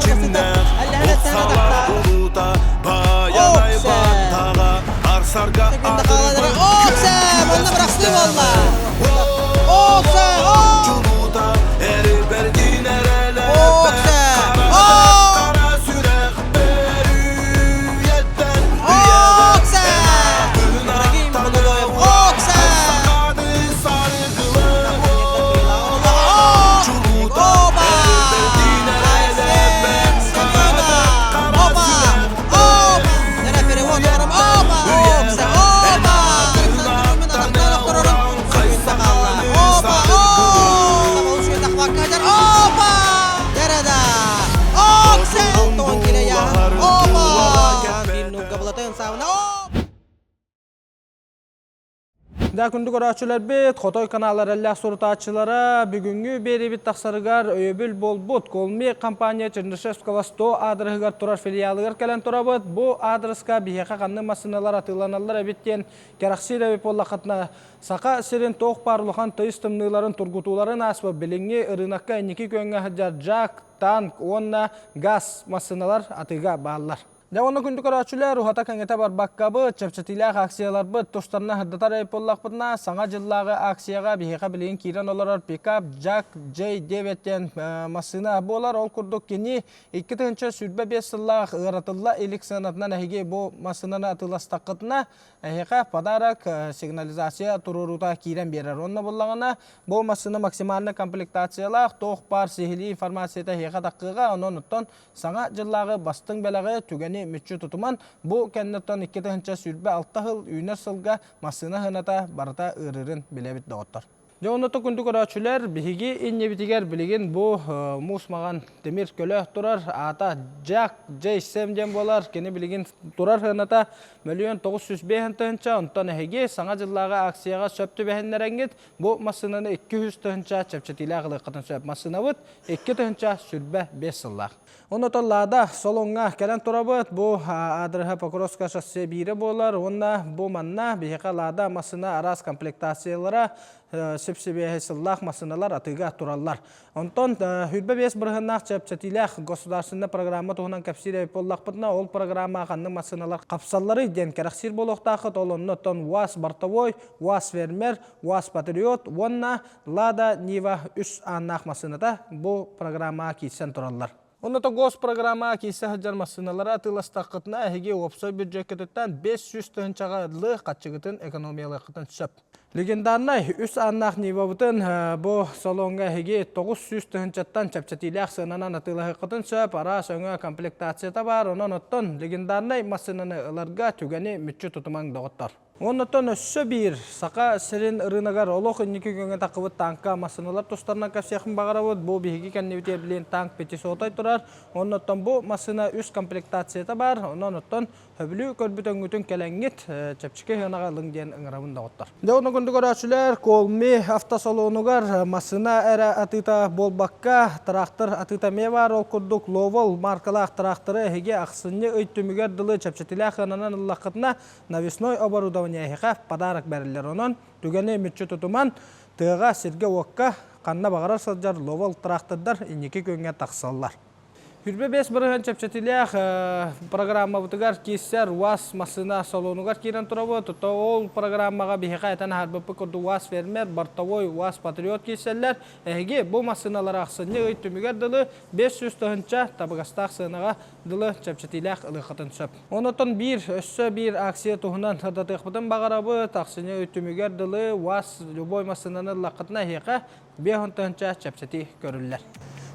Эрчимнээх уксалар улуута Байанай баттаҕа Арсарга атырбыт күөн күрэстээх Чулуута эрибэрдин эрэлэппэт Хара сүрэх бөрүйэттэн Үйэҕэ эн аатын аттаныа Саханы саргылы Чулуута эрибэрдин эрэлэппэт Хара сүрэх бөрүйэттэн Үйэҕэ эн аатын аттаныа Саханы саргылы Да күндү көрөөччүлэрбит, Хотой канал эрэллээх сурутааччылара бүгүҥҥү биэриибит тахсарыгар өйөбүл буолбут Колми компания Чернышевского 100 аадырыһыгар турар филиалыгар кэлэн турабыт. Бу аадырыска биһиэхэ ханнык массыыналар атыыланаллар эбит диэн кэрэхсиир эбит буоллаххытына, Саха сирин туох баар улахан тыйыс тымныыларын тургутууларын ааспыт билиҥҥи ырыынакка инники күөҥҥэ сылдьар Жак, танк уонна газ массыыналар атыыга бааллар. Дьэ уонна күндү көрөөччүлэр, уһата кэҥэтэ барбаккабыт, чэпчэтиилээх акцияларбыт тустарына сырдатар эбит буоллахпытына, Саҥа дьыллааҕы акцияҕа биһиэхэ билигин киирэн олорор пикап Jack J9 диэн массыына буолар. Ол курдук кини 2025 сыллаах ыаратылла илик сыанатынан эһиги бу массыынаны атыыластаххытына, Эһиэхэ подарок сигнализация туруоруута киирэн биэрэр. Онно буллаҕына, бу массыына максимальнай комплектациялаах, туох баар сиһилии информацията эһиэхэ таххыаҕа. Онон оттон саҥа дьыллааҕы бастыҥ бэлэҕи түгэни мүччү тутуман, бу кэнниттэн 2026 сыл үүнэр сылга массыына сыаната барыта ыарыырын билэбит доҕоттор. Дьэ онно күндү көрөөччүлэр, биһиги иннибитигэр билигин бу муус маҕан тимир көлө турар, аата Jack J7 диэн буолар. Кини билигин турар сыаната 1 905 тыһыынча, онтон эһиги Саҥа дьыллааҕы акцияҕа сөп түбэһиннэрэҥҥит бу массыынаны 200 тыһыынча чэпчэтиилээх ылыаххытын сөп. Массыынабыт 2025 сыллаах. Онон Лада салоҥҥа кэлэн турабыт. Бу аадырыһа Покровское шоссе биирэ буолар. Уонна бу манна биһиэхэ Лада массыына араас комплектациялара сип-сибиэһэй сыллаах массыыналар атыыга тураллар. Онтон 25 бырыһыаннаах чэпчэтиилээх государственнай программа туһунан кэпсиир эбит буоллахпытына, ол программа ханнык массыыналар хапсалларый диэн кэрэхсиир буолуохтааххыт. Ол оннуттан УАЗ бортовой, УАЗ фермер, УАЗ патриот уонна Лада Нива үс ааннаах массыыната бу программаҕа киирсэн тураллар. Онно госпрограммаҕа киирсэ сылдьар массыыналары атыыластаххытына, эһиги уопсай бюджеккытыттан 500 тыһыынчаҕа дылы харчыгытын экономиялыаххытын сөп. Легендарнай үс ааннаах Нивабытын бу салоҥҥа эһиги 900 тыһыынчаттан чэпчэтиилээх сыананан атыылаһыаххытын сөп. Араас өҥө комплектацията баар, онон оттон легендарнай массыынаны ыларга түгэни мүччү тутумаҥ, доҕоттор. Оннуттан өссө биир Саха сирин ырыынагар олох инники күөҥҥэ таххыбыт тааҥка массыыналар тустарынан кэпсиэхпин баҕарабыт. Бу биһиги кэннибитигэр билигин танк пятисотай турар. Оннуттан бу массыына үс комплектацията баар. Онон оттон сөбүлүү көрбүт өҥҥүтүн кэлэҥҥит чэпчэки сыанаҕа ылыҥ диэн ыҥырабын доҕоттор. Дьэ онно күндү көрөөччүлэр, Колми автосалонугар массыына эрэ атыыта буолбакка, трактор атыыта эмиэ баар. Ол курдук Ловол маркалаах тракторы эһиги ахсынньы ый түмүгэр дылы чэпчэтилээх сыананан ыллаххытына, навесной оборудование эһиэхэ подарок бэриллэр. Онон түгэни мүччү тутуман, тыаҕа, сиргэ-уокка ханна баҕарар сылдьар ловол трактордар инники күөҥҥэ тахсаллар. 25% чэпчэтиилээх программабытыгар киирсэр УАЗ массыына салонугар киирэн турабыт. Тута ол программаҕа биһиэхэ этэн аһарбыппыт курдук УАЗ фермер, бортовой УАЗ патриот киирсэллэр. Эһиги бу массыыналары ахсынньы ый түмүгэр дылы 500 тыһыынча табыгастаах сыанаҕа дылы чэпчэтиилээх ылыаххытын сөп. Онотон биир, өссө биир акция туһунан сырдатыахпытын баҕарабыт. Ахсынньы түмүгэр дылы УАЗ любой массыынаны ыллаххытына эһиэхэ 50 тыһыынча чэпчэтии көрүллэр.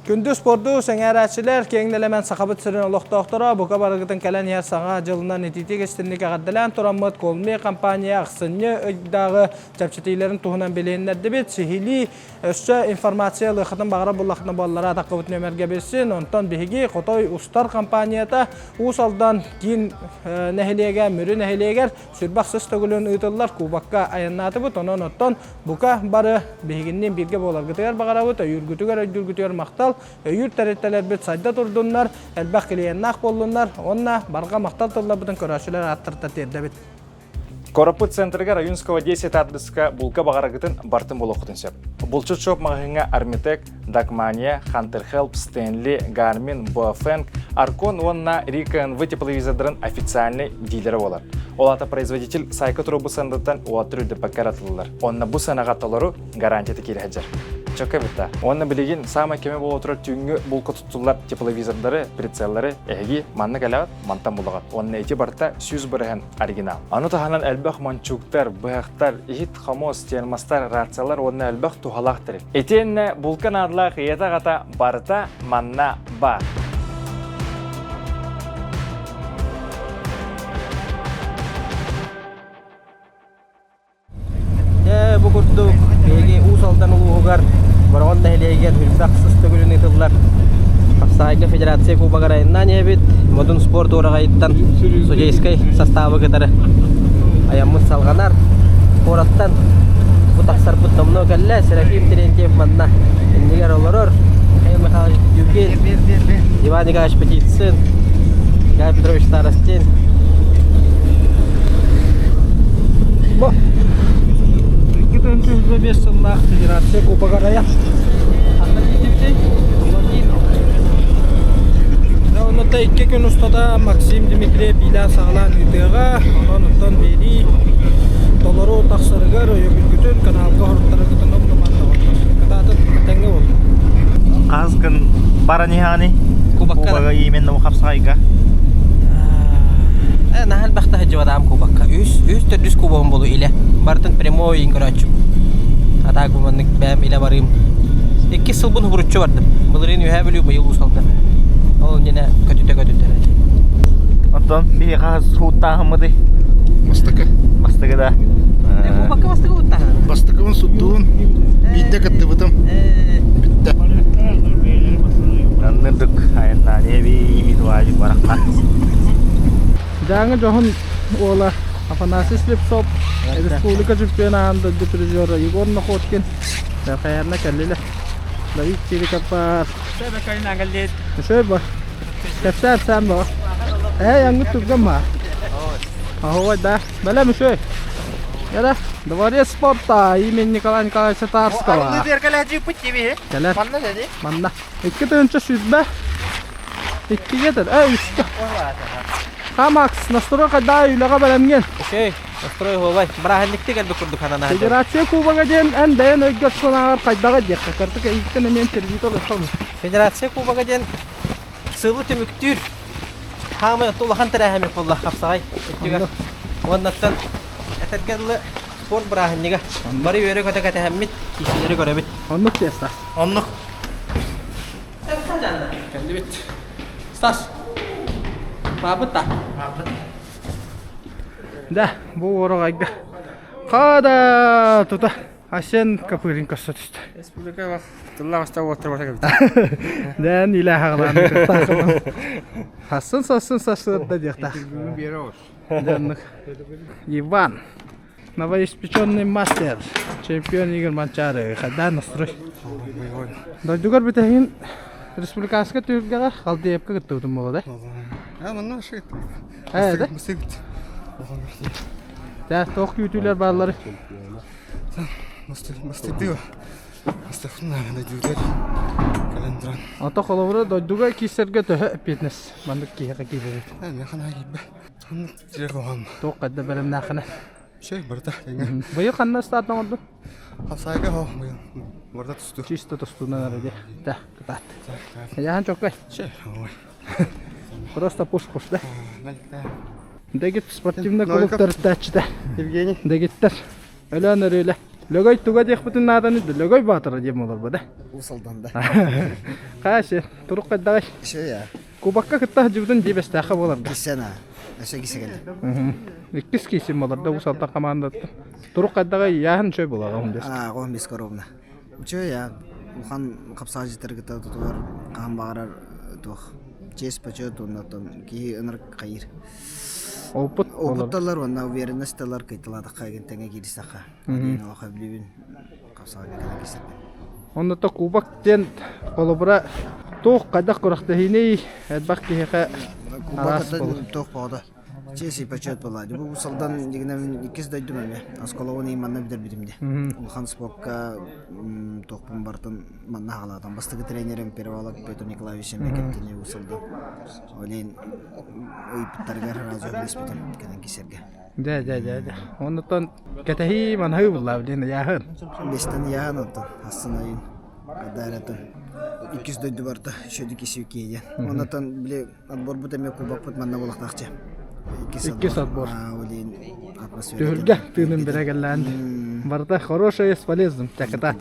Күндү спорду сэҥээрээччилэр, киэҥ нэлэмэн Сахабыт сирин олохтоохторо бука барыгытын кэлэн иһэр саҥа дьылынан итиитик истинник эҕэрдэлээн тураммыт Колми компания ахсынньы ыйдааҕы чэпчэтиилэрин туһунан билиһиннэрдибит. Сиһилии Өссө информация ылыаххытын баҕара буллаххытына буоллара атаххыбыт нүөмэргэ билсин. Онтон биһиги Хотой устар компанията Уус Алдан киин нэһилиэгэ Мүрү нэһилиэгэр сүрбэх сыс төгүлүн ыытыллар кубокка айаннаатыбыт. Онон оттон бука бары биһигинниин бииргэ буоларгытыгар баҕарабыт. Өйүүргүтүгэр, өйдүүргүтүгэр махтал. Өйүүр тэрилтэлэрбит сайда турдуннар, элбэх клиеннаах буоллуннар. Уонна барҕа махтал тылларбытын көрөөччүлэр ааттарыттан тиэрдэбит. Куораппыт центрыгар Аюнского 10 аадырыска булка баҕараргытын бартын буолуоххутун сөп. Булчут шоп маҕаһыыҥҥа Армитек, Дакмания, Хантерхелп, Стэнли, Гармин, Боафенг, Аркон уонна Рика НВ тепловизордарын официальнай дилерэ буолар. Ол аата производитель сайка турбут сыанатыттан уолаттар үрдэппэккэ аратыллар. Онно бу сыанаҕа толору гарантията киирэ сылдьар. Чөкө битта. Уонна билигин саамай кэмэ буола турар түүҥҥү булка туттуллар тепловизордары, прицеллары эһиги манна кэлэҕит, мантан булаҕыт. Уонна ити барыта 100% оригинал. Аны таһынан элбэх мончууктар, быһахтар, иһит-хомуос, термостар, рациялар уонна элбэх туһалаах тэрил. Итиэннэ булка наадалаах ийэтэ-аҕата барыта манна баар. Дьэ, бу курдук биһиги Уус Алдан улууһугар Бороҕон нэһилиэгэр үрбэх сыс төгүлүн ыытыллар Хапсаайга Федерация Кубогар айаннаан иһэбит. Модун спорт уораҕайыттан судейскай састаабы кытары айаммыт салҕанар. Куораттан бу тахсарбыт номнуо кэллэ. Серафим Терентьев манна иннигэр олорор. Михаил Михайлович Дюкин, Иван Николаевич Птицын, Николай Петрович Старостин. Бу 2025 сыллаах Федерация Кубогар айах. Онно икки күн устата Максим Дмитриев иилээн-саҕалаан ыытыаҕа. Онон оттон биэрии толору тахсарыгар өйөбүлгүтүн каналга хоруттараргытын умнуман доҕоттор. Кытаатын этэҥҥэ буолун. Хаһыс күн баран иһэҕиний? Кубокка Кубога именно хапсаҕайга. Э, наһаа элбэхтэ сылдьыбатаҕым кубокка. Үс, үс төрдүс кубогым болу илэ. Барытын прямой иин көрөөччүм. А так бу маннык бэйэм илэ барыым. Иккис сылбын хубуруччу бардым. Былырыын Үөһээ Бүлүү, быйыл Уус Алдан. Ол иннинэ көтүтэ-көтүтэ. Оттон биһиэхэ сууттааһыммытый? Бастакы. Бастакы да. Э, кубокка бастакы уттааһын. Бастакыбын суттуун. Биирдэ кыттыбытым. Бүттэ. Аннырдык айаннаан эбит уаажык барахха. Дьааҥы дьоһун уола Афанасий Слепцов, республика чемпионатын дойду призера Егор Находкин Хайаанна кэллилэр. Давид Чириков баар. Үчүгэй ба. Кэпсээн саан баҕа. Ээ, янгыт түргэн маа. Аһовай да. Бэлэм үчүгэй. Яра, Дворец спорта имени Николая Николаевича Тарского. Кэлэр. Манна. 2020 иккигэ тэр. Э, үскэ. Хамакс, настрой хайда үлэҕэ бэлэмҥин? Окей, настрой хуобай. Бырааһынньыкты кэлбит курдук ханана Федерация Кубога диэн эн бэйэн өйгөр санааҕар хайдаҕа диэххэ. Кырдык эйигиттэн эмиэ интервью ылыахха. Федерация Кубога диэн сылы түмүктүүр хаамай улахан тэрээһин буолла хапсаҕай өттүгэр. Уоннаттан этэргэ дылы спорт бырааһынньыга. Бары үөрэ-көтө кэтэһэммит, киисилэри көрөбүт. Оннук тиэстэ. Оннук. Кэллибит. Стас. Баабыт да? Да, бу уораҕайга. Хада тута Асен Копырин көрсө түстэ. Республика тыллаах устаа уоттар бата кэлбит. Дэн илэ хаҕалаан Сассын сассын сассын диэхтаах. Дэнник. Иван. Новоиспеченный мастер, чемпион Игорь Манчаары, хайдаа настрой. Дойдугар бүтэһин республиканскай түһүлгэҕэ Халдеевка кыттыбытым буолла да? А, манна шит. Ээ, да? Даа, туох күүтүүлэр бааллары? Мастырдыга. Мастырфын дойдугар кэлэн туран. Ото холобура дойдуга киирсэргэ төһө эппиэтинэс маннык киһиэхэ киирэр? Ээ, миэхэ наһаа киирбэ. Ханнык куһаҕан. Туох хайда бэлэмнээххинэ? Все, барыта тэҥэ. Быйыл ханна ыстаатын оҥордуҥ? Хапсаайга хо быйыл барыта тусту. Чисто тустуунан эрэ дии. Да, кытаат. Яхан чоккай. Все, ой. Просто пуш-пуш, да? Дэгит спортивный клуб төрүттээччитэ. Евгений. Дэгиттэр. Өлөөн өрүөлэ. Лөгөй туга диэхпитин нааданы Лөгөй Баатыра диэн буолар да. Уус Алданда. Хашы, турук хайдаҕай? Все я. Кубокка кытта сылдьыбытын дии бэстээххэ буоларга. Киссена. Өссө кисе кэллэ. Иккис киисим буолар Уус Алдан командаттан. Турук хайдаҕай яаһын үчүгэй буолаҕа он бес. Аа, он бес ровно. Үчүгэй я. Улахан хапсаҕа кытта тутулар хаһан баҕарар туох честь почет уонна киһи ынырык хайыр. Опыт Опытталар уонна уверенность талар кыйталаатахха эгин тэҥэ киирсэххэ. Диэн олох билибин хапсаҕайга кэлэн киирсэрбин. Онно то кубок диэн холобура туох хайдах күрэхтэһииний элбэх киһиэхэ араас Кубок буолар. туох боҕото. Честь и почет была. Бу Салдан дигинен иккис дойдум эме. Осколоҕун и манна бүтэрбитим де. Улахан спортка туохпун бартын манна хаалаатам. Бастакы тренерим Перевалов Петр Николаевич эме кэптини Усалдан. Олейн ыйпыттарыгар разу билиспитим кэлэн кисерге. Дэ дэ дэ дэ. Оннуттан кэтэһии манаһыы буллаа билин ыйааһын. Бестен ыйааһын онтон астын айын Адаратын иккис дойду барта еще иккис үкиэйэ. Оннотон били отборбут эмиэ кубокпут манна буолуохтаахчы. Иккис отбор. Түһүлгэ тыынын бэрэ кэллээн. Барыта хорошее с полезным. Чаката.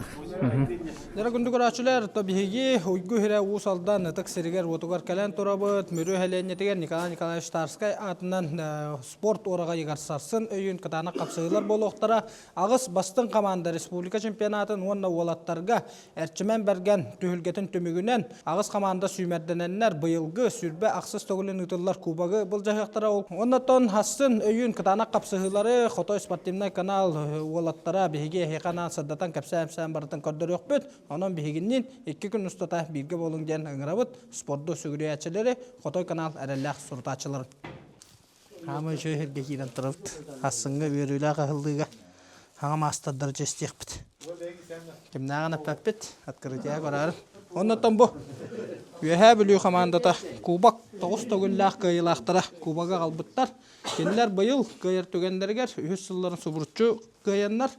Дара күндү көрөөччүлэр, то биһиги Уйгу Хирэ Уус Алдан ытык сиригэр-уотугар кэлэн турабыт. Мүрү сэлиэнньэтигэр Николай Николаевич Тарскай аатынан спорт уораҕайыгар сарсын өйүүн кытаанах хапсыһыылар буолуохтара. Аҕыс бастыҥ хамаанда республика чемпионатын уонна уолаттарга Эрчимэн Бэргэн түһүлгэтин түмүгүнэн аҕыс хамаанда сүүмэрдэнэннэр быйылгы сүүрбэ ахсыс төгүлүн ыытыллар кубогы былдьаһыахтара. Оннотон Хассын өйүүн кытаанах хапсыһыылары Хотой спортивнай канал уолаттара биһиги эһиэхэ анаан сырдатан кэпсээн барытын көрдөрүөхпүт. Онон биһигинниин икки күн устата бииргэ буолуҥ диэн ыҥырабыт спорду сүгүрүйээччилэри Хотой канал эрэллээх сурутааччыларын. Хаамай үчүгэй сиргэ киирэн турабыт. Ассыҥҥа үөрүүлээх аһыллыыга хаҥа маастардары чэстиэхпит. Кимнээҕин эппэппит, открытие бараарын. Оннуттан бу Үөһээ Бүлүү хамаандата кубок тоҕус төгүллээх кыайыылаахтара кубогы аҕалбыттар. Кинилэр быйыл кыайар түгэннэригэр үһүс сылларын субуруччу кыайаннар,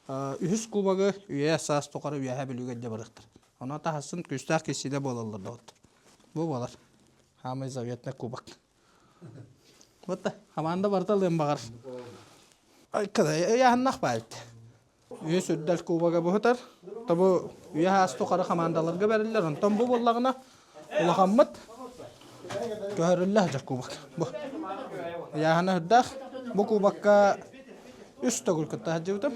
үһүс кубогы үйэ саас тухары Үөһээ Бүлүүгэ илдьэ барыахтар. Онон таһасын күүстээх киирсиилэр буолаллар доҕоттор. Бу буолар. Самый заветный кубок. Вот хамаанда барыта ылыан баҕар. Ыйааһыннах баайт. Үс үрдэл кубога быһытар. Тобу үйэ хаас тухары хамаандаларга бэриллэр. Онтон бу буоллаҕына улахаммыт көһөрүллэ сылдьар кубок. Бу. Ыйааһына үрдээх. Бу кубокка үс төгүл кытта сылдьыбытым.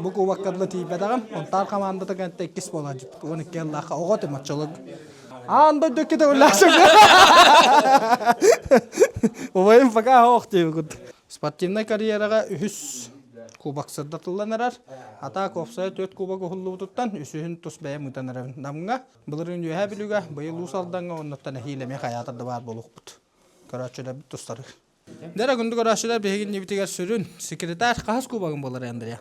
Бу кубокка дылы тиийбэтэҕим. Онтаар хамаандата кэнтэ иккис буола сылдьыбыт. 12 ыллаахха оҕо этим оччолорго. Аан дойду икки төгүллээх Убайым пока оох диэбит Спортивнай карьераҕа үһүс кубок сырдатыллан эрэр. Атаак уопсайа төрт кубок уһуллубутуттан үсүһүн тус бэйэм ыытан эрэбин. Намҥа, былырыын Үөһээ Бүлүүгэ, быйыл Уус Алдаҥҥа оннуттан эһиил эмиэ хайаатар да баар буолуохпут. Көрөөччүлэрбит тустары. Дэрэ күндү көрөөччүлэр биһиги иннибитигэр сүрүн секретарь хаһыс кубогын буолар Андрея?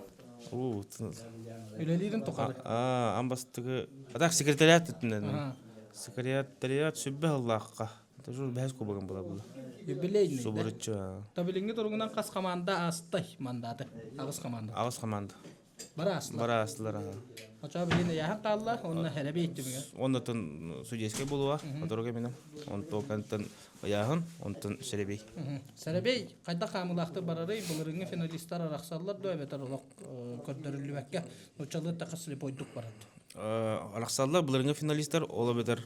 Үлэлиирин тухары. Аа, амбастыгы. Атак секретариат түтүнэн. Секретариат сүббэ сыллаахха. Тоже бэһис кубогын була була. Юбилейный. Субуруччу. Табилиҥҥи туругунан хас команда аастай мандаты? Аҕыс команда. Аҕыс команда. Бараастылар. Бараастылар. Очоо билин ыйааһын хаалла, онно хэрэби иттимигэ. Оннотон судейскай буолуа, оторуга минем. Онтон ыйааһын, онтон сэрэбий. Сэрэбий хайдах хаамыылаахтык барарый, былырыҥҥы финалистар арахсаллар дуо эбэтэр олох көрдөрүллүбэккэ нууччалыы эттэххэ слепойдук барар Арахсаллар былырыҥҥы финалистар, ол эбэтэр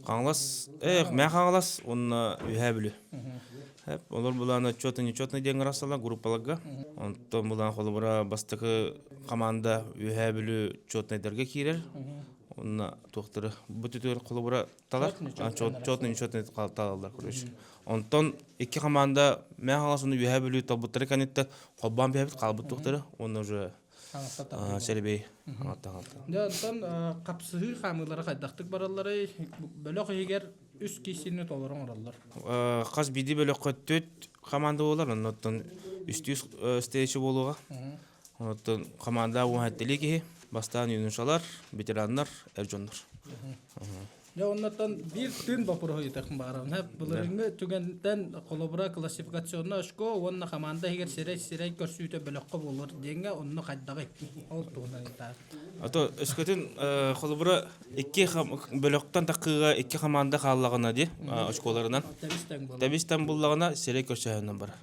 Хаҥалас, э, Мээ Хаҥалас уонна Үөһээ Бүлүү. Олор булаан отчетный нечетный диэн арахсаллар группаларга. Онтон булаан холобура бастакы команда Үөһээ Бүлүү четныйдарга киирэр. Онно туохтары бу түтүгэр холобура талар. Четный нечетный талаллар короче. Онтон икки команда Мээ Хаҥалас уонна Үөһээ Бүлүү талбыттары кэнниттэн холбоон биһэбит хаалбыт туохтары уонна уже Сэрбэй. Дьэ, онтон хапсыһыы хаамыылара хайдахтык баралларый? Бөлөх иһигэр үс киисини толору оҥороллор. Хас биирдии бөлөххө төрт команда буолар, оннуттан үстүү встреча буолуоҕа. Онуттан команда уон киһи, бастаан юношалар, ветераннар, эр дьоннор. Дьэ, оннуттан биир тыын боппуруоһу ыйытыахпын баҕарабын. Былырыыҥҥы түгэнтэн холобура классификационнай очко уонна хамаанда иһигэр сирэй-сирэй көрсүүтэ бөлөххө буолар диэҥҥэ онно хайдаҕый? Ол туһунан ыйытаары. А то өскөтүн холобура икки бөлөхтөн таккыыга икки команда хааллаҕына дии очколарынан тэбис-тэҥ буллаҕына сирэй көрсөһөннөн барар.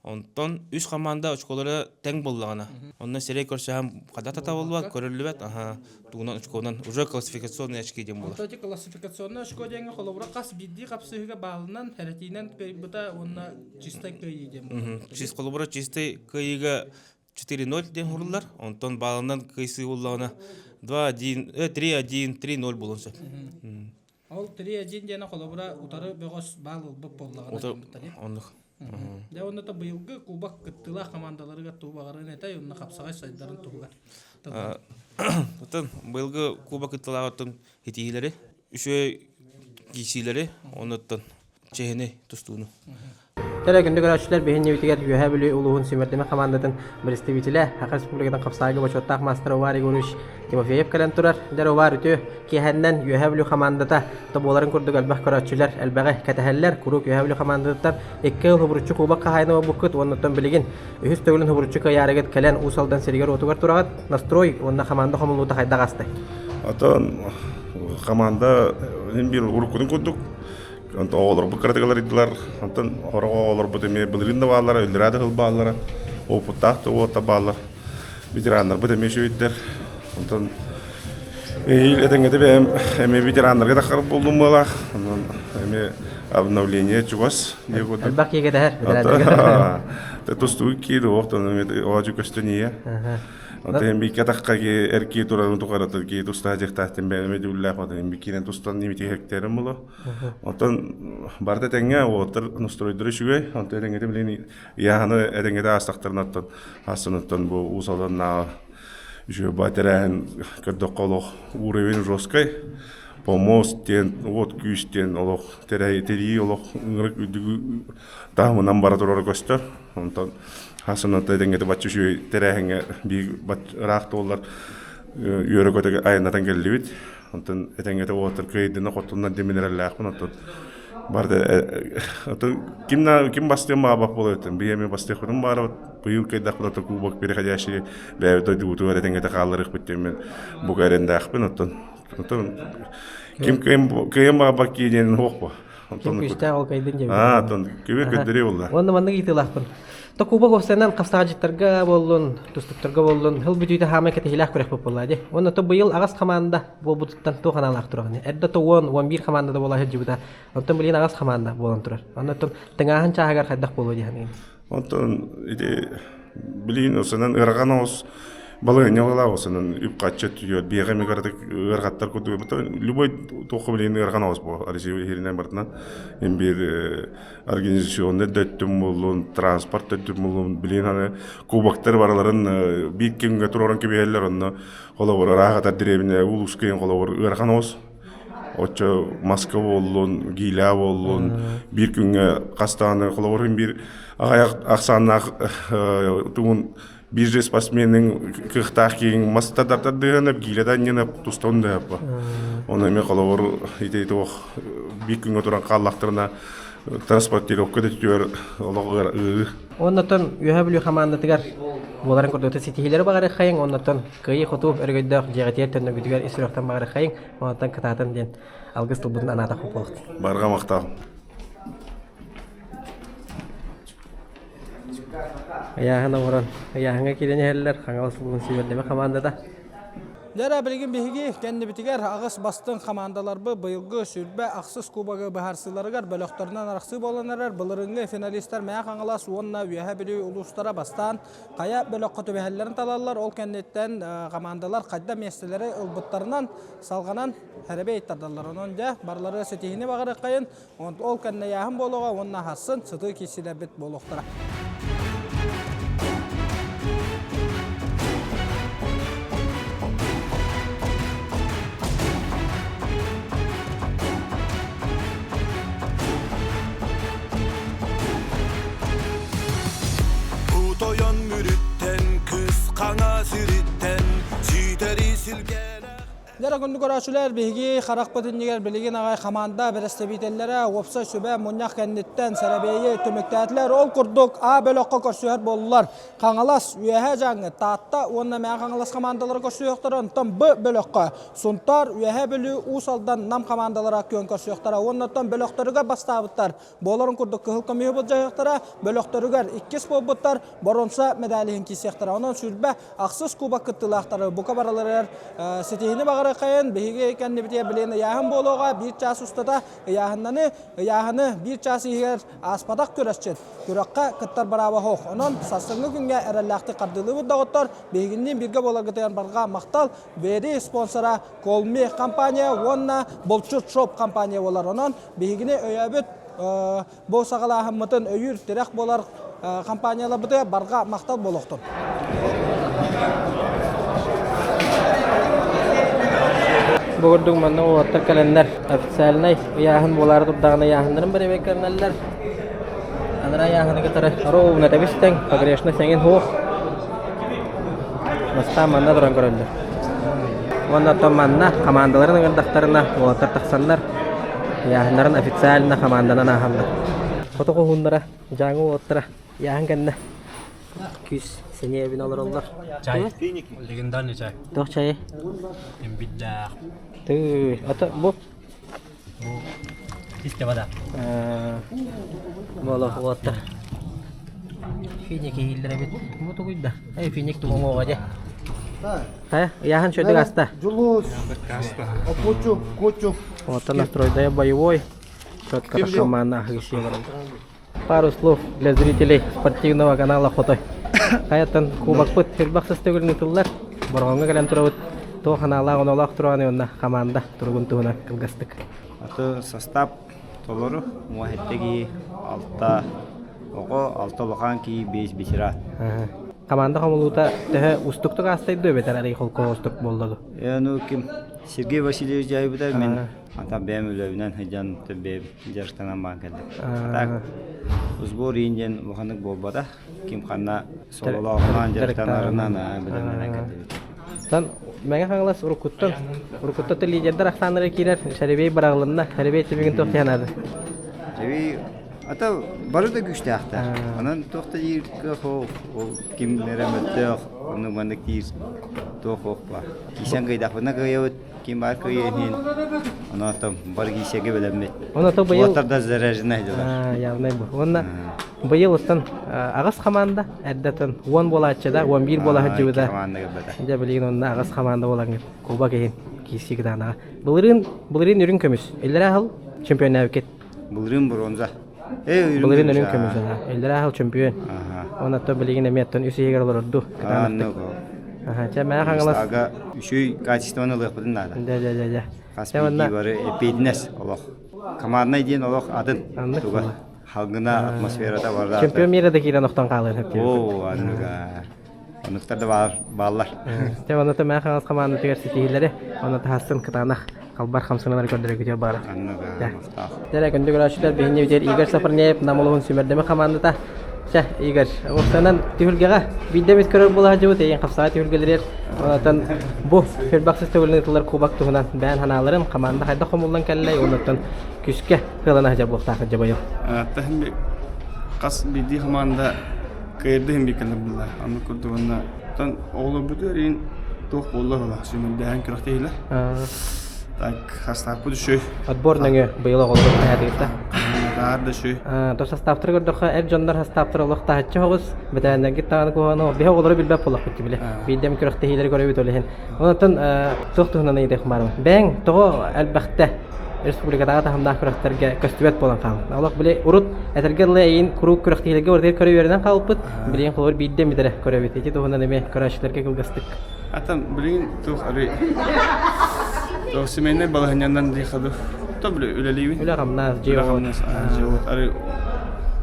Онтон үс команда очколара тэҥ буоллаҕына, онно сирэй көрсөһөн хада татабыллыбат, көрүллүбэт, аха, тугунан очконан уже классификационные очки диэн буолар. Онтон классификационный очко диэҥҥэ холобура хас биирдии хапсыһыыга баалынан, хэрэтиинэн кыайбыта уонна чистай кыайыы диэн буолар. Чист холобура чистай кыайыыга 4-0 диэн хуруллар, онтон баалынан кыайсыы буоллаҕына 2-1, 3-1, 3-0 буолуон сөп. Ол 3-1 диэни холобура утары бөҕөс баал ылбыт буоллаҕына Оннук. Дьэ онно то быйылгы кубок кыттыылаах хамаандаларыгар тугу баҕарарын этэй онно хапсаҕай сайдарын туһугар. Оттон быйылгы кубок кыттыылаах оттон итиилэри, үчүгэй киисиилэри, оннуттан чэһини тустууну. Тэрэ күндү көрөөччүлэр биһиннибитигэр Үөһээ Бүлүү улууһун сүүмэрдэмэ хамаандатын представителэ Саха Республикатын хапсаайга бочуоттаах маастара Увар Егорович Тимофеев кэлэн турар. Дэр Увар үтүө киэһэннэн Үөһээ Бүлүү хамаандата тобуоларын курдук элбэх көрөөччүлэр элбэҕи кэтэһэллэр. Куруук Үөһээ Бүлүү хамаандатыттан икки ыл хубуруччу кубок хаһаайына буолбуккут уонна оттон билигин үһүс төгүлүн хубуруччу кыайаарыгыт кэлэн Уус Алдан сиригэр-уотугар тураҕыт. Настрой уонна хамаанда хомуллуута хайдах аастай? Оттон хамаанда биир уруккутун курдук Онтон оҕолорбут кыратык ыларыйдылар. Онтон сорох оҕолорбут эмиэ былырыын да бааллара, өллөрөө да сыл бааллара, опыттаах да уолаттар бааллар. Ветераннарбыт эмиэ үчүгэйдэр. Онтон эһиил этэҥҥэтэ бэйэм эмиэ ветераннарга таххар буоллум быалаах. Онон эмиэ обновление чугас диye курдук. Элбэх киһи кэтэһэр ветераннарга. Тустуу киир оҕотон эмиэ оҕо көстөн ийэ. Онтон бикке тахха ки эрки турарын тухаратын ки тустаа дьахтаахтын бэйэм эдүүллээх отон биккинен тустан нимити хектерим було. Онтон барыта тэҥҥэ уолаттар настройдара үчүгэй. Онтон этэҥҥэтэ билигин ыйааһыны этэҥҥэтэ аастахтарына оттон аастыныттан бу Уус Алданнааҕы үчүгэй баа тэрээһин көрдөххө олох уровень жесткай. Помост диэн, уот күүс диэн олох тэрийии олох ыҥырык үрдүгү таһымынан бара турара көстөр. Онтон хасыныта этэҥҥэтэ бачча үчүгэй тэрээһиҥҥэ биир ыраах туоллар үөрэ-көтө айаннатан кэллибит. Онтон этэҥҥэтэ уолаттар кыайдына хотунна диэн эрэллээхпин оттон барда оттон ким ким бастыан баҕарбат буолар биһи эмиэ бастыахпытын баҕарабыт быйыл кыайдахпыт оттон кубок переходящий бэйэбит дойдубутугар этэҥҥэтэ хаалларыахпыт диэн мин бука эрэннээхпин оттон оттон ким кыайан баҕарбат киһи диэн суох буо Ким күүстээх ол кыайдын диэбит. Аа, оттон күбү көрдөрүү буолла. Уонна маннык ыйытыылаахпын. То кубок уопсайынан хапсаҕадьыттарга буоллун, тустуктарга буоллун, сыл бүтүүтэ хаамай кэтэһиилээх күрэхпит буолла дии. Уонна то быйыл аҕыс хамаанда буолбутуттан туох анаалаах тураҕын? Эрдэ то 10, 11 хамаанда да буола сылдьыбыта. Онтон билигин аҕыс хамаанда буолан турар. Онно оттон тыҥааһын чааһыгар хайдах буолуо дии саныыгын? Онтон ити билигин осынан ыарахан оҕус балаһыанньа буолаа осынан үп-харчы өттүгэр биэҕэ эмиэ кыратык ыарахаттар курдук любой туохха билигин ыарахан оҕус буо Россия иһиринэн барытынан ин биир организационный да өттүм буоллун транспорт да өттүм буоллун билигин аны кубоктар барыларын биир кэмҥэ туруоран кэбиһэллэр онно холобур ыраах атар дэриэбинэ улууска холобур ыарахан оҕус Оччо маска буоллун, гиилээ буоллун, биир күҥҥэ хас даҕаны холобур биир аҕыйах ахсааннаах тугун биир же спортсменин кыахтаах киһиҥ мас тардыһанап, гиилэ да анньынап, тустан да аппа. Ону эмиэ холобур ити туох биир күҥҥэ туран хааллахтарына транспортировка да түөр олох ыарыы. Оннотон Үөһээ Бүлүү хамаандатыгар буоларын курдук ситиһиилэри баҕарыаххайыҥ, оннотон кыайыы-хотуу өрөгөйдөөх дьиэҕитигэр төннөргүтүгэр ис сүрэхтэн баҕарыаххайыҥ. Онтон кытаатан диэн алгыс тылбытын анаатах буолуохтун. Барҕа махтал. Ыйааһын оҥорон, ыйааһыҥҥа киирэн иһэллэр Хаҥалас улууһун сүүмэрдэмэ хамаандата. Дьэ билигин биһиги кэннибитигэр аҕыс бастыҥ хамаандаларбыт быйылгы сүүрбэ ахсыс кубогы быһаарсыыларыгар бөлөхтөрүнэн арахсыы буолан эрэр былырыыҥҥы финалистар Мэҥэ Хаҥалас уонна Үөһээ Бүлүү улуустара бастаан хайа бөлөххө түбэһэллэрин талаллар. Ол кэнниттэн хамаандалар хайда миэстэлэри ылбыттарынан салҕанан сэрэбиэй тардаллар. Онон дьэ барылары ситиһиини баҕарыаххайын, ол кэннэ ыйааһын буолуоҕа уонна сарсын сытыы киирсиилэрбит буолуохтара. Тойон мүрүттэн, кыс хаҥа сириттэн, ситэри силгэлэх Дьэ күндү көрөөччүлэр, биһиги харахпыт иннигэр билигин аҕай хамаанда бэрэстэбиитэллэрэ уопсай сүбэ мунньах кэнниттэн сэрэбиэйи түмүктээтилэр. Ол курдук А бөлөххө көрсүһэр буоллулар. Хаҥалас, Үөһээ Дьааҥы, Таатта уонна Мэҥэ Хаҥалас хамаандалара көрсүһүөхтэрэ. Онтон Б бөлөххө Сунтаар, Үөһээ Бүлүү, Уус Алдан, Нам хамаандалара күөн көрсүөхтэрэ. Уонна оттон бөлөхтөрүгэр бастаабыттар Буоларын курдук кыһыл көмүһү былдьаһыахтара, бөлөхтөрүгэр иккис буолбуттар боруонса медалиһин киирсиэхтэрэ. Онон сүүрбэ ахсыс кубок кыттыылаахтары бука барыларыгар ситиһини баҕарыаххайын биһиги кэннибитигэр билигин ыйааһын буолуоҕа биир чаас устата ыйааһыннаны ыйааһыны биир чаас иһигэр ааспатах күрэсчит күрэххэ кыттар бырааба суох. Онон сарсыҥҥы күҥҥэ эрэллээхтик хардыылыыбыт доҕоттор биһигинниин бииргэ буоларгытыгар барҕа махтал Бэри спонсора Колми компания уонна Булчут Шоп компания буолар. Онон биһигини өйөөбүт бу саҕалааһыммытын өйүүр тирэх буолар компанияларбытыгар барҕа махтал буолуохтун. Бу курдук манна уолаттар кэлэннэр официальнай ыйааһын буолаары турдаҕына ыйааһыннарын бэрэбиэркэлэнэллэр. Анараа ыйааһыны кытары ровно тэбис-тэҥ, погрешность эҥин суох. Бастаан манна туран көрөллөр. Уонна оттон манна хамаандаларын ыҥырдахтарына уолаттар тахсаннар ыйааһыннарын официально хамаанданан ааһаллар. Хоту хоһууннара, Дьааҥы уолаттара ыйааһын кэннэ күүс сэниэ эбинэ олороллор. Чай. Легендарный чай. Туох чайы? Имбирдээх. Тыы, ото бу Бу чистая вода. Буола уоттар. Финик иһиллэр эбит. Бу тугуй да? Эй, финик тугуҥ дьэ. Хайа, ыйааһын шөдүк аста. Жулус. Опучу, кучу. Оттон настройдая боевой. Четко команда Пару слов для зрителей спортивного канала Хотой. Хайаттан кубокпыт элбэх сыстыгын ыытыллар. Борҕоҥҥо кэлэн турабыт. Туох анаалаах оноолоох турааны уонна хамаанда туругун туһунан кылгастык. Аты состав толору муаһетте кии алта оҕо, алта улахан кии, биэс ветеран. Команда хомулуута төһө устуктук аастайдыы эбэтэр арый холкоостук буолла ду? Ну ким Сергей Васильевич дьайбыта мин Ата бэйэм үлэбинэн сылдьан бэйэм дьарыктанан баран кэллим. Так сбор иин диэн улаханнык буолбата. Ким ханна сололооҕунан дьарыктанарынан бэлэмнэнэн кэллибит. Тан Мэҥэ Хаҥалас уруккуттан уруккуттан лидердэр ахсааннара киирэр Шарибей быраҕылынна. Шарибей түмүгүн туох диэн Шарибей ата бары да күүстээхтэр. Онон туох да диир кыах ол ким эрэ мөлтөх, оннук маннык диир туох ох баар. Кисэн кыйдахпына кыайабыт, Ким баар кыайыһын, онон бары киисэгэ бэлэммит. Онон быйыл Уоттар да заряженный дьылар. Явнай бу. Уонна быйыл оттон аҕыс хамаанда эрдэтин 10 буолааччы да 11 буола сылдьыбыта. Дьэ билигин онно аҕыс хамаанда буолаҥҥыт кубок иһин киирсии кытаанаҕа. Былырыын былырыын үрүҥ көмүс. Иллэрээ сыл чемпионнаабыккыт. Былырыын бронза. Былырыын үрүҥ көмүс. Иллэрээ сыл чемпион. Онон билигин эмиэ оттон үс иһигэр олорорду. Кытаанахтык. Чэ, мээ Хаҥалас. Ага үчүгэй качествоны ылыахпытын наада. Дэ, дэ, дэ, дэ. Хас биирдии бары эппиэтинэс олох. Команднай диэн олох атын. Туга халгына атмосферата барда. Чемпион мира да киирэн охтон хаалыан хөп Оо, анныга. Онуктар да баар бааллар. Чэ, онно мээ Хаҥалас командатыгар ситиһиилэри, онно таһасын кытаанах халбар хамсаналары көрдөрө баара. Дьэ, күндү көрөөччүлэр, биһиги бүтэр Игорь Сафарнеев Нам улууһун сүмэрдэмэ хамаандата. Чэ, Игорь, уопсайынан түһүлгэҕэ биирдэ эмит көрөр буола сылдьыбыт, эйиэн хапсаҕай түһүлгэлэригэр онтон бу Фербахсис төгүлүн ыытыллар кубок туһунан бэйэн санааларын, хамаанда хайдах хомуллан кэллэй, оннуттан күскэ кыалана сылдьар буолуохтаах дьабайыл. Таһым хас биирдии хамаанда кыайырды иһин биир булла. Оннук курдук уонна оҕолорбутугар иин туох буолла була сүүмэрдээһин күрэхтэһиилэр. Так, хастааппыт үчүгэй. Отбор нөҥүө быйыл оҕолору таһаатыгыта. Таар да үчүгэй. То састааптары көрдөххө, эр дьоннор састааптара олох таһыччы оҕус, бэтээннэргит даҕаны куһаҕаны биһи оҕолору билбэт буоллахпыт били. Биирдэм күрэхтэһиилэри көрөбүт ол иһин. Онтон туох туһунан ыйытыах баарым. Бэйэҥ тоҕо элбэхтэ республикатааҕы таһымнаах күрэхтэргэ көстүбэт буолан хаалла. Олох били урут этэргэ дылы эйин куруук күрэхтэһиилэргэ барытыгар көрө үөрэнэн хаалбыт. Билигин холобур биирдэ эмит эрэ көрөбүт. Ити туһунан эмиэ көрөөччүлэргэ кылгастык. Atan билигин туох арый туох семейнай балаһынньаннан дии хаду то били үлэлиибин. Үлэ хамнас, дьиэ Үлэ хамнас, дьиэ уот арый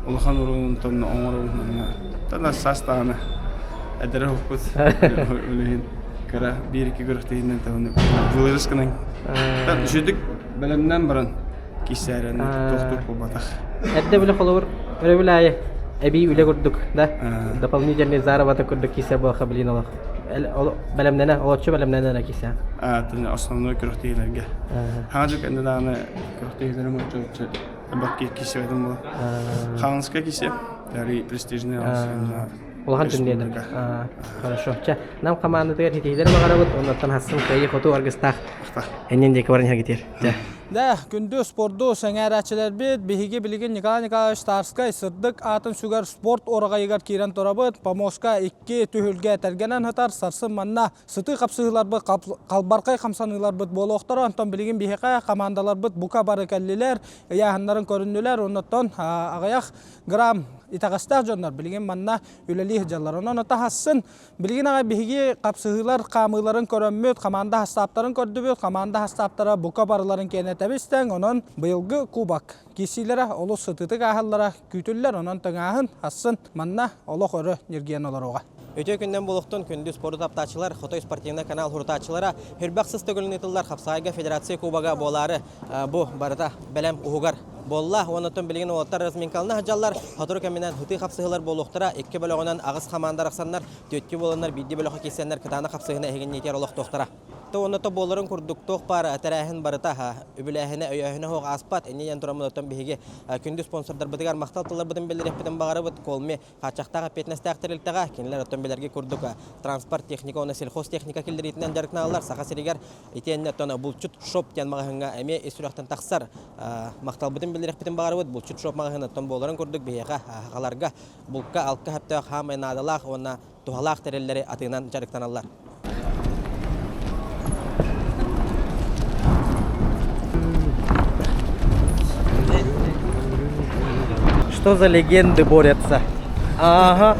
улахан уруун тонна оҥоробун тана саас даҕаны эдэрэ хоппут үлэһин кыра биир-икки күрэхтэһиинэн таһыны былырыс гынан үчүгдүк бэлэмнэн баран киссээрэн тохтуур буолбатах. Эрдэ били холобур өрөбүл аайы эбии үлэ курдук да дополнительный заработок курдук кисе буолха билин олох бэлэмнэнэ олоччу бэлэмнэнэ эрэ кисе. Основной күрэхтэһиилэргэ. Хаажык энде даҕаны күрэхтэһиилэрим оччо элбэх кисебетим була. Хаанска кисе, престижный Улахан түннүөдэр. Хорошо. Чэ, нам хамаандатыгар ситиһиилэр баҕарабыт, оннуттан хассын кыайыы хоту аргыстаах эннин диэки баран иһэргитиэр. Чэ. Да, күндү спорду сэҥээрээччилэрбит, биһиги билигин Николай Николаевич Тарскай сырдык аатын сүгэр спорт уораҕайыгар киирэн турабыт. Помоска икки түһүлгэ тэргэнэн сытар. Сарсын манна сытыы хапсыһыыларбыт, халбархай хамсаныыларбыт буолуохтара. Онтон билигин биһиэхэ хамаандаларбыт бука бары кэллилэр, ыйааһыннарын көрүннүлэр. Оннуттан аҕыйах грамм итэҕэстээх дьоннор билигин манна үлэлии сылдьаллар. Онон таһассын билигин аҕай биһиги хапсыһыылар хаамыыларын көрөммүт, хамаанда хастааптарын көрдүбүт, хамаанда хастааптара бука барыларын киэнэ тэбис-тэҥ, онон быйылгы кубок киирсиилэрэ олус сытыытык ааһаллара күүтүллэр, онон тыҥааһын ассын манна олох өрө ньиргийэн олоруоҕа. Үтүө күннэн буолуохтун күндү спорду таптааччылар, Хотой спортивнай канал сурутааччылара, Хүрбэх сыс төгүлүн ыытыллар Хапсаайга Федерация Кубога буолаары бу барыта бэлэм уһугар. буолла. Онтон билигин уолаттар разминкалана сылдьаллар. Сотору кэминэн ытыы хапсыһыылар буолуохтара. Икки бөлөҕүнэн аҕыс хамаанда арахсаннар, түөттүү буоланнар биирдии бөлөххө киирсэннэр кытаанах хапсыһыыны эһигинниитигэр олохтуохтара. Уонна то буоларын курдук туох баар тэрээһин барыта үбүлээһинэ, өйөөһүнэ суох ааспат. Инньэ диэн тураммыт оттон биһиги күндү спонсордарбытыгар махтал тылларбытын биллэриэхпитин баҕарабыт. Колми хааччахтаах эппиэтинэстээх тэрилтэҕэ кинилэр оттон билэргэ курдук транспорт техника уонна сельхозтехника киллэриитинэн дьарыктаналлар. Саха сиригэр итиэннэ оттон Булчут шоп диэн маҕаһыыҥҥа эмиэ ис сүрэхтэн тахсар махталбытын биллэриэхпитин баҕарабыт. Булчут шоп маҕаһыын оттон буоларын курдук биһиэхэ сахаларга булка, алка сөптөөх хаамай наадалаах уонна туһалаах тэриллэри атыынан дьарыктаналлар. Что за легенды борются? Ага.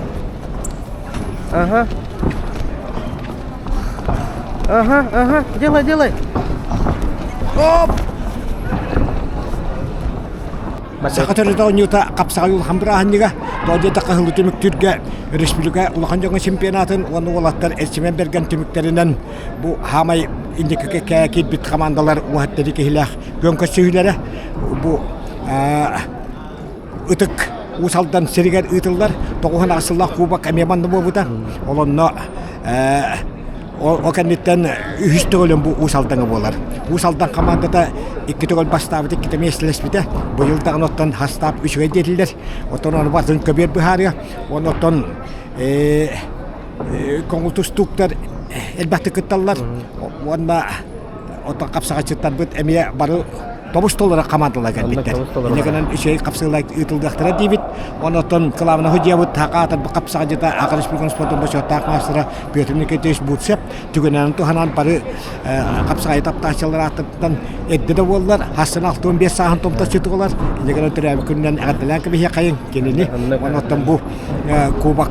Ага. Ага, ага, делай, делай. Оп! Саха төрүт оонньуута хапсаҕай улахан бырааһынньыга, тоҕо диэтэххэ ыһыллыы түмүктүүргэ республика улахан дьоҥҥо чемпионатын уонна уолаттар Эрчимэн Бэргэн түмүктэринэн бу хаамай инникигэ киирбит хамаандалар уһаттары киһилээх күөн көрсүһүүлэрэ бу ытык Уус Алдан сиригэр ыытыллар тоҕуһун аҕыс сыллаах кубок эмиэ манна буолбута. Ол онно Ол кэнниттэн үһүс төгүлүн бу Уус Алдаҥа буолар. Уус Алдан хамаандата икки төгүл бастаабыт, иккитэ миэстэлэспитэ. Быйыл даҕаны оттон хастаап үчүгэй диэтилэр. Оттон ону барытын көбүөр быһаарыа. Уонна оттон көҥүл тустууктар элбэхтик кытталлар. Уонна оттон хапсаҕайчыттарбыт эмиэ бары тобус толору хамаандалар кэлбиттэр. Инньэ гынан үчүгэй хапсыылар ыытыллыахтара диибит. Онон кылаабына судьуйабыт Хакаатар хапсаҕайдьыта Аҕа Республикатын спордун бочуоттаах маастара Петр Никитич Бурцев түгэнинэн туһанан бары хапсаҕайы таптааччылар ааттарыттан эрдэ да буоллар хастан 65 сааһын томточчу туолар. Инньэ гынан төрөөбүт күнүнэн эҕэрдэлээн кэбиһиэххэйиҥ кинини. Онон бу кубок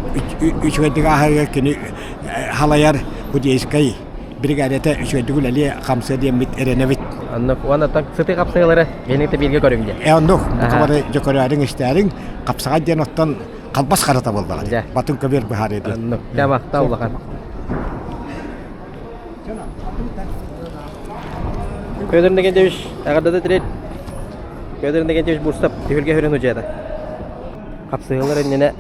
үчүгэйдик ааһарыгар кини халайар Будейскай биригээдэтэ үчүгэйдик үлэлиэ, хамсыа диэммит эрэнэбит. Оннук. Уонна сытыы хапсыһыылары биһиги бииргэ көрүҥ диэн. Э, оннук. Бука бары дьөкөрөөрүҥ, истээриҥ. Хапсаҕай диэн оттон халбас харата буоллаҕа. Батын көбүөр быһаарыы диэн. Оннук. Дьэ, махтал улахан. Петр Иннокентьевич, эҕэрдэ тирит. Петр Иннокентьевич Бурсов түһүлгэ хүрүн удьуйата. Хапсыһыылар иннинэ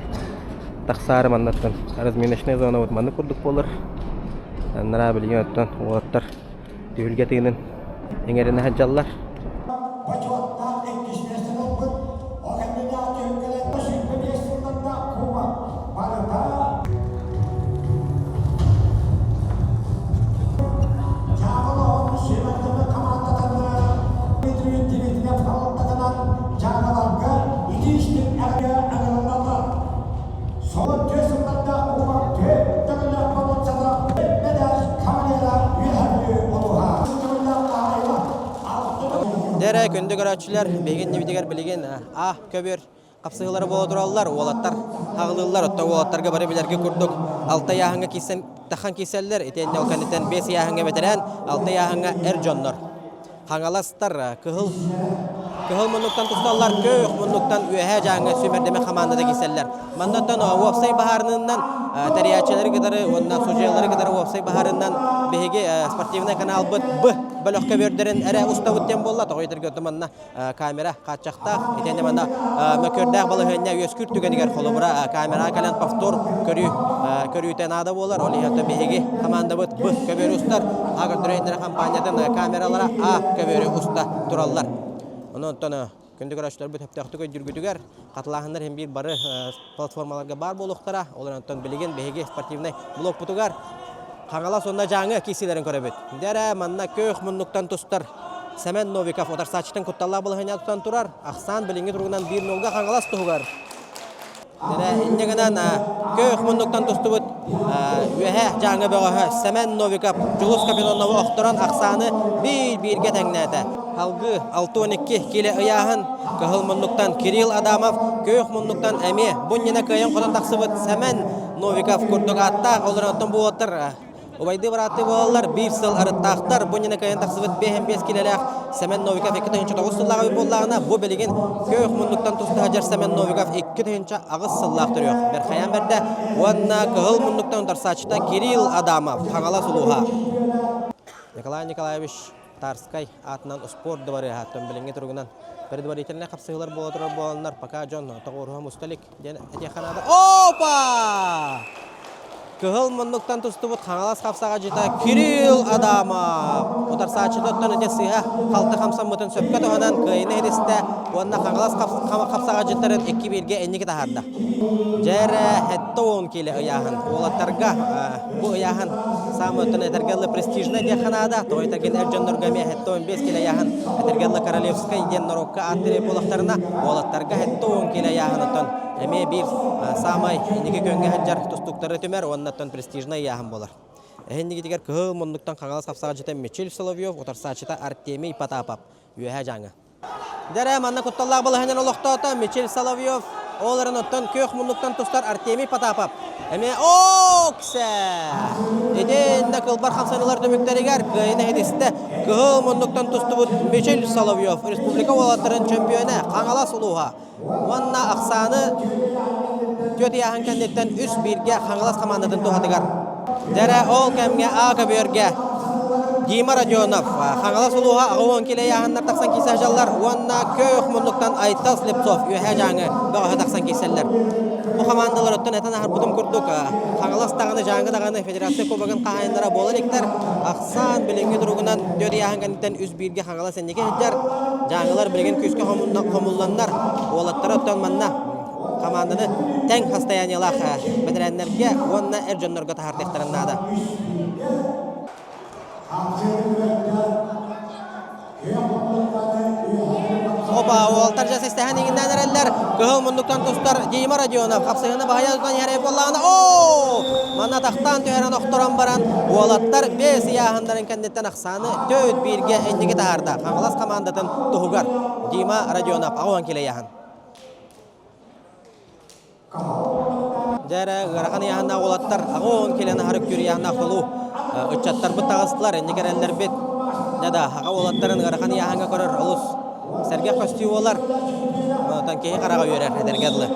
тахсаары маннаттан разминочная зона вот маннык курдук буолар. Анараа билигин оттон уолаттар түһүлгэ тыынын иҥэринэ сылдьаллар. Бочуоттаах иккис миэстэни ылбыт, ол кэннинээҕи түһүлгэлэргэ 25 сыллардаах кубок барыта Дьаабыл оҕону сиэмэттэммит хамаандатанна Дмитрий Дмитриев салалтатынан дьаабыларга итии-истиҥ эҕэрдэ ыҥырыллаллар. Соло түөрт сыллардаах кубок түөрт төгүллээх боруонсата мэдээс кавалера Үөһээ Бүлүү улууһа. Төгүллээх хаһаайына Дэрэ күндү көрөөччүлэр, биһиги иннибитигэр билигин А көбүөр хапсыһыылара буола тураллар, уолаттар хаҕылыыллар, оттон уолаттарга бары билэргэ курдук алта ыйааһыҥҥа киирсэн тахан киирсэллэр, итиэннэ ол кэнниттэн биэс ыйааһыҥҥа бэтэрээн, алта ыйааһыҥҥа эр дьоннор. Хаҥаластар кыһыл кыһыл муннуктан тусталлар, көөх муннуктан үөһээ дьааҥы сүүмэрдэмэ хамаандата киирсэллэр. Маннаттан уопсай баһаарынынан тэрийээччилэри кытары уонна судьуйалары кытары уопсай баһаарынан биһиги спортивнай каналбыт Б бөлөх көбүөрдэрин эрэ устабыт диэн буолла. Тоҕо диэтэргэ манна камера хааччахтаах. Итиэннэ манна мөкүөрдээх балаһыанньа үөскүүр түгэнигэр холобура камераҕа кэлэн повтор көрүү көрүүтэ наада буолар. Ол иһин биһиги хамаандабыт Б көбүөрү устар, А көрдөрө хампаанньатын камералара А көбүөрү уста тураллар. Онон күндү көрөөччүлэрбит сөптөөхтүк өйдүүргүтүгэр хатылааһыннар иһин биир бары платформаларга баар буолуохтара. Ол онтон билигин биһиги спортивнай блокпутугар Хаҥалас уонна Дьааҥы киирсиилэрин көрөбүт. Дьэ манна күөх муннуктан тустар Сэмэн Новиков утарсааччытын кутталлаах балаһыанньа тутан турар. Ахсаан билиҥҥи туругунан 1-0-га Хаҥалас туһугар. Дьэ инньэ гынан күөх муннуктан тустубут үөһэ Дьааҥы бөҕөһө Сэмэн Новиков Дьулус Капитоновы охторон ахсааны биир-бииргэ тэҥнээтэ. Салгыы 62 киилэ ыйааһын кыһыл муннуктан Кирилл Адамов, күөх муннуктан эмиэ бу иннинэ кыайан хотон тахсыбыт Сэмэн Новиков курдук ааттаах олорон оттон бу уолаттар убайдыы бырааттыы буолаллар биир сыл арыттаахтар бу иннинэ кыайан тахсыбыт 5 киилэлээх Сэмэн Новиков 2009 сыллааҕы буоллаҕына бу билигин күөх муннуктан туста сылдьар Сэмэн Новиков 2008 сыллаах төрүөх Бэрхайаан бэрдэ уонна кыһыл муннуктан утарсааччыта Кирилл Адамов Хаҥалас улууһа Николай Николаевич Тарскай аатынан успуорт дыбарыаһа билиҥҥи туругунан. Предварительнай хапсыһыылар буола турар буоланнар, пока дьон тоҕуоруһа муста илик диэн этиэххэ наада. Опа! Кыһыл муннуктан тустубут Хаҥалас хапсаҕадьыта Кирилл Адамов утарсааччыта оттон ити сыыһа халты хамсаммытын сөпкө туһанан кыайыыны иһитистэ уонна Хаҥалас хапсаҕадьыттарын икки бииргэ инники таһаарда. Дьэрэ 70 киилэ ыйааһын. Уолаттарга бу ыйааһын саамай оттон этэргэ дылы престижнай диэххэ наада. Тоҕо этэргин эр дьоннорго эмиэ 75 киилэ ыйааһын этэргэ дылы королевскай диэн норуокка ааттыыр буоллахтарына уолаттарга 70 киилэ ыйааһын оттон эмиэ биир саамай инники күөҥҥэ сылдьар тустууктары түмэр уонна оттон престижнай ыйааһын буолар. Эһиннигитигэр кыһыл муннуктан Хаҥалас хапсаҕадьыта Мичил Соловьев, утарсааччыта Артемий Потапов. Үөһээ Дьааҥы. Дьэрэ, манна кутталлаах балаһанньан олохтоото Мичил Соловьев, ол эрэн оттон күөх муннуктан тустар Артемий Потапов. Эмиэ оксе! Итиннэ кылбар хамсаныылар түмүктэригэр кыайыны иһитистэ кыһыл муннуктан тустубут Мичил Соловьев, республика уолаттарын чөмпүйүөнэ Хаҥалас улууһа. Уонна ахсааны түөрт ыйааһын кэнниттэн үс бииргэ Хаҥалас хамаандатын туһатыгар. Дьэрэ ол кэмҥэ А көбүөргэ Дима Родионов, Хаҥалас улууһа 80 килэ ыйааһыннар тахсан киирсэ сылдьаллар уонна Көөх муннуктан Айтал Слепцов Үөһээ Дьааҥы бөҕөһө тахсан киирсэллэр. Бу хамаандалар оттон этэн аһарбытым курдук Хаҥалас даҕаны Дьааҥы даҕаны федерация кубогын хаһаайыннара буола иликтэр. Ахсаан билиҥҥи туругунан түөрт ыйааһын кэнниттэн үс бииргэ Хаҥалас инники сылдьар. Дьааҥылар билигин күүскэ хомулланнар, уолаттара оттон манна хамаанданы тэҥ состояниелаах бэтэрээннэргэ уонна эр дьоннорго таһаартыахтарын наада. Опа, уолтар дьэ систэһэн иҥиннээн эрэллэр. Кыһыл муннуктан тустар Дима Родионов хапсыһыны баһыйа тутан иһэр буоллаҕына, оо! Манна тахтаан түһэрэн охторон баран, уолаттар бэс ыйааһыннарын кэнниттэн ахсааны төрт бииргэ инники таһаарда. Хаҥалас хамаандатын туһугар Дима Родионов 80 килэ ыйааһын. Дьэ эрэ ыарахан ыйааһыннаах уолаттар 80 килэни аһары үктүүр ыйааһыннаах толуу ыччаттарбыт таҕыстылар, инники эрэллэрбит. Дьэ да, аҕа уолаттарын ыарахан ыйааһыҥҥа көрөр олус сэргэх көстүү буолар. Онтон киһи хараҕа үөрэр, этэргэ дылы.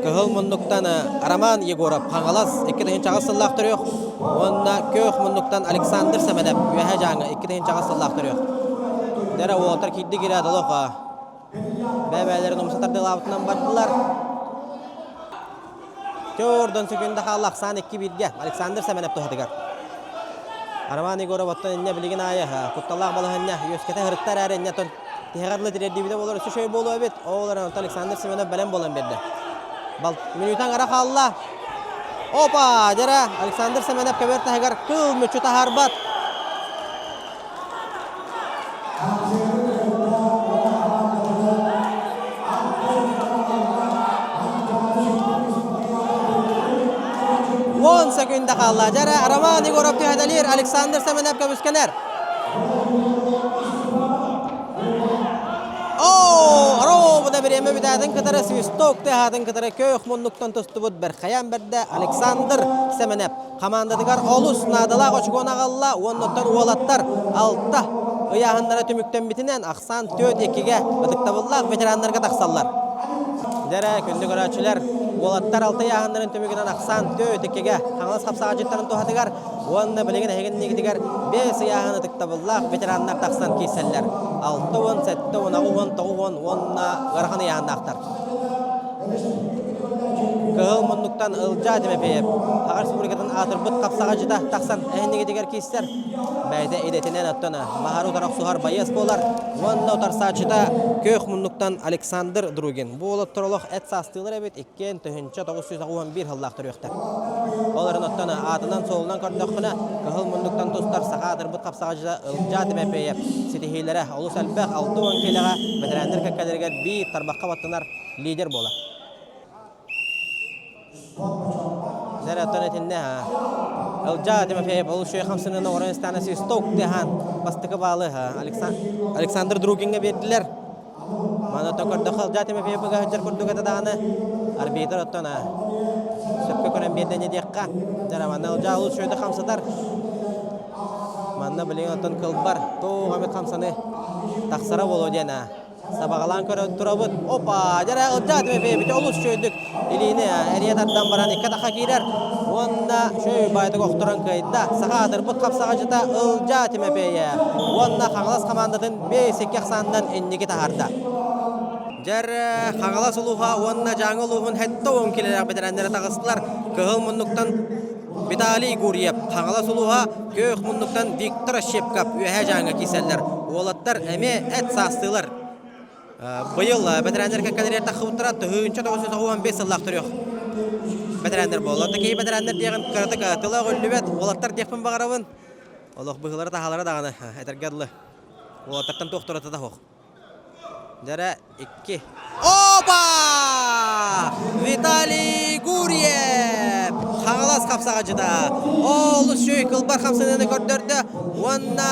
Кыһыл муннуктан Роман Егоров Хаҥалас 2008 сыллаах төрүөх уонна Күөх муннуктан Александр Сэмэнэп Үөһээ Дьааҥы 2008 сыллаах төрүөх. Дьэ эрэ уолаттар киирдик ирэ толох Бэйэ-бэйэлэрин умса тардыалаабытынан бардылар. Төрдөн сөкүндэ хаалла ахсаан икки бииргэ Александр Сэмэнэп туһатыгар. Роман Егоров оттон инньэ билигин аайы кутталлаах балаһыанньа үөскэтэ сырытта эрээри инньэ оттон тиһэҕэр ыла тириэрдибитэ буолар өссө үчүгэй буолуо эбит. Ол эрэн оттон Александр Семенов бэлэм буолан биэрдэ. Бал мүнүүтэ аҥара хаалла. Опа! Дьэрэ Александр Семенов көбүөр таһыгар кыл мүччү таһаарбат. Уон секунда хаалла. Дьэрэ Роман Егоров түһэтэлиир, Александр Семенов көмүскэнэр. Оо, ровно бириэмэ бүтээтин кытары свисток тыаһаатын кытары көөх муннуктан тустубут Бэрхэйэн бэрдэ Александр Семенов. Хамаандатыгар олус наадалаах очукуону аҕалла уонна оттон уолаттар алта ыйааһыннара түмүктэммитинэн ахсаан түөрт иккигэ ытыктабыллаах ветераннарга тахсаллар. Дьэрэ, күндү көрөөччүлэр, уолаттар алта ыйааһыннарын түмүгүнэн ахсаан түөрт иккигэ Хаҥалас хапсаҕадьыттарын туһатыгар уонна билигин эһигин иннигитигэр биэс ыйааһын ытыктабыллаах ветераннар тахсан киирсэллэр. 60, 70, 80, 90 уонна ыарахан ыйааһыннаахтар. Кыһыл муннуктан Ылдьаа Тимофеев Саха Республикатын аатырбыт хапсаҕадьыта тахсан эһиннигитигэр киирсэр. Бэйэтэ идэтинэн оттон баһары утары охсуһар байыас буолар. Уонна утарсааччыта күөх муннуктан Александр Другин. Бу уолаттар олох эт саастыылар эбит, иккиэн 1991 сыллаах төрүөхтэр. Ол эрэн оттон аатынан-суолунан көрдөххүнэ, кыһыл муннуктан тустар саха аатырбыт хапсаҕадьыта Ылдьаа Тимофеев ситиһиилэрэ олус элбэх, 60 киилэҕэ бэтэрээннэр кэккэлэригэр биир тарбахха баттанар лидер буолар. Дьэ, итиннэ Ылдьаа Тимофеев олус үчүгэй хамсаныыны оҥорон истэҕинэ свисток тыаһаан бастакы баалы Александр Другиҥҥа биэрдилэр. Маны оттон көрдөххө Ылдьаа Тимофеев ыга сылдьар курдук этэ даҕаны арбитр оттон сөпкө көрөн биэрдэ ини диэххэ. Дьэ, манна Ылдьаа олус үчүгэйдик хамсатар. Манна билигин оттон кылбар туох эмит хамсаныы тахсара буолуо диэн сабаҕалаан көрөн турабыт. Опа! Дьэ, Ылдьаа Тимофеевич олус үчүгэйдик илиини эрийэ тардан баран икки атахха киирэр уонна шөй баайдык охторон кыайда. Саха аатырбыт хапсаҕачыта Ылдьаа Тимофеев уонна Хаҥалас хамаандатын 5-2 ахсаанынан инники таһаарда. Дьэр Хаҥалас улууһа уонна Дьааҥы улууһун 70 килэлээх бэтэрээннэрэ таҕыстылар. Кыһыл муннуктан Виталий Гурьев, Хаҥалас улууһа Күөх муннуктан Виктор Ощепков Үөһээ Дьааҥы киирсэллэр. Уолаттар эмиэ эт саастыылар. Быйыл бэтэрээннэр кэккэлэригэр тахсыбыттара 1995 сыллаах төрүөх бэтэрээннэр буолла. Такие бэтэрээннэр диэҕин кыратык тыла өҕүллүбэт уолаттар диэхпин баҕарабын. Олох быһыылара-таһаалара даҕаны этэргэ дылы. Уолаттартан туох туратата суох. Дьэрэ икки. Опа! Виталий Гурьев! Хаҥалас хапсаҕачыта. Олус үчүгэй кылбар хамсаныыны көрдөрдө уонна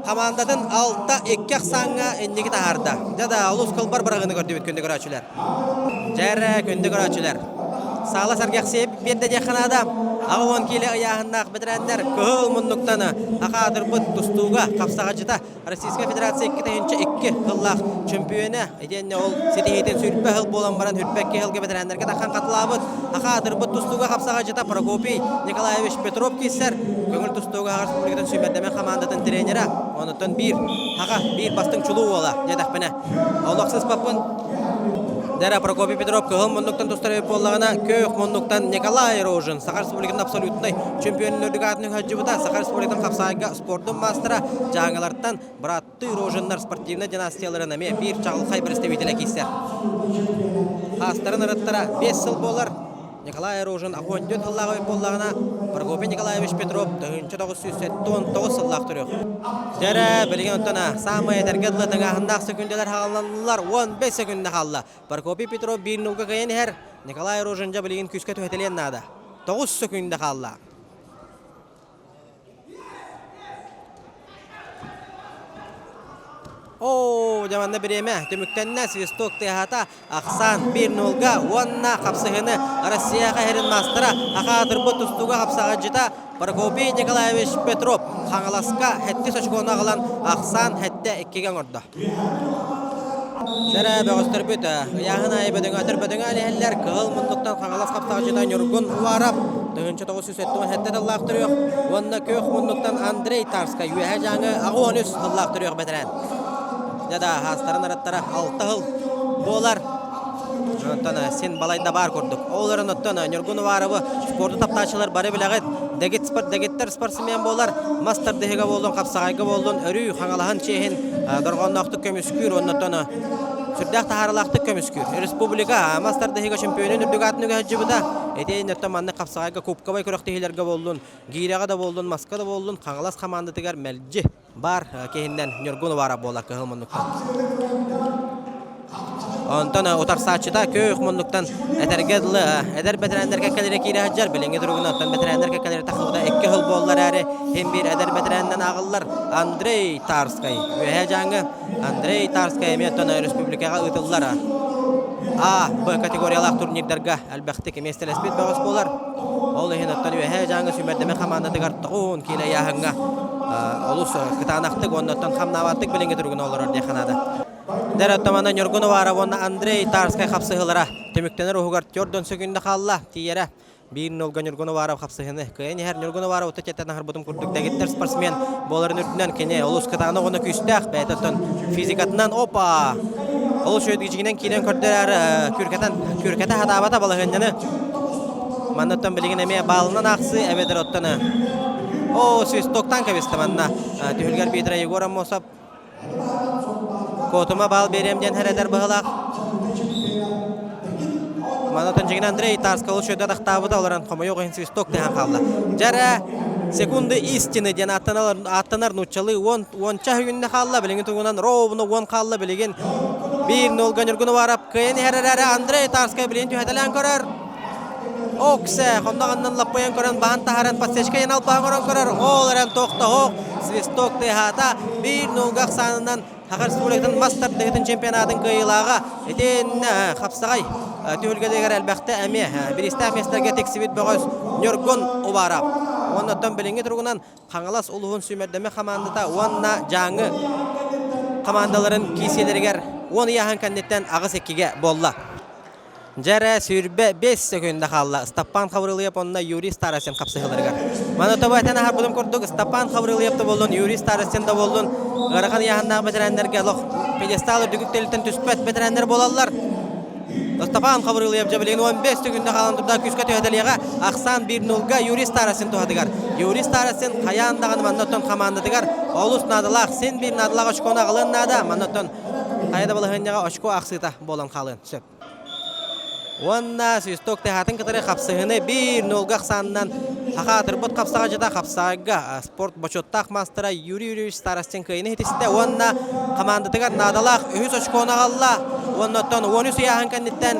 хамаандатын 6-2 ахсааҥҥа инники таһаарда. Дьэ да, олус кылбар быраҕыыны көрдүбүт күндү көрөөччүлэр. Дьэ эрэ, күндү көрөөччүлэр. Саала сэргэхсийэ биэрдэ диэххэ наада. 80 киилэ ыйааһыннаах бэтэрээннэр кыһыл муннуктан акаатырбыт тустууга хапсаҕачыта Российскай Федерация 2002 сыллаах чөмпүйүөнэ. Итиэннэ ол ситиһиитин сүрбэ сыл буолан баран үрбэкки сылга бэтэрээннэргэ таххан хатылаабыт акаатырбыт тустууга хапсаҕачыта Прокопий Николаевич Петров киирсэр. Көҥүл тустууга Саха Республикатын сүүмэрдэмэ хамаандатын тренерэ. Онуттан биир хаха биир бастыҥ чулуу уола диэтэхпинэ олох сыспаппын. Дара Прокопий Петров кыһыл муннуктан тустар эбит буоллаҕына, күөх муннуктан Николай Рожин Саха Республикатын абсолютнай чемпионун үрдүк аатын үһэддьибыта. Саха Республикатын хапсаайга спордун маастара Дьааҥылартан быраттыы Рожиннар спортивнай династияларын эмиэ биир чаҕылхай представителэ киирсэр. Хаастарын ырыттара 5 сыл буолар. Николай Рожин 84 сыллаах эбит буоллаҕына, Прокопий Николаевич Петров 1979 сыллаах төрүөх. Дьэрэ, билигин оттон саамай этэргэ дылы тыҥааһыннаах сөкүндэлэр хаалланнылар, 15 сөкүндэ хаалла. Прокопий Петров биир нулга кыайан иһэр, Николай Рожин дьэ билигин күүскэ түһэтэлиэн наада. 9 сөкүндэ хаалла. Оо, дьэ манна бириэмэ түмүктэннэ, свисток тыаһаата, ахсаан биир нулга уонна хапсыһыыны Россия хаһырын маастара, акаатырбыт тустууга хапсаҕайдьыта Прокопий Николаевич Петров Хаҥаласка сэттис очкону аҕалан ахсаан сэттэ иккигэ оҥордо. Сэрэ бөҕөстөрбүт ыйааһын аайы бөдөҥөөтөр бөдөҥөөн иһэллэр. Кыһыл муннуктан Хаҥалас хапсаҕайдьыта Ньургун Уваров 1977 тыллаах төрүөх уонна күөх муннуктан Андрей Тарскай Үөһээ Дьааҥы 83 сыллаах төрүөх бэтэрээн. Дьэ да, хаастарын араттара алта сыл буолар. Онтон син балайда баар курдук. Ол эрэн оттон Ньургун Уваровы спорду таптааччылар бары билэҕит. Дэгит спорт, дэгиттэр спортсмен буолар. Мас тардыһыга буоллун, хапсаҕайга буоллун, өрүү Хаҥалаһын чиэһин дорҕоонноохтук көмүскүүр уонна сүрдээх таһаарыылаахтык көмүскүүр. Республика мас тардыһыыга чемпионун үрдүк аатын үгэһдьибыта. Ити оттон маннык хапсаҕайга кубковай күрэхтэһиилэргэ буоллун, гиирэҕэ да буоллун, маска да буоллун, Хаҥалас хамаандатыгар мэлдьи бар киһиннэн Ньургун Уваров буолар кыһыл муннуктан. Онтон утарсааччыта күөх муннуктан этэргэ дылы эдэр бэтэрээннэргэ кэлэрэ киирэ сылдьар. Билиҥҥи туругунан оттон бэтэрээннэргэ кэлэрэ тахсыбыта икки сыл буоллар эрээри син биир эдэр бэтэрээнинэн ааҕыллар Андрей Тарскай. Үөһээ Дьааҥы Андрей Тарскай эмиэ оттон республикаҕа ыытыллар А, Б категориялаах турнирдарга элбэхтик миэстэлэспит бөҕөс буолар. Ол иһин оттон Үөһээ Дьааҥы сүүмэрдэмэ хамаандатыгар тоҕуһун киилэ ыйааһыҥҥа олус кытаанахтык уонна оттон хамнаабаттык билиҥҥи туругун олорор диэххэ наада. Дэр оттомана Ньургун Уваров уонна Андрей Тарскай хапсыһыылара түмүктэнэр уһугар төрдөн сөкүндэ хаалла. Тиийэрэ биир нолга Ньургун Уваров хапсыһыыны кыайан иһэр. Ньургун Уваров отут тиэттэн аһарбытым курдук дэгиттэр спортсмен буоларын үрдүнэн кини олус кытаанах уонна күүстээх бэйэтэ оттон физикатынан опа олус үөдүгүчүгүнэн киирэн көрдөрөр күркэтэн күркэтэ хатаабата балаһыанньаны манна оттон билигин эмиэ баалынан аахсыы эбэтэр оттон о свистоктан кэбистэ манна түһүлгэр арбитра Егор Аммосов Куотума баал биэриэм диэн хэрэтэр быһылаах. Манатан дьиҥин Андрей Тарскалы үчүгэйдик атахтаабыта, олорон хомойуох иһин свисток тыаһаан хаалла. Дьэрэ секунды истины диэн ааттанар, ааттанар нууччалыы уон уонча күннэ хаалла, билиҥҥи тугунан ровно уон хаалла билигин. Биир нолга Ньургунуваров кыайан иһэр эрээри Андрей Тарскай билигин түһэтэлээн көрөр. Оксе, хонноҕунан лаппыйан көрөн баһан таһааран подсечка янал баһан көрөн көрөр. Ол эрэн тохтоһуох, свисток тыаһаата. Биир нулга ахсаанынан Саха Республикатын мас тардыһыытын чемпионатын кыайыылааҕа итиннэ хапсаҕай түһүлгэлэригэр элбэхтэ эмиэ бириистээх миэстэлэргэ тиксибит бөҕөс Ньургун Убаров. Уонна оттон билиҥҥи туругунан Хаҥалас улууһун сүүмэрдэмэ хамаандата уонна Дьааҥы хамаандаларын киисиэлэригэр 10 ыйааһын кэнниттэн аҕыс иккигэ буолла. Дьэ эрэ, 25 сөкүүндэ хаалла Ыстаппаан Хабырылыйап уонна Юрий Старостин хапсыһыыларыгар. Маны тобо этэн аһарбытым курдук, Ыстаппаан Хабырылыйап да буоллун, Юрий Старостин да буоллун, Ыарахан ыйааһыннаах бэтэрээннэргэ олох пьедестал үрдүк үктэлиттэн түспэт бэтэрээннэр буолаллар. Степан Хабырылыев дьэ билигин 15 секунда хаалан турда күүскэ түһэтэлиэҕэ. Ахсаан 1-0-га Юрий Старостин туһатыгар. Юрий Старостин хайаан даҕаны манна оттон хамаандатыгар олус наадалаах, син биир наадалаах очкону аҕалыан наада. Манна оттон хайа да балаһыанньаҕа очко ахсыыта буолан хаалыан сөп. Уонна свисток тыаһаатын кытары хапсыһыыны 1-0-га ахсаанынан Саха аатырбыт хапсаҕайдьыта хапсаҕайга спорт бочуоттаах маастара Юрий Юрьевич Старостин кыайыыны ситистэ уонна хамаандатыгар наадалаах үһүс очкону аҕалла. Уонна оттон 13 ыйааһын кэнниттэн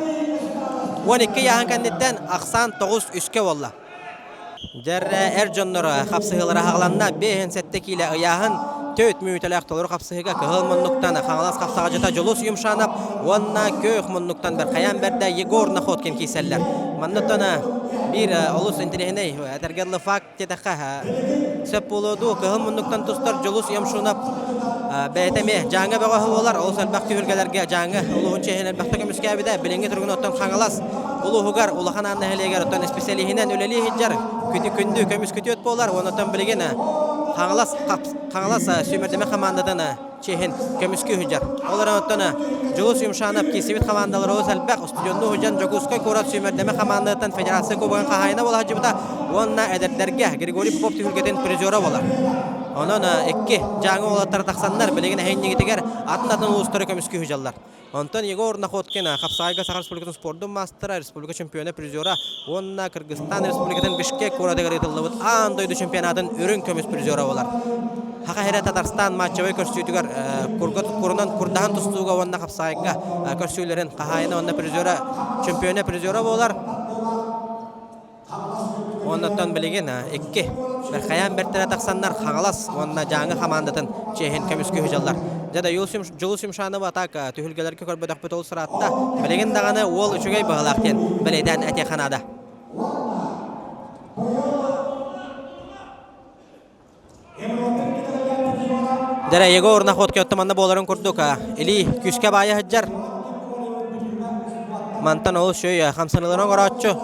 12 ыйааһын кэнниттэн ахсаан 9-3-кэ буолла. Дьэр эр дьоннор хапсыһыылара аҕаланна. 57 киилэ ыйааһын 4 мүнүүтэлээх толору хапсыһыыга кыһыл муннуктан Хаҥалас хапсаҕадьыта Дьулус Юмшанов уонна күөх муннуктан Бэрхайаан бэрдэ Егор Находкин киирсэллэр. Манныттан биир олус интэриэһинэй этэргэ дылы факт диэтэххэ сөп буолуо дуу кыһыл муннуктан тустар Дьулус Юмшанов бэйэтэ эмиэ Дьааҥы бөҕөһө буолар. Олус элбэх түһүлгэлэргэ Дьааҥы улууһун чиэһин элбэхтэ көмүскээбитэ. Билиҥҥи туругун оттон Хаҥалас улууһугар Улахан Аан нэһилиэгэр оттон исписэлииһинэн үлэлии сылдьар күтү күндү көмүс күтүөт буолар уонна оттон билигин Хаҥалас Хаҥалас сүүмэрдэмэ хамаандатын чиэһин көмүскүү сылдьар. Ол эрэн оттон Дьулус Юмшанов киирсибит хамаандалар олус элбэх устудьуоннуу сылдьан Дьокуускай куорат сүүмэрдэмэ хамаандатыттан федерация кубогын хаһаайына буола сылдьыбыта уонна эдэрдэргэ Григорий Попов түһүлгэтин призера буолар. Онон икки Дьааҥы уолаттара тахсаннар билигин эһинньигитигэр атын-атын улуустары көмүскүү сылдьаллар. Онтон Егор Находкин Хапсаҕайга Саха Республикатын спордун маастара, республика чемпиона, призера уонна Кыргызстан Республикатын Бишкек куоратыгар ыытыллыбыт аан дойду чемпионатын үрүҥ көмүс призера буолар. Саха сирэ Татарстан матчевай көрсүүтүгэр курунан курдаһан тустууга уонна хапсаҕайга көрсүүлэрин хаһаайына уонна призера, чемпиона, призера буолар. Оннуттан билигин икки Бэрхэйээн бэртэрэ тахсаннар Хаҥалас уонна Дьааҥы хамаандатын чиэһин көмүскүү сылдьаллар. Дьэ да Дьулус Юмшанова так түһүлгэлэргэ көрбөтөхпүт ол сыраатта. Билигин даҕаны уол үчүгэй быһыылаах диэн бэлиэтээн этиэххэ наада. Дэрэ Егор Находка манна буоларын курдук илии күүскэ баайа сылдьар. Мантан олус үчүгэй хамсаныыларын оҥорооччу.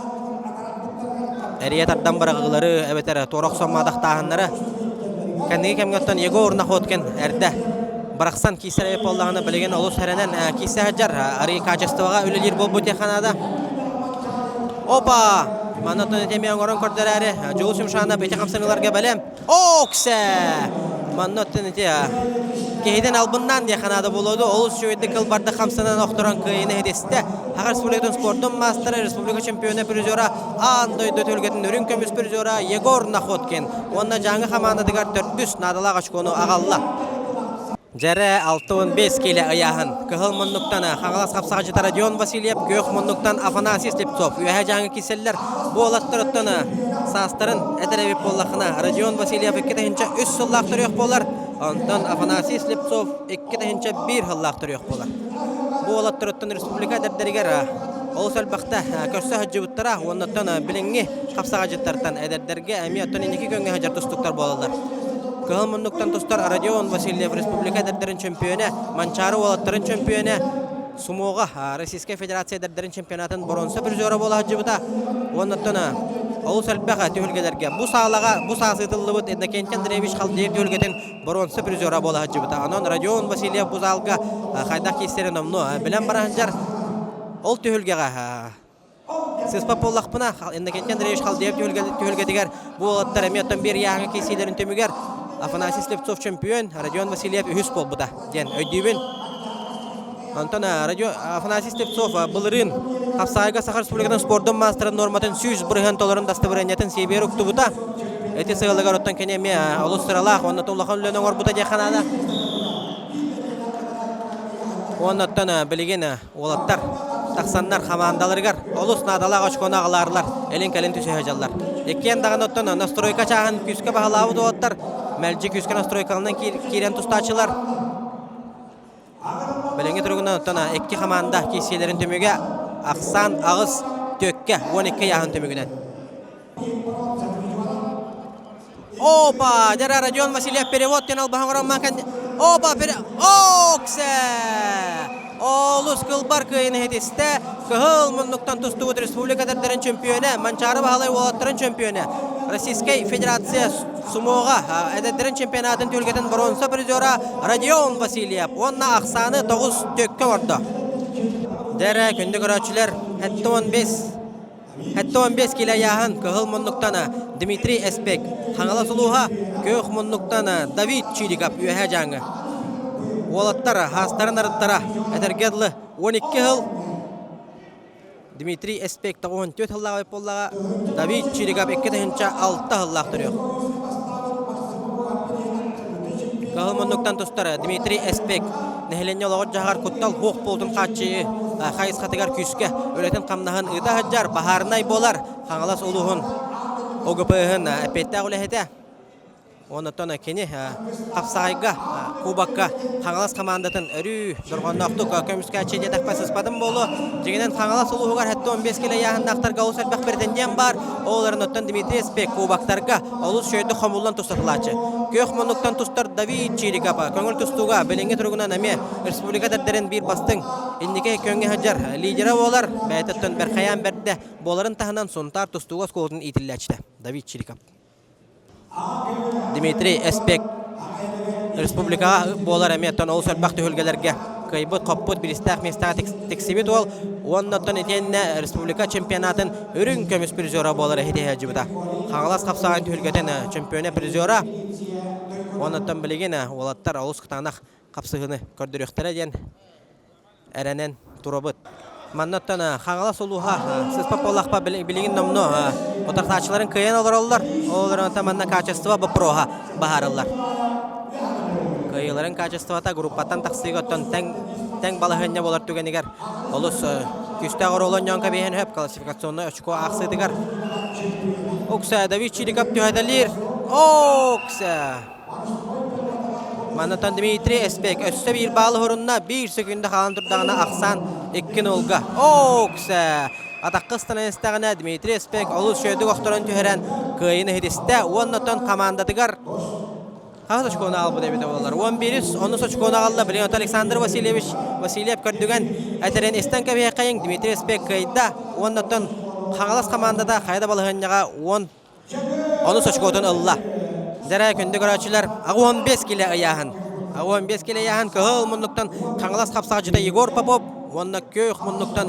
Эрийэ тардан быраҕыылары эбэтэр туора охсон маадахтааһыннары. Кэнники кэмҥэ оттон Егор Находкин эрдэ бырахсан киирсэр эбит буоллаҕына билигин олус эрэнэн киирсэ сылдьар. Арыы качествоҕа үлэлиир буолбут диэххэ наада. Опа! Манна оттон ити эмиэ оҥорон көрдөрөөрү Дьулус Юмшанов ити хамсаныыларга бэлэм. Оксе! Манна оттон ити киһитин албыннаан диэххэ наада буолуо дуо? Олус үчүгэйдик кылбардык хамсанан охторон кыайыыны ситистэ. Саха Республикатын спордун маастара, республика чемпиона призера, аан дойду түһүлгэтин үрүҥ көмүс призера Егор Находкин уонна Дьааҥы хамаандатыгар төрдүс наадалаах очкону аҕалла. Дьэрэ 65 киилэ ыйааһын. Кыһыл муннуктан Хаҥалас хапсаҕайдьыта Родион Васильев, күөх муннуктан Афанасий Слепцов. Үөһээ Дьааҥы киирсэллэр. Бу уолаттар оттон саастарын этэр эбит буоллаххына, Родион Васильев 2003 сыллаах төрүөх буолар, онтон Афанасий Слепцов 2001 сыллаах төрүөх буолар. Бу уолаттар оттон республика эдэрдэригэр олус элбэхтэ көрсө сылдьыбыттара уонна оттон билиҥҥи хапсаҕайдьыттартан эдэрдэргэ эмиэ оттон инники күөҥҥэ сылдьар тустуктар буолаллар. Кыһыл муннуктан тустар Родион Васильев республика эдэрдэрин чөмпүйүөнэ, Манчаары уолаттарын чөмпүйүөнэ, Сумоҕа Российскай Федерация эдэрдэрин чемпионатын боруонса призера буола сылдьыбыта. Уонна оттон олус элбэх түһүлгэлэргэ бу саалаҕа бу саас ыытыллыбыт Иннокентий Андреевич Халдеев түһүлгэтин боруонса призера буола сылдьыбыта. Онон Родион Васильев бу залга хайдах киирсэрин номнуо билэн бара сылдьар. Ол түһүлгэҕэ Сыспат буоллахпына, Иннокентий Андреевич Халдеев түһүлгэтигэр бу уолаттар эмиэ оттон биир ыйааһыҥҥа киирсиилэрин түмүгэр Афанасий Слепцов чемпион, Родион Васильев үһүс буолбута диэн өйдүүбүн. Онтон Афанасий Слепцов былырыын Хапсаайга Саха Республикатын спордун маастарын нуорматын 100% толорун дастабырыанньатын сиэбигэр уктубута. Ити сыалыгар оттон кини эмиэ олус сыралаах уонна улахан үлэни оҥорбута диэххэ наада. Уонна оттон билигин Уолаттар тахсаннар хамаандаларыгар олус наадалаах очкону аҕалаарлар, илин-кэлин түсүһэ сылдьаллар. Иккиэн даҕаны оттон настройка чааһын күүскэ баһылаабыт уолаттар мэлдьи күүскэ настройкаланан киирэн тустааччылар. Билиҥҥи туругунан оттон икки хамаанда киирсиилэрин түмүгэ ахсаан аҕыс түөккэ 12 ыйааһын түмүгүнэн. Опа! Дьэ Родион Васильев перевод диэн албаһын оҥорон Опа! Пере... Оксе! Олус кылбар кыайыны иһитистэ. Кыһыл муннуктан тустубут республика эдэрдэрин чөмпүйүөнэ, Манчаары Баһылай уолаттарын чөмпүйүөнэ, Российскай Федерация сумоҕа эдэрдэрин чемпионатын түһүлгэтин боруонса призера Родион Васильев уонна ахсааны 9 төккө ордо. Дэрэ күндү көрөөччүлэр 75 75 килэ ыйааһын кыһыл муннуктан Дмитрий Эспек, Хаҥалас улууһа күөх муннуктан Давид Чириков Үөһээ Дьааҥы. Уолаттар хаастарын арыттара этэргэ дылы 12 сыл Дмитрий Эспек 94 сыллаах буоллаҕа Давид Чириков 2006 сыллаах төрүөх. Кыһыл муннуктан тустар Дмитрий Эспек нэһилиэнньэ олоҕор-дьаһаҕар куттал суох буолтун хааччыйыы хайысхатыгар күүскэ үлэтин-хамнаһын ыыта сылдьар баһаарынай буолар Хаҥалас улууһун ОГП-һын эппиэттээх үлэһитэ. Онтон кини хапсаҕайга кубокка Хаҥалас хамаандатын өрүү дорҕоонноохтук көмүскээччи диэтэхпэ сыспатым буолуо. Дьиҥинэн Хаҥалас улууһугар 75 килэ ыйааһыннаахтарга олус элбэх претендент баар. Ол эрэн Дмитрий Спек кубоктарга олус үчүгэйдик хомуллан тустатылааччы. Күөх муннуктан тустар Давид Чириков көҥүл тустууга билиҥҥи туругунан эмиэ республика эдэрдэрин биир бастыҥ инники көҥҥэ сылдьар лидерэ буолар. Бэйэтиттэн Бэрхайаан бэрдэ буоларын таһынан Сунтаар тустууга оскуолатын иитиллээччитэ Давид Чириков. Дмитрий Эспек республикаҕа буолар эмиэ оттон олус элбэх түһүлгэлэргэ кыайбыт-хоппут бириистээх миэстэҕэ тиксибит уол уонна оттон итиэннэ республика чемпионатын үрүҥ көмүс призера буолар иһитиһэ сылдьыбыта. Хаҥалас хапсаҕайын түһүлгэтин чемпиона призера уонна оттон билигин уолаттар олус кытаанах хапсыһыыны көрдөрүөхтэрэ диэн эрэнэн турабыт. Маннаттан Хаҥалас улууһа сыспа буоллахпа билигин номнуо утарсааччыларын кыайан олороллор. Ол эрэн манна качество боппуруоһа баһаарыллар. Кыайыыларын качествота группаттан тахсыыга оттон тэҥ тэҥ балаһыанньа буолар түгэнигэр олус күүстээх оруолу оонньоон кэбиһэн сөп классификационнай очко аахсыытыгар. Укса Давид Чириков түһэтэлиир. Окса! Манатан Дмитрий Эспек өссө биир баалы хорунна, биир секунда хаалан турдаҕына ахсаан 2-0-га. Ооксэ! Атахха ыстанан истэҕинэ Дмитрий Эспек олус үчүгэйдик охторон түһэрэн кыайыыны иһитистэ уонна оттон хамаандатыгар хаһыс очкону аҕалбыт эбитэ буоллар. 11 онус очкону аҕалла. Билигин Александр Васильевич Васильев көрдүгэн этэрин истэн кэбиһиэххэйиҥ Дмитрий Эспек кыайда уонна оттон Хаҥалас хамаандата хайа да балаһыанньаҕа 10 Онус очкотун ылла. Дьэрэ күндү көрөөччүлэр, 15 килэ ыйааһын. 15 килэ ыйааһын кыһыл муннуктан Хаҥалас хапсаҕаччыта Егор Попов уонна күөх муннуктан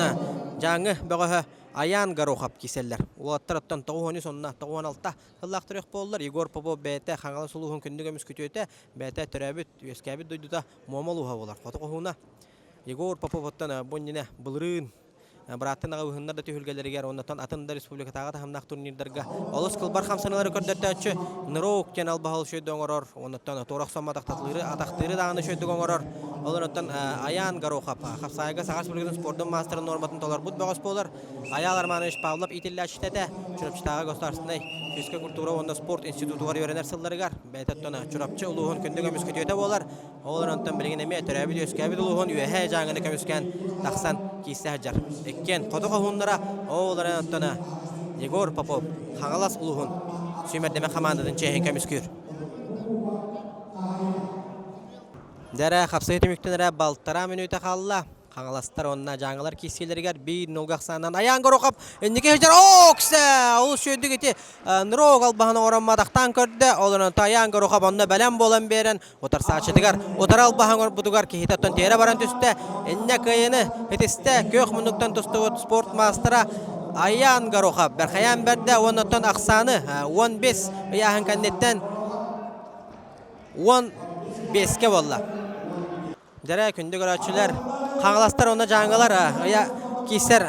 Дьааҥы бөҕөһө Аян Горохов киирсэллэр. Уолаттар оттон 93 уонна 96 сыллаах төрүөх буоллар, Егор Попов бэйэтэ Хаҥалас улууһун күндү көмүс күтүөтэ, бэйэтэ төрөөбүт, үөскээбит дойдута Муома улууһа буолар. Хоту хоһууна Егор Попов оттон бу иннинэ былырыын бырааттын аҕабыһыннар да түһүлгэлэригэр уонна атын да республикатааҕы таһымнаах турнирдарга олус кылбар хамсаныылары көрдөртөөччү Нроук диэн албаһыл үчүгэйдик оҥорор уоннаттан туора охсоммот атахтыыры атахтыыры даҕаны үчүгэйдик оҥорор ол онтон Аян Горохов хапсаайга Саха Республикатын спордун маастарын нуорматын толорбут бөҕөс буолар Айаал Романович Павлов иитиллээччитэ этэ Чурапчытааҕы государственнай физическэй культура уонна спорт институтугар үөрэнэр сылларыгар бэйэтэ оттон Чурапчы улууһун күндү көмүс күтүөтэ буолар Ол онтон билигин эмиэ төрөөбүт-үөскээбит улууһун Үөһээ Дьааҥыны көмүскээн тахсан киирсэ сылдьар. Иккиэн хоту хоһууннара ол эрэн оттон Егор Попов Хаҥалас улууһун сүүмэрдэмэ хамаандатын чиэһин көмүскүүр. Дьэрэ хапсыһыы түмүктэнэрэ балтараа мүнүүтэ хаалла. Хаҥаластар уонна дьааҥылар киирсиилэригэр биир нолга ахсаанынан Аян Горохов инники сылдьар Оксе! Олус үчүгэйдик ити нрог албаһын оҥорон матахтаан көрдө. Ол онон Аян Горохов онно бэлэм буолан биэрэн утарсааччытыгар утары албаһын оҥорбутугар киһитэ оттон тиэрэ баран түстэ. Иннэ кыайыны итистэ күөх муннуктан тустубут спорт маастара Аян Горохов бэрхэйээн бэрдэ уонна оттон ахсааны 15 ыйааһын кэнниттэн 15-кэ буолла. Дьэрэ, күндү көрөөччүлэр, хаҥаластар уонна дьааҥылар ыйа киирсэр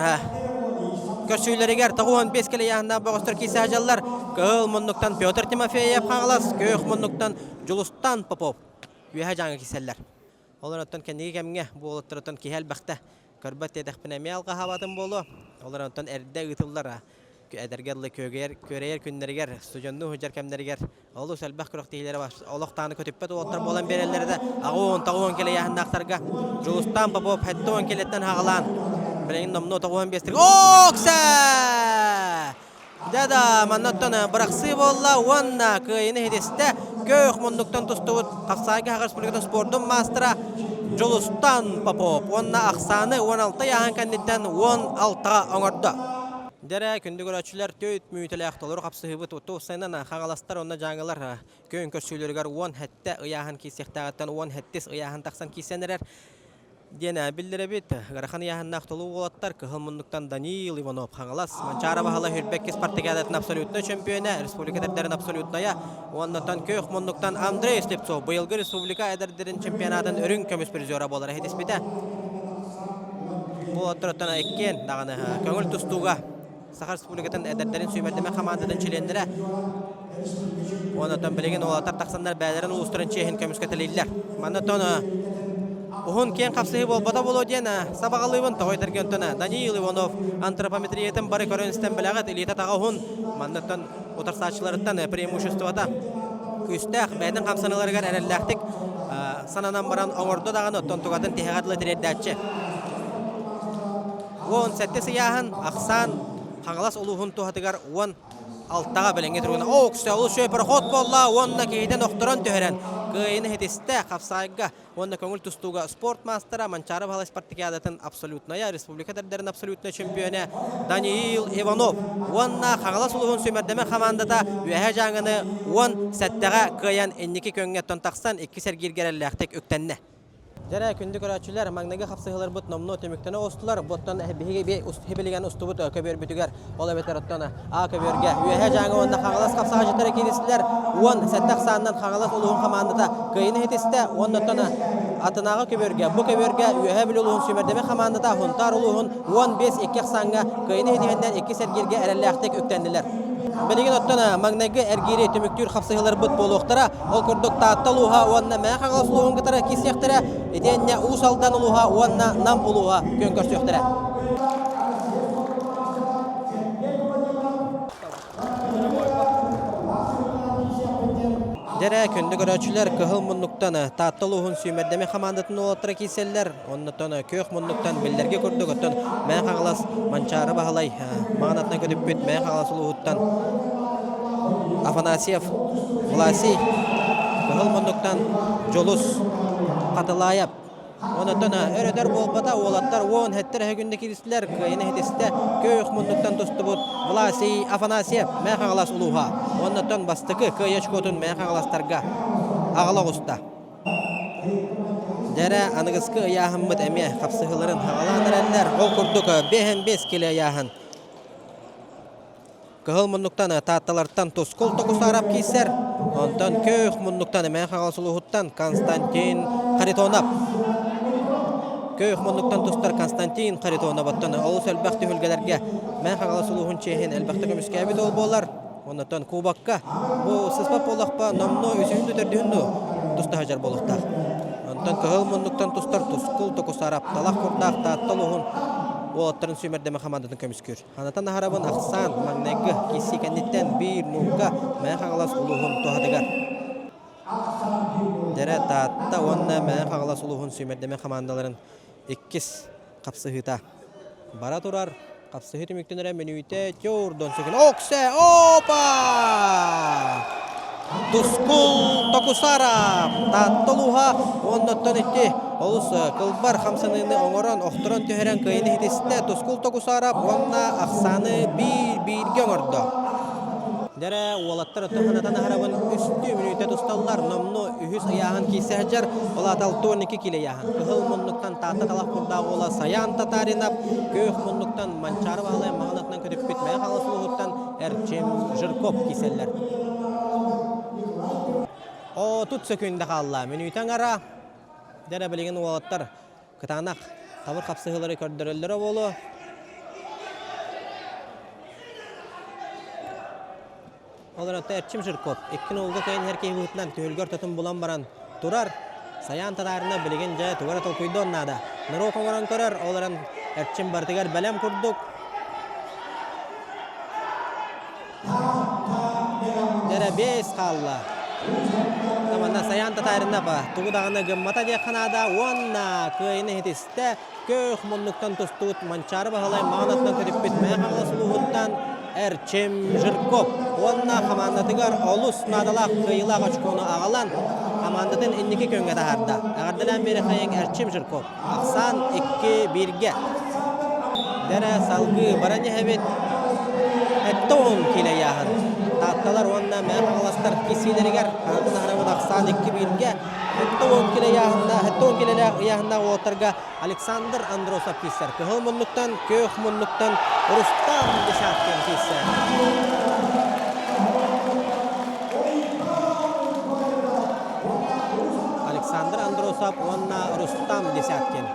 көрсүүлэригэр 95 килэ ыйааһыннаах бөҕөстөр киирсэ сылдьаллар. Кыһыл муннуктан Петр Тимофеев Хаҥалас, күөх муннуктан Дьулустан Попов үөһэ дьааҥы киирсэллэр. Ол оттон кэнники кэмҥэ бу уолаттартан киһи элбэхтэ көрбөт диэтэхпинэ эмиэ алҕаһаабатым буолуо. Ол оттон эрдэ ыытыллар эдэргэ дылы күөрэйэр күннэригэр, студеннуу сылдьар кэмнэригэр Олус элбэх күрэхтэһиилэри олох даҕаны көтүппэт уолаттар буолан биэрэллэр да аҕа 19 килэ ыйааһыннаахтарга Дьулустаан Попов 70 килэттэн хаҕалаан билигин номнуо 95 Окса! Дьэ. Победа! Маннаттан бырахсыы буолла уонна кыайыны иһитистэ. Көөх муннуктан тустубут Хапсаайга Саха Республикатын спордун маастара Дьулустан Попов уонна ахсааны 16 ыйааһын кэнниттэн 16-ҕа оҥордо. Дьэрэ, күндү көрөөччүлэр, түөрт мүнүүтэлээх толору хапсыһыыбыт тупсайынан хаҥаластар уонна дьааҥылар күөн көрсүүлэригэр 17 ыйааһын киирсиэхтээҕиттэн 17 ыйааһын тахсан киирсэн эрэр. Диэн биллэрэбит. Ыарахан ыйааһыннаах толуу уолаттар Кыһыл муннуктан Даниил Иванов Хаҥалас, Манчаары Баһылай Хүрбэкки спартакиадатын абсолютнай чөмпүйүөнэ, республика эдэрдэрин абсолютнайа, уоннаттан Күөх муннуктан Андрей Слепцов быйылгы республика эдэрдэрин чемпионатын үрүҥ көмүс призера буолара иһитиспитэ. Уолаттар оттон иккиэн даҕаны көҥүл тустууга Саха Республикатын эдэрдэрин сүүмэрдэмэ хамаандатын чилиэннэрэ Онтон билигин уолаттар тахсаннар бэйэлэрин улуустарын чиэһин көмүскэтэлииллэр. Манна оттон уһун киэҥ хапсыһыы буолбата буолуо диэн сабаҕалыыбын. Тоҕо этэргэ онтон Даниил Иванов антропометриятын бары көрөн истэн билэҕит. Илиитэ таҕа уһун. Манна оттон утарсааччыларыттан преимуществота күүстээх бэйэтин хамсаныыларыгар эрэллээхтик сананан баран оҥордо даҕаны оттон тугатын тиһэҕэр дылы тириэрдээччи. 17 сыйааһын ахсаан Хаҥалас улууһун туһатыгар 16-ҕа билиҥҥи туругунан Ооксө олус үчүгэй проход буолла уонна киһитин охторон түһэрэн кыайыыны ситистэ хапсаайга уонна көҥүл тустууга спорт маастара Манчаары Баһылай спартакиадатын абсолютная республика эдэрдэрин абсолютнай чемпиона Даниил Иванов уонна Хаҥалас улууһун сүүмэрдэмэ хамаандата Үөһээ Дьааҥыны 17-ҕэ кыайан инники күөҥҥэ тахсан иккис эргииргэ эрэллээхтик үктэннэ. Дьэрэ, күндү көрөөччүлэр, маҥнайгы хапсыһыыларбыт номнуо түмүктэнэ оҕустулар. Буоттан биһиги хибилигэн устубут көбүөрбүтүгэр, ол эбэтэр оттон А көбүөргэ Үөһээ Дьааҥы уонна Хаҥалас хапсаҕайдьыттара кииристилэр. 17 ахсаанынан Хаҥалас улууһун хамаандата кыайыыны ситистэ. Уонна оттон атынааҕы көбүөргэ, бу көбүөргэ Үөһээ Бүлүү улууһун сүүмэрдэмэ хамаандата Сунтаар улууһун 15-2 ахсааҥҥа кыайыыны ситиһэннэр иккис эргииргэ эрэллээхтик үктэннилэр. Билигин оттон маҥнайгы эргиири түмүктүүр хапсыһыыларбыт буолуохтара. Ол курдук Таатта улууһа уонна Мэҥэ Хаҥалас улууһун кытары киирсиэхтэрэ, итиэннэ Уус Алдан улууһа уонна Нам улууһа күөн көрсүөхтэрэ. Дьэрэ, күндү көрөөччүлэр, кыһыл муннуктан Таатта улууһун сүүмэрдэмэ хамаандатын уолаттара киирсэллэр. Оннуттан күөх муннуктан биллэргэ курдук, оттон Мэҥэ Хаҥалас Манчаары Баһылай маҥан атынан көтүппүт Мэҥэ Хаҥалас улууһуттан Афанасьев Власий, кыһыл муннуктан Дьулус Хатылаайап. Онтон өр-өтөр буолбата, уолаттар уон хэттэр эһэ киристилэр, кыайыны хитистэ, көөх муннуктан тустубут Власий Афанасьев Мэҥэ Хаҥалас улууһа. Оннуттан бастакы кыайы очкотун Мэҥэ Хаҥаластарга аҕала оҕуста. Дьэрэ, аныгыскы ыйааһыммыт эмиэ хапсыһыыларын хаҕалаан эрэллэр. Ол курдук, биэһэн биэс килэ ыйааһын. Кыһыл муннуктан Таатталартан Тускул Токусаров киирсэр. Онтон Көөх муннуктан Мэҥэ Хаҥалас улууһуттан Константин Харитонов. Көөх муннуктан тустар Константин Харитонов оттон олус элбэх түһүлгэлэргэ Мэҥэ Хаҥалас улууһун чиэһин элбэхтэ көмүскээбит ол буолар. Оннотон кубокка бу сыспат буоллахпа номнуо үсүһүн төрдүһүн туста сылдьар буолуохтаах. Онтон кыһыл муннуктан тустар Тускул Токусарап талах курдаах Таатта улууһун уолаттарын сүүмэрдэмэ хамаандатын көмүскүүр. Ханатан аһарабын ахсаан маҥнайгы киирсии кэнниттэн биир нуукка Мэҥэ Хаҥалас улууһун туһатыгар. Дьэрэ Таатта уонна Мэҥэ Хаҥалас улууһун сүүмэрдэмэ хамаандаларын иккис хапсыһыыта бара турар. Хапсыһыы түмүктэнэрэ мүнүүтэ Тюрдон сүгүн. Оксе! Опа! Тускул Токусара Таатта улууһа уоннаттан икки олус кылбар хамсаныыны оҥорон, охторон түһэрэн кыайыны ситистэ. Тускул Токусаров уонна ахсааны биир-бииргэ оҥордо. Дэрэ уолаттар оттон аһарабын үстүү мүнүүтэ тусталлар. Номнуо үһүс ыйааһын киирсэ сылдьар. Ол аата 62 киилэ ыйааһын. Кыһыл муннуктан Таатта талах курдаах уола Саян Татаринов, күөх муннуктан Манчаары Баһылай маҥан атынан көтүппүт Мэҥэ Хаҥалас улууһуттан Эрчим Жирков киирсэллэр. 30 сөкүүндэ хаалла. Мүнүүтэ аҥара. Дэрэ билигин уолаттар кытаанах хабыр хапсыһыылары көрдөрөллөрө буолуо. Ол эрэн Эрчим Жирков икки нолга кыайан иһэр киһи быһыытынан түһүлгэ ортотун булан баран турар. Саян Татарина билигин дьэ тугу эрэ толкуйдуон наада. Норуок оҥорон көрөр, ол эрэн Эрчим барытыгар бэлэм курдук. Дьэрэ бэс хаалла. Манна Саян Татарина тугу даҕаны гыммата диэххэ наада уонна кыайыны иһитистэ. Көөх муннуктан тустубут Манчаары Баһылай маҥан атынан көтүппүт Мэҥэ Хаҥалас улууһуттан. Эрчим Жирков уонна хамаандатыгар олус наадалаах кыайыылаах очкону аҕалан хамаандатын инники күөҥҥэ таһаарда. Эҕэрдэлээн биэрэхэйиҥ Эрчим Жирков. Ахсаан 2-1-гэ. Дэрэ салгыы баран иһэбит. Эттон килэйааһын. Таатталар уонна Мэҥэ Хаҥаластар кисиилэригэр хаһытын аһарабыт ахсаан 2-1-гэ. Эттон килэйааһынна, эттон килэлээх ыйааһыннаах уолаттарга Александр Андросов киирсэр. Кыһыл муннуктан, күөх муннуктан Рустам Десяткин киирсэр. Александр Андросов уонна Рустам Десяткин.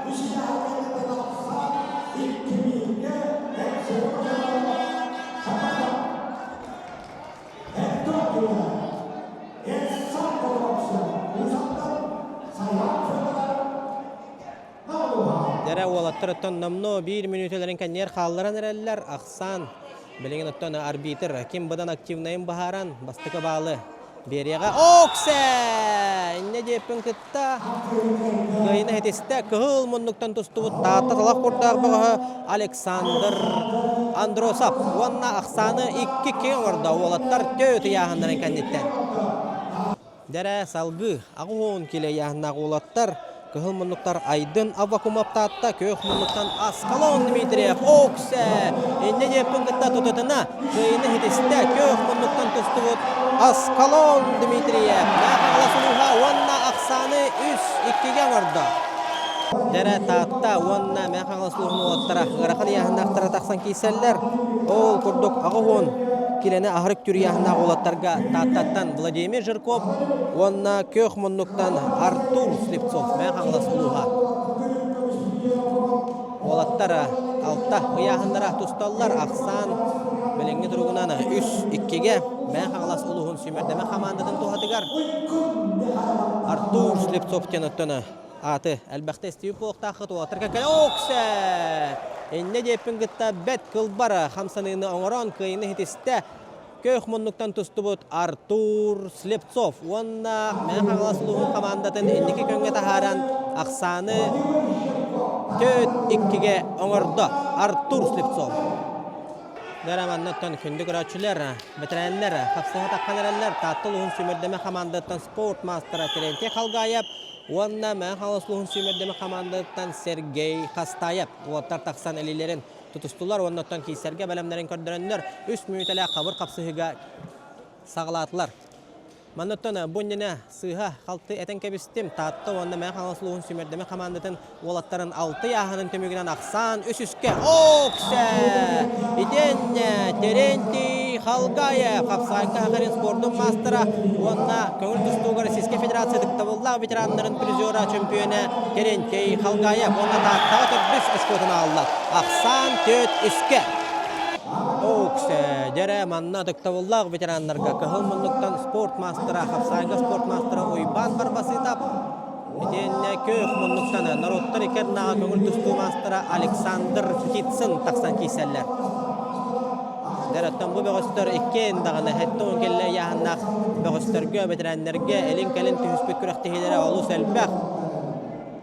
Дэрэ уолаттар оттон номнуо биир мүнүүтэлэрин кэннигэр хаалларан эрэллэр. Ахсаан билигин оттон арбитр ким быдан активнайын быһааран бастакы баалы биэриэҕэ. Оксе! Иннэ диэппин кытта кыайыны хитистэ. Кыһыл муннуктан тустубут Таатта талах курдаах бөҕөһө Александр Андросов уонна ахсааны 2-2 оҥордо уолаттар төт ыйааһыннарын кэнниттэн. Дэрэ салгыы 80 килэ ыйааһыннаах уолаттар кыһыл муннуктар Айдын Аввакумов Таатта, күөх муннуктан Аскалон Дмитриев Оксе иннэ диэппин кытта тутатына кыайыны хитистэ күөх муннуктан тустубут Аскалон Дмитриев Мэхаҥалас улууһа уонна ахсааны 3-2-гэ оҥордо. Дэрэ Таатта уонна Мэхаҥалас улууһун уолаттара ыарахан ыйааһыннаахтара тахсан киирсэллэр. Ол курдук 80 килэни аһарык түр ыйааһыннаах уолаттарга Тааттаттан Владимир Жирков уонна күөх муннуктан Артур Слепцов Мэҥэ Хаҥалас улууһа. Уолаттар алта ыйааһыннара тусталлар. Ахсаан билиҥҥи туругунан 3-2-гэ Мэҥэ Хаҥалас улууһун сүүмэрдэмэ хамаандатын туһатыгар Артур Слепцов диэн оттон ааты элбэхтэ истибит буолуохтааххыт уолаттар кэккэ Оксе! Иннэ диэппин кытта бэт кылбар хамсаныыны оҥорон кыайыыны хитистэ Көөх муннуктан тустубут Артур Слепцов уонна Мэҥэ Хаҥалас улууһун хамаандатын инники күҥҥэ таһааран ахсааны 4-2-гэ оҥордо Артур Слепцов. Дара маннаттан күндү көрөөччүлэр, бэтэрээннэр хапсыһа таххан эрэллэр Таатта улууһун сүүмэрдэмэ хамаандаттан спорт маастара Терентий Халгаев уонна Мэҥэ Хаҥалас улууһун сүүмэрдэмэ хамаандаттан Сергей Хастаев уолаттар тахсан илиилэрин тутустулар уонна оттон киирсэргэ бэлэмнэрин көрдөрөннөр үс мүнүүтэлээх хабыр хапсыһыыга саҕалаатылар. Манныттан бу иннинэ сыыһа халты этэн кэбистим. Таатта уонна Мэҥэ Хаҥалас улууһун сүүмэрдэмэ хамаандатын уолаттарын алты ыйааһынын түмүгүнэн ахсаан үс үскэ Оксе! Итиэннэ Терентий Халгаев хапсаайка Хахарин спордун маастара уонна көҥүл тустууга Российскай Федерация ытыктабыллаах ветераннарын призера чөмпүйүөнэ Терентий Халгаев уонна Тааттаҕа төрдүс очкотун аҕалла. Ахсаан төрт үскэ. Оксе! Дьэрэ манна ытыктабыллаах ветераннарга кыһыл муннуктан спорт маастара, хапсаайга спорт маастара Уйбаан Барбасытов итиэннэ күөх муннуктан норуоттар икки көҥүл тустуу маастара Александр Птицын тахсан киирсэллэр. Дьэ, оттон бу бөҕөстөр иккиэн даҕаны 70 кэллэ ыйааһыннаах бөҕөстөргө, бэтэрээннэргэ илин-кэлин түһүспүт күрэхтэһиилэрэ олус элбэх.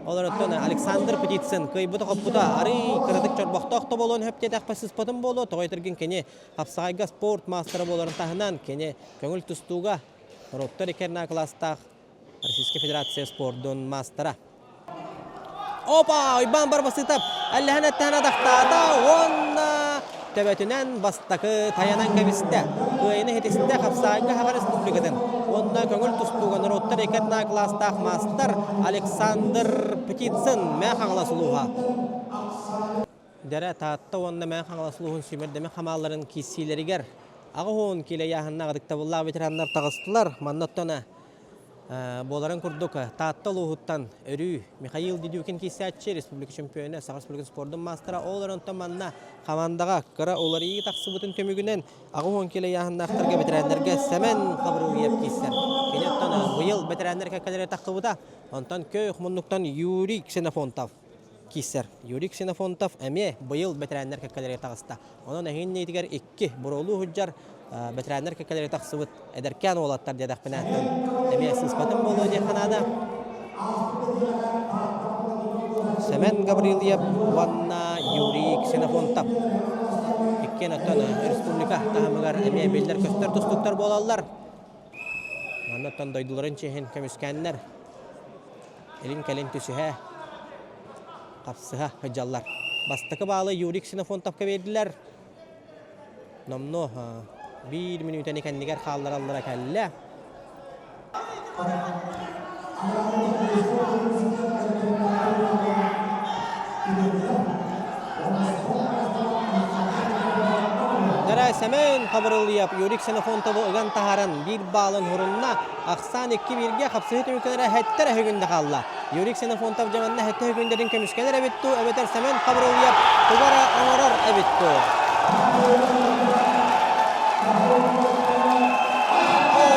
Олортон Александр Птицын кыайбыта-хоппута арый кыратык чорбохтоох да буолуон сөп диэтэхпэ сыспатым буолуо. Тоҕо этэргин кини хапсаҕайга спорт маастара буоларын таһынан кини көҥүл тустууга норуоттар икки кылаастаах Российскай Федерация спордун маастара. Опа! Уйбаан Барбасытов эллэһэн эттэһэн атахтаата уонна төбөтүнэн бастакы тайанан кэбистэ. Кыайыны хитистэ Хапсаайга Саха Республикатын уонна көҥүл тустууга норуоттар икки кылаастаах маастар Александр Птицын Мэҥэ Хаҥалас улууһа. Дэрэ Таатта уонна Мэҥэ Хаҥалас улууһун сүүмэрдэмэ хамааларын киирсиилэригэр 80 киилэ ыйааһыннаах ытыктабыллаах ветераннар таҕыстылар. Манна оттон Буоларын курдук, Таатта улууһуттан өрүү Михаил Дедюкин киирсээччи, республика чемпиона, Саха Республикатын спордун маастара. Ол онтон манна хамаандаҕа кыра уларыйыы тахсыбытын түмүгүнэн 80 кило ыйааһыннаахтарга бэтэрээннэргэ Сэмэн Хабырылыев киирсэр. Кини оттон быйыл бэтэрээннэр кэккэлэрэ тахсыбыта. Онтон Көөх муннуктан Юрий Ксенофонтов киирсэр. Юрий Ксенофонтов эмиэ быйыл бэтэрээннэр кэккэлэригэр таҕыста. Онон эһигин иннигитигэр икки буруолуу сылдьар бэтэрээннэр кэккэлэригэр тахсыбыт эдэркээн уолаттар диэтэхпинэ эмиэ сыыспатым буолуо диэххэ наада. Сэмэн Гаврильев уонна Юрий Ксенофонтов. Иккиэн оттон республика таһымыгар эмиэ биллэр-көстөр тустууктар буолаллар. Манна оттон дойдуларын чиэһин көмүскээннэр илин-кэлин түсүһэ, хапсыһа сылдьаллар. Бастакы баалы Юрий Ксенофонтовка биэрдилэр. Номнуо биир мүнүүтэни кэннигэр хааллараллара кэллэ. Дара Сэмэн Хабырылыйап Юрий Ксенофонтовы ыган таһааран биир баалын хурунна. Ахсаан 2-1-ге хапсыһыы түмүктэнэрэ хэттэр өһүгүндэ хаалла. Юрий Ксенофонтов дьаманна хэттэ өһүгүндэтин көмүскэнэр эбит дуу, эбэтэр Сэмэн Хабырылыйап тугу эрэ оҥорор эбит дуу?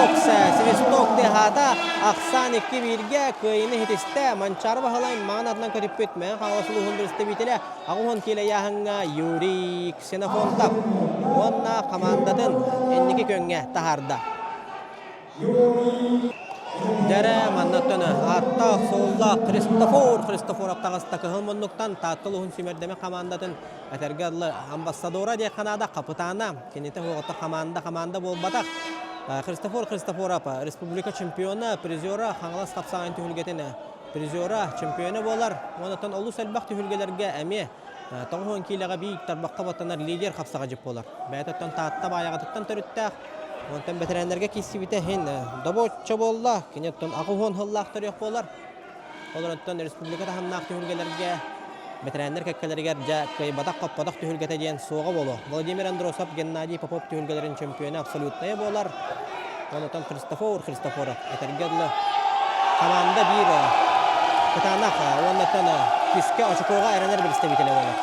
Окса, свисток тыаһаата, ахсаан 2-1-ге кыайыыны ситистэ. Манчаары Баһылай маҥан атынан көтүппүт Мэҥэ Хаҥалас улууһун представителэ 80 киилэ ыйааһыҥҥа Юрий Ксенофонтов уонна хамаандатын инники күөҥҥэ таһаарда. Дьэрэ, маннаттан ааттаах-суоллаах Христофор Христофоров таҕыста кыһыл муннуктан Таатта улууһун сүүмэрдэмэ хамаандатын этэргэ дылы амбассадора диэххэ наада хапытаана. Кинитэ оҕото хамаанда хамаанда буолбатах. Христофор Христофоров республика чемпиона, призера, Хаҥалас хапсаҕайын түһүлгэтин призера, чемпиона буолар. Онтон олус элбэх түһүлгэлэргэ эмиэ 90 киилэҕэ биир тарбахха баттанар лидер хапсаҕадьыт буолар. Бэйэтэ Таатта Баайаҕатыттан төрүттээх. Онтон бэтэрээннэргэ киирсибитэ иһин добуочча буолла. Кини оттон 80 сыллаах төрүөх буолар. Олортон республика таһымнаах түһүлгэлэргэ бэтэрээннэр кэккэлэригэр дьэ кыайбатах-хоппотох түһүлгэтэ диэн суоҕа буолуо. Владимир Андросов, Геннадий Попов түһүлгэлэрин чөмпүйүөнэ абсолютнайа буолар. Онтон Христофор Христофоров этэргэ дылы хамаанда биир кытаанах уонна күүскэ очукуоҕа эрэнэр представителэ буолар.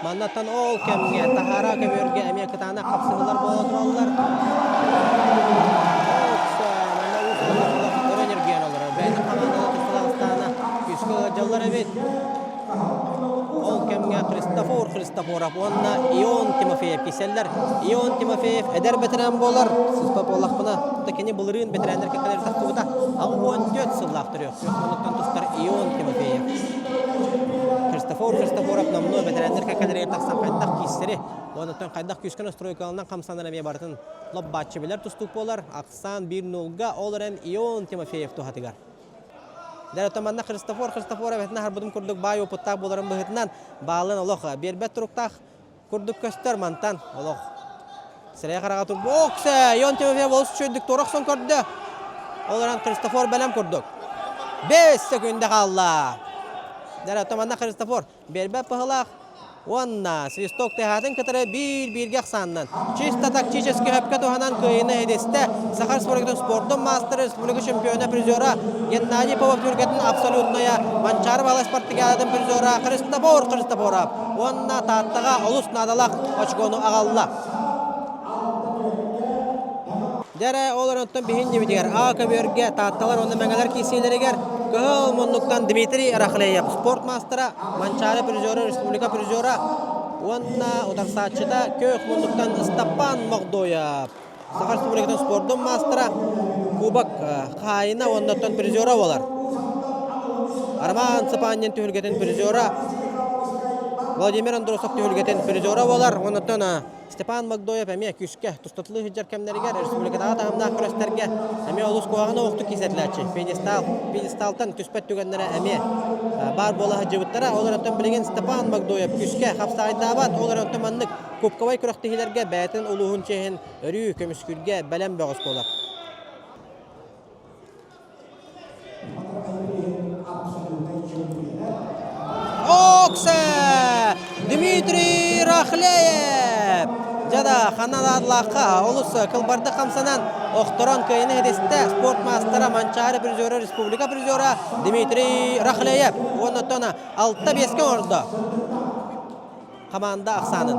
Маннаттан ол кэмҥэ таһаараа көбүөргэ эмиэ кытаанах хапсыһыылар буола тураллар. Манна уус өрө ньиргийэн олорор. Бэйэтин хамаандата тусталаах күүскэ ыалдьаллар эбит. Ол кэмҥэ Христофор Христофоров уонна Ион Тимофеев киирсэллэр. Ион Тимофеев эдэр бэтэрээн буолар. Сыспа буоллахпына, кини былырыын бэтэрээннэр кэккэлэрин тахсыбыта. 84 сыллаах төрүөх. Муннуктан тустар Ион Тимофеев. Христофор Христофоров номнуо бэтэрээннэр кэккэлэригэр тахсан хайдах киирсэри, онтон хайдах күүскэ настройкаланан хамсанар эмиэ барытын лоп-бааччы билэр тустуук буолар. Ахсаан 1-0-га, ол эрэн Ион Тимофеев туһатыгар. Дьэ, манна Христофор Христофоров этин аһарбытым курдук баай опыттаах буоларын быһыытынан баалын олох биэрбэт туруктаах курдук көстөр мантан олох сирэйэ хараҕа турбу оксе Ион Тимофеев олус үчүгэйдик туора охсон көрдө ол эрэн Христофор бэлэм курдук 5 секунда хаалла дьэ манна Христофор биэрбэт быһылаах уонна свисток тыаһаатын кытары биир-бииргэ ахсааннан чисто тактически хөпкө туһанан кыайыыны ситистэ Саха Республикатын спордун маастара республика чемпиона призера Геннадий Попов түһүлгэтин абсолютная Манчаары Баһылай спартакиадатын призера Христофор Христофоров уонна Тааттаҕа олус наадалаах очкону аҕалла. Дьэ ол оронтон биһиннибитигэр А көбүөргэ Таатталар уонна Мэҥэлэр киирсиилэригэр кыһыл муннуктан Дмитрий Рахлеев спорт маастара, Манчаары призера, республика призера уонна утарсааччыта күөх муннуктан Ыстаппан Моҕдоев. Саха Республикатын спордун маастара, кубок хаайына уонна оттон призера буолар. Роман Цыпанин түһүлгэтин призера, Владимир Андросов түһүлгэтин призера буолар. Оннуттан Степан Магдоев эмиэ күүскэ тустатылыы сылдьар кэмнэригэр республикатааҕы таһымнаах күрэстэргэ эмиэ олус куһаҕан оҕохтук киирсэтилээччи. Пьедестал, пьедесталтан түспэт түгэннэрэ эмиэ баар буола сылдьыбыттара. Ол эрэн билигин Степан Магдоев күүскэ хапсаҕайдаабат. Ол эрэн маннык кубковай күрэхтэһиилэргэ бэйэтин улууһун чиэһин өрүү көмүскүүргэ бэлэм бөҕөс буолар. Оксе! Дмитрий Рахлеев! Дьада ханалаалаахха олус кылбарды хамсанан охторон кыайыны ситистэ спорт маастара Манчаары призера республика призера Дмитрий Рахлеев уонна тона 6-5-ке оҥордо. Хамаанда ахсаанын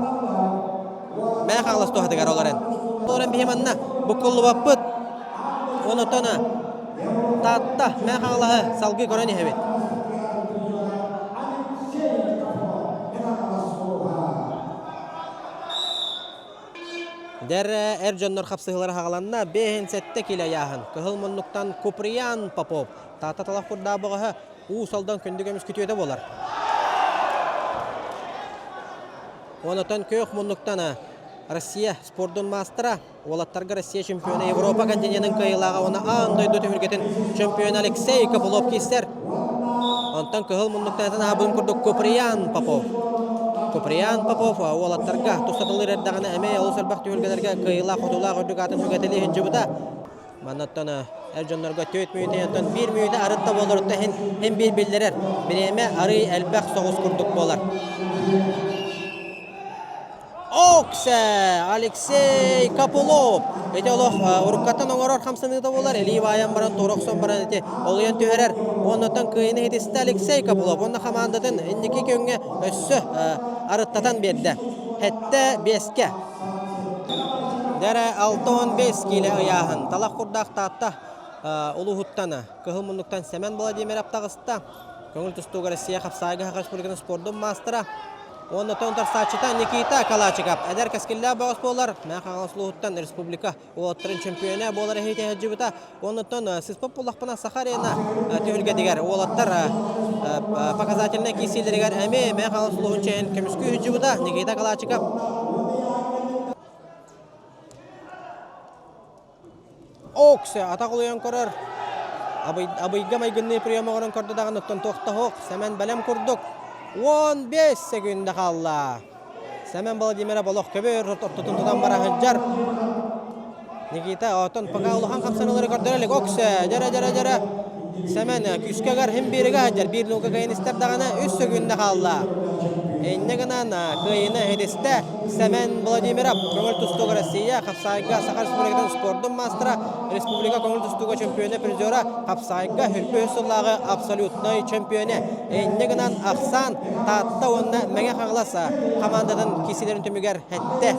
Мэҥэ Хаҥалас туһатыгар олорон. Олорон биһи манна буккуллубаппыт. Онотон Таатта Мэҥэ Хаҥалаһы салгыы көрөн иһэбит. Дэр эр дьоннор хапсыһыылара хаҕаланна. 5-7 кило ыйааһын. Кыһыл муннуктан Куприян Попов. Таатта талах курдаах бөҕөһө Уус Алдан күндү көмүс күтүөтэ буолар. Онотон күөх муннуктан Россия спордун маастара, уолаттарга Россия чемпиона Европа континенын кыайыылааҕа уонна аан дойду түһүлгэтин чемпиона Алексей Копылов киирсэр. Онтон кыһыл муннуктан аһабын курдук Куприян Попов. Куприян Попов уолаттарга тустатылыр эрдэҕинэ эмиэ олус элбэх түһүлгэлэргэ кыайыылаах-хотуулаах үрдүк аатын сүгэтэлии сылдьыбыта. Маннаттан эр дьоннорго 4 мүнүүтэ, оттон 1 мүнүүтэ арыт да буоларытта иһин хин биир биллэрэр. Бириэмэ арый элбэх соҕус курдук буолар. Оксе! Алексей Копылов! Ити олох уруккаттан оҥорор хамсаныыта буолар. Илии баайан баран, туора охсон баран ити олуйан түһэрэр. Уоннаттан кыайыны иһитистэ Алексей Копылов. Уонна хамаандатын инники күҥҥэ өссө арыттатан биэрдэ. Хэттэ биэскэ. Дэрэ 65 киилэ ыйааһын. Талах курдаах Таатта улууһуттан Кыһыл муннуктан Сэмэн Владимиров таҕыста. Көҥүл тустууга Россия хапсаайга Саха Республикатын спордун маастара уонна тон тарсааччыта Никита Калачиков. Эдэр кэскиллээх бөҕөс буолар. Мэҥэ Хаҥалас улууһуттан республика уолаттарын чемпиона буолар эһиити сылдьыбыта. Оннуттан сыспыт буллахпына Саха арена түһүлгэтигэр уолаттар показательнай киирсиилэригэр эмиэ Мэҥэ Хаҥалас улууһун чэйин көмүскүү сылдьыбыта Никита Калачиков. Оксе атах улуйан көрөр. Абыйга майгынныы прием оҥорон көрдө даҕаны оттон туохтаһуох Сэмэн бэлэм курдук 15 секунда хаалла. Сэмэн Владимиров олох көбөр ортотун тутан бара сылдьар. Никита оттон пока улахан хамсаныылары көрдөрө илик. Оксе дьэрэ дьэрэ дьэрэ Сэмэн күүскэгэр хим биэригэ сылдьар. Биир нуука кыайан истэр даҕаны үс секунда хаалла. Инньэ гынан кыайыыны иһитистэ Сэмэн Владимиров, көҥүл тустууга Россия, хапсаайга Саха Республикатын спордун маастара, республика көҥүл тустууга чемпиона призера, хапсаайга хүрпү үс сыллааҕы абсолютнай чемпиона. Инньэ гынан Ахсаан Таатта уонна Мэҥэ Хаҥалас хамаандатын киирсиилэрин түмүгэр сэттэ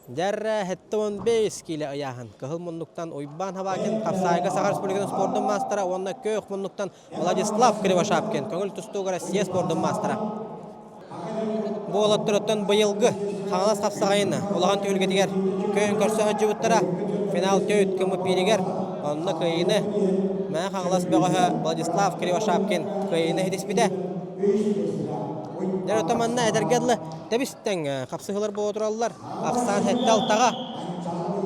Дьэррэ 75 киилэ ыйааһын. Кыһыл муннуктан Уйбаан Хабакин, хапсаайга Саха Республикатын спордун маастара уонна күөх муннуктан Владислав Кривошапкин, көҥүл тустууга Россия спордун маастара. Бу уолаттарыттан быйылгы Хаҥалас хапсаҕайын улахан түһүлгэтигэр көйөн көрсө сылдьыбыттара. Финал төрүт кыммыт онно кыайыыны Мэҥэ Хаҥалас бөҕөһө Владислав Кривошапкин кыайыыны ситиспитэ. Дьэ, оттон манна эдэргэ дылы тэбис-тэҥ хапсыһыылар буола тураллар. Ахсаан сэттэ алтаҕа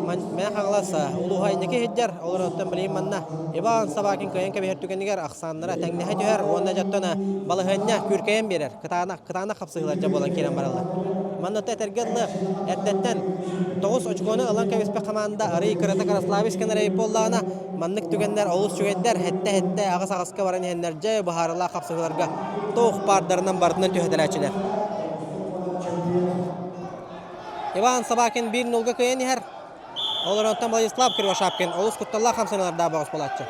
Мэҥэ Хаҥалас улууһа инники сылдьар. Олор оттон билигин манна Иван Собакин кыайан кэбиһэр түгэнигэр ахсааннара тэҥнэһэ түһэр уонна дьоттон балаһыанньа күүркэйэн биэрэр. Кытаанах, кытаанах хапсыһыылар дьэ буолан киирэн бараллар. Манна этэргэ дылы эрдэттэн 9 очкону ылан кэбиспит хамаанда арый кырата Краславич кэнэрэй буоллаҕына маннык түгэннэр олус үчүгэйдэр сэттэ-сэттэ аҕыс-аҕыска баран иһэннэр дьэ быһаарылаах хапсыһыыларга туох баардарынан барытынан түһэтэлээччилэр. Иван Собакин биир нулга кыайан иһэр. Ол оронтон Владислав Кривошапкин олус кутталлаах хамсаныылардаах бөҕөс буолааччы.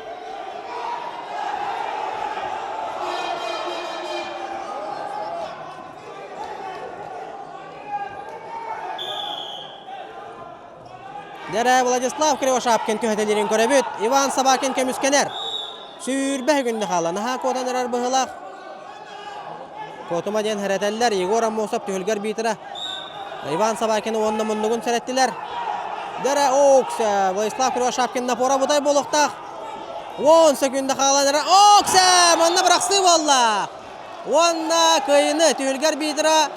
Дэрэ Владислав Кривошапкин түһэтэлиирин көрөбүт. Иван Собакин көмүскэнэр. Сүүрбэ күннэ хаалла. Наһаа куотан эрэр быһыылаах. Куотума диэн хэрэтэллэр. Егор Аммосов түһүлгэр биитэрэ. Иван Собакин уонна муннугун сэрэттилэр. Дэрэ Окс Владислав Кривошапкин напора бутай буолуохтаах. 10 секунда хаалан эрэ. Окс манна бырахсыы буолла. Уонна кыайыыны түһүлгэр биитэрэ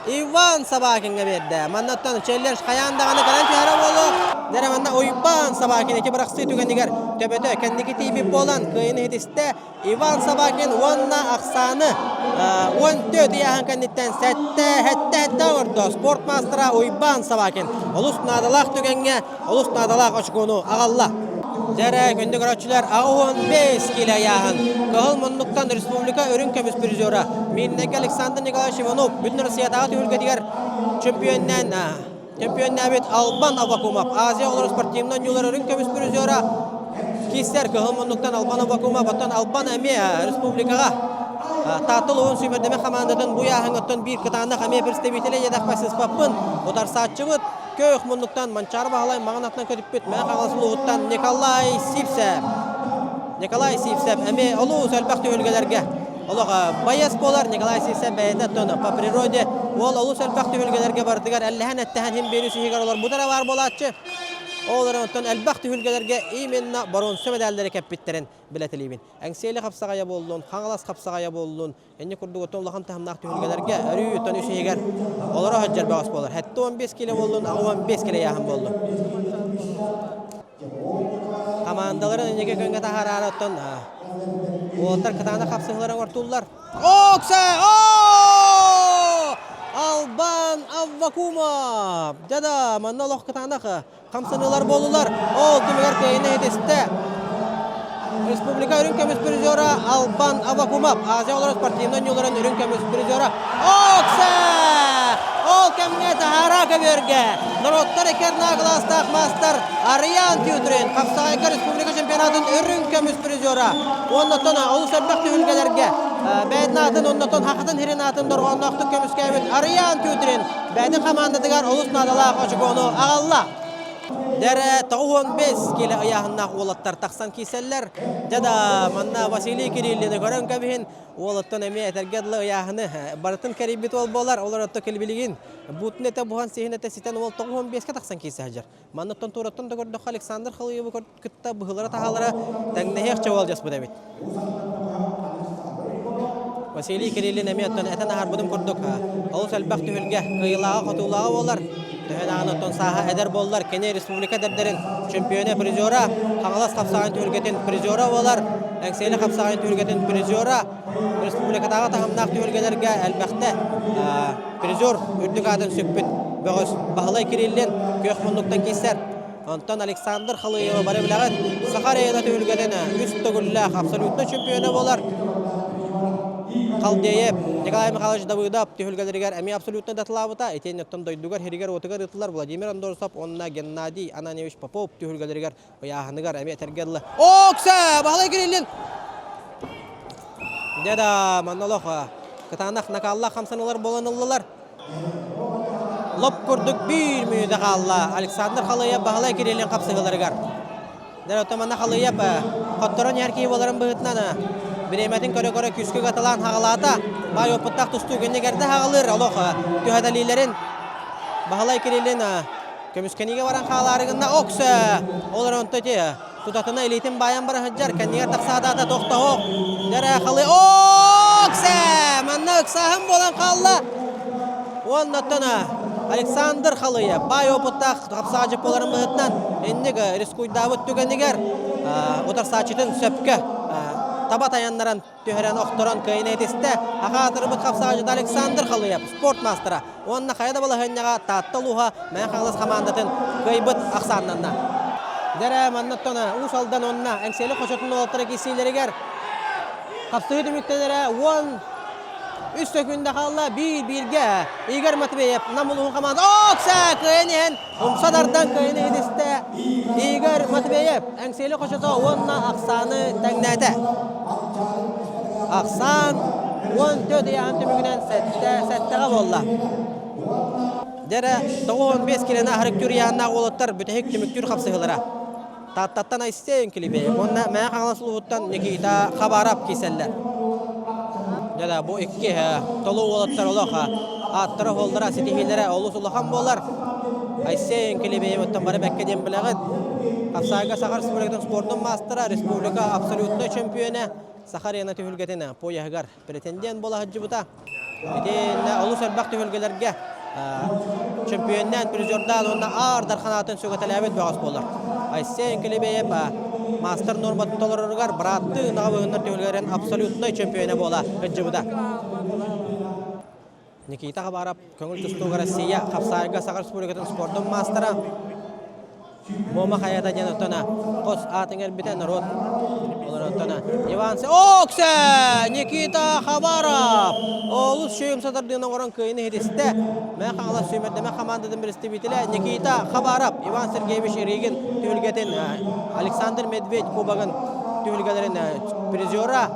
Иван Собакиҥҥа биэрдэ. Маннаттан челлендж хайаан даҕаны кэлэн түһэрэ буолуо. Дэрэ манна Уйбаан Собакин ити бырахсыы түгэнигэр төбөтө кэнники тиийбит буолан кыайыыны иһитистэ. Иван Собакин уонна ахсааны 14 ыйааһын кэнниттэн сэттэ сэттэ сэттэ оҥордо. Спорт маастара Уйбаан Собакин олус наадалаах түгэҥҥэ олус наадалаах очкону аҕалла. Дьэрэ, күндү көрөөччүлэр, 85 киилэ ыйааһын. Кыһыл муннуктан республика үрүҥ көмүс призера Миирнэйгэ Александр Николаевич Иванов Бүтүн Россиятааҕы түһүлгэтигэр чемпионнээн чемпионнээбит Албан Аввакумов Азия оҕолоро спортивнай оонньуулар үрүҥ көмүс призера киирсэр кыһыл муннуктан Албан Аввакумов оттон Албан эмиэ республикаҕа Таатта улууһун сүүмэрдэмэ хамаандатын бу ыйааһыҥҥыттан биир кытаанах эмиэ представителэ диэтэхпэ сыыспаппын утарсааччыбыт Көөх муннуктан Манчаары Баһылай маҥан атынан көтүппүт Мэҥэ Хаҥалас улууһуттан Николай Сивцев. Николай Сивцев эмиэ олус элбэх түһүлгэлэргэ олох байыас буолар. Николай Сивцев бэйэтэ оттон по природе уол олус элбэх түһүлгэлэргэ барытыгар эллэһэн эттэһэн иһин биэрүү сиһигэр олорбута эрэ баар буолааччы. Ол эрэн оттон элбэх түһүлгэлэргэ именно боруонса медаллары кэппиттэрин билэтэлиибин. Эҥсиэли хапсаҕайа буоллун, Хаҥалас хапсаҕайа буоллун, инник курдук оттон улахан таһымнаах түһүлгэлэргэ өрүү оттон үс иһигэр олоро сылдьар бөҕөс буолар. 75 кило буоллун, 65 кило ыйааһын буоллун. Хамаандаларын инники күҥҥэ таһаараары оттон уолаттар кытаанах хапсыһыылары оҥортууллар. Окса! Албан Аввакумов! Дьэ манна олох кытаанах хамсаныылар буоллулар. Ол түмүгэр кыайыыны иһитистэ. Республика үрүҥ көмүс призера Албан Авакумов, Азия оҕолоро спортивнай оонньууларын үрүҥ көмүс призера Окса! Ол кэмҥэ таһаара көбүөргэ норуоттар иккэрнаа кылаастаах маастар Арыйаан Тютрин хапсаҕайга республика чемпионатын үрүҥ көмүс призера уоннаттан олус элбэх түһүлгэлэргэ бэйэтин аатын оннотон хахатын хирин аатын дорҕоонноохтук көмүскээбит Арыйаан Тютрин бэйэтин хамаандатыгар олус наадалаах очукуону аҕалла. Дэрэ 95 килэ ыйааһыннаах уолаттар тахсан киирсэллэр. Дьэ да, манна Василий Кириллини көрөн кэбиһин, уолаттан эмиэ этэргэ дылы ыйааһыны барытын кэрийбит уол буолар. Олор отто килбилигин буутун этэ буһан сиһин этэ ситэн уол 95-ке тахсан киирсэ сылдьар. Манна туораттан да көрдөххө Александр Халыевы кытта быһыылара-таһаалара тэҥнэһиэх уол дьаспыт эбит. Василий Кириллин эмиэ оттон этэн аһарбытым курдук олус элбэх түһүлгэ кыайыылааҕа-хотуулааҕа буолар. Төһө даҕаны оттон сааһа эдэр буоллар, кини республика эдэрдэрин чемпиона, призера, Хаҥалас хапсаҕайын түһүлгэтин призера буолар, Эҥсиэли хапсаҕайын түһүлгэтин призера, республикатааҕы таһымнаах түһүлгэлэргэ элбэхтэ призер үрдүк аатын сүкпүт бөҕөс Баһылай Кириллин күөх муннуктан киирсэр. Онтон Александр Халыева бары билэҕит, Саха арена түһүлгэтин үс төгүллээх абсолютно чемпиона буолар. Халдеев Николай Михайлович Давыдов түһүлгэлэригэр эмиэ абсолютно датылаабыта. Итиэннэ оттон дойдугар сиригэр-уотугар ыытыллар Владимир Андросов уонна Геннадий Ананьевич Попов түһүлгэлэригэр ыйааһыныгар эмиэ этэргэ дылы. Окса! Баһылай Кириллин! Дьэ да, манна олох кытаанах накааллаах хамсаныылар буолан ыллылар. Лоп курдук биир мүнүүтэ хаалла Александр Халыев Баһылай Кириллин хапсыһыыларыгар. Дьэ, оттон манна Халыев хотторон иһэр киһи буоларын быһыытынан бириэмэтин көрө-көрө күүскэ гаталаан хаҕалаата. Баай опыттаах тустуу кэннигэрдэ хаҕалыыр олох түһэтэлиилэрин Баһылай Кириллин көмүскэниигэ баран хаалаары гынна. Оксө! Ол эрэ онто ити тутатына илиитин баайан бара сылдьар, кэннигэр тахсаатаата тохтоһуох. Дэрэ халы Оксэ! Манна ыксааһын буолан хаалла. Уоннаттан Александр Халыйа баай опыттаах хапсаҕадьыт буоларын быһыытынан инник рискуйдаабыт түгэнигэр утарсааччытын сөпкө таба тайаннаран түһэрэн охторон кыайыны этистэ. Аҕаатырбыт хапсаҕадьыт Александр Халыев спорт маастара уонна хайа да балаһыанньаҕа Таатта улууһа Мэҥэ Хаҥалас хамаандатын кыайбыт ахсааннанна. Дэрэ маннаттан Уус Алдан уонна Эҥсиэли хочотун уолаттара киирсиилэригэр хапсыһыы түмүктэнэрэ 13 сөкүүндэ хаалла. Биир-бииргэ Игорь Матвеев Нам улууһун хамаанда Окса кыайан иһэн Умса тардан кыайыны ситистэ Игорь Матвеев Эҥсиэли хочото уонна ахсааны тэҥнээтэ. Ахсаан 14 ыйааһын түмүгүнэн сэттэ сэттэҕэ буолла. Дьэрэ 95 килэни аһарыктыыр ыйааһыннаах уолаттар бүтэһик түмүктүүр хапсыһыылара. Тааттаттан Айсен Килибеев уонна Мэҥэ Хаҥалас улууһуттан Никита Хабаров киирсэллэр. Дьэ бу икки толуу уолаттар олох ааттара-суоллара, ситиһиилэрэ олус улахан буолар. Айсен Килибеевыттан бары бэккэ диэн билэҕит. Хапсаайга Саха Республикатын спордун маастара, республика абсолютнай чөмпүйүөнэ, Саха арена түһүлгэтин пояһыгар претендент буола сылдьыбыта. Итиннэ олус элбэх түһүлгэлэргэ чөмпүйүөннээн, призердаан уонна Аар Дархан аатын сүгэтэлээбит бөҕөс буолар. Айсен Килибеев маастар нуорматын толороругар бырааттыы ынаҕа быһыннар түһүлгэлэрин абсолютнай чөмпүйүөнэ буола сылдьыбыта. Никита Хабаров көҥүл тустууга Россия хапсаайга Саха Республикатын спордун маастара. Муома хайата диэн оттона хос аатын эрбитэ норуот олороттона Иван Оксе Никита Хабаров олус сүйүм сатардыын оҥорон кыайыны иһитистэ Мэ Хаҥалас сүүмэрдэмэ хамаандатын представителэ Никита Хабаров Иван Сергеевич Ригин түһүлгэтин Александр Медведь кубогын түһүлгэлэрин призера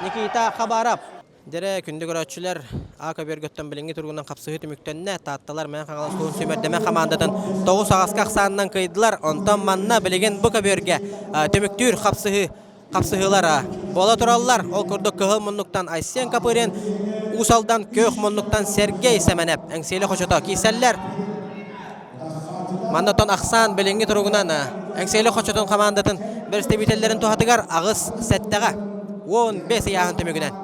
Никита Хабаров Дьэрэ, күндү көрөөччүлэр, А көбүөргөттөн билиҥҥи туругунан хапсыһыы түмүктэннэ. Таатталар Мэҥэ Хаҥалас улууһун сүүмэрдэмэ хамаандатын тоҕус аҕаска ахсаанынан кыайдылар. Онтон манна билигин бу көбүөргэ түмүктүүр хапсыһыы хапсыһыылар буола тураллар. Ол курдук кыһыл муннуктан Айсен Копырин, Уус Алдан күөх муннуктан Сергей Сэмэнэп, Эҥсиэли хочото киирсэллэр. Манна тон ахсаан билиҥҥи туругунан Эҥсиэли хочотун хамаандатын бэрэстэбиитэллэрин туһатыгар 8 сэттэҕэ 15 ыйааһын түмүгүнэн.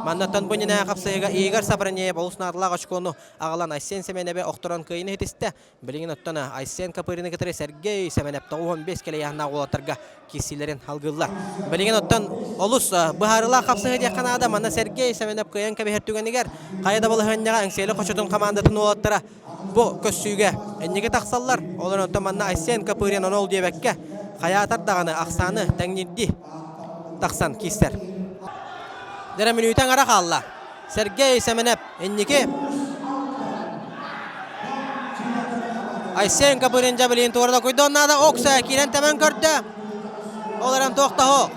Маннаттан бу иннинэ хапсыһыыга Игорь Сапранеев олус наадалаах очкону аҕалан Айсен Сэмэнэби охторон кыайыыны ситистэ. Билигин оттон Айсен Копырины кытары Сергей Сэмэнэп 95 кэлэ ыйааһыннаах уолаттарга киирсиилэрин алгыыллар. Билигин оттон олус быһаарыылаах хапсыһыы диэххэ наада. Манна Сергей Сэмэнэп кыайан кэбиһэр түгэнигэр хайа да балаһыанньаҕа Эҥсиэли хочотун хамаандатын уолаттара бу көссүүгэ инники тахсаллар. Ол онтон манна Айсен Копырин ону ол диэбэккэ хайаатар даҕаны ахсааны тэҥниирдии тахсан киирсэр. Дэрэ мүнүүтэ аҥара хаалла. Сергей Сэмэнэп инники. Айсен Копырин дьабылин туорада куйдон наада Окса киирэн тэбэн көрдө. Ол эрэн туохтаһо.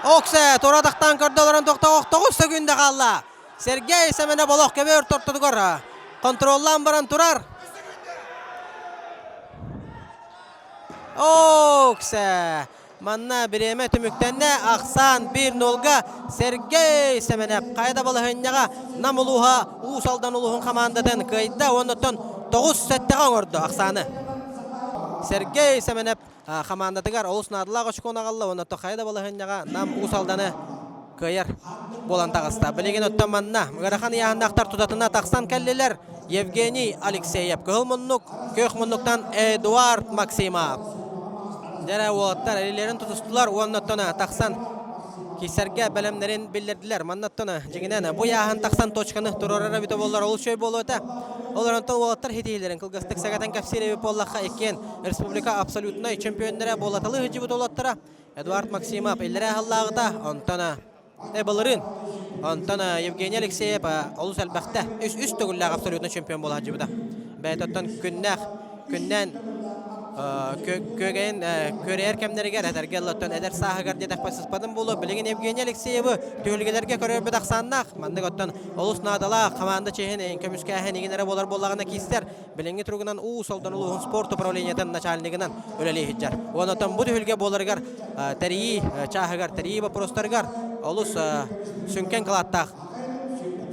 Окса туора тахтаан көрдө олорон тохтоох 9 секунда хаалла. Сергей Сэмэнэп олох көбөр тортотугар контроллаан баран турар. Оксе! Манна бириэмэ түмүктэннэ. Ахсаан 1-0-га Сергей Сэмэнэп хайа да балаһыанньаҕа Нам улууһа Уус Алдан улууһун хамаандатын кыайда уонна 9-7-ҕэ оҥордо ахсааны. Сергей Сэмэнэп хамаандатыгар олус наадалаах очкону аҕалла уонна хайа да балаһыанньаҕа Нам Уус Алданы кыайар буолан таҕыста. Билигин оттон манна ыарахан ыйааһыннаахтар тутатына тахсан кэллилэр. Евгений Алексеев кыһыл муннук, күөх муннуктан Эдуард Максимов. Дьэрэ уолаттар илиилэрин тутустулар уонна оттон тахсан киирсэргэ бэлэмнэрин биллэрдилэр. Манна оттон дьиҥинэн бу ыйааһын тахсан точканы туруорар эбитэ буоллар олус үчүгэй буолуо этэ. Ол онтон уолаттар ситиһиилэрин кылгастык сэгэтэн кэпсиир эбит буоллахха иккиэн республика абсолютнай чемпионнара буолаталыы сылдьыбыт уолаттара Эдуард Максимов иллэрээ сыллааҕыта, онтон былырыын, онтон Евгений Алексеев олус элбэхтэ үс үс төгүллээх абсолютно чемпион буола сылдьыбыта. Бэйэтэ оттон күннээх күннээн күөгэйин күөрэйэр кэмнэригэр этэргэ оттон эдэр сааһыгар диэтэхпэ сыспатым буолуо. Билигин Евгений Алексеевы түһүлгэлэргэ көрөрбүт ахсааннаах. Маннык оттон олус наадалаах хамаанда чиэһин көмүскээһин игин эрэ буолар буоллаҕына киистэр. Билиҥҥи туругунан Уус Алдан улууһун спорт управлениетын начальнигынан үлэлии сылдьар. Уонна бу түһүлгэ буоларыгар тэрийии чааһыгар, тэрийии боппуруостарыгар олус сүҥкэн кылааттаах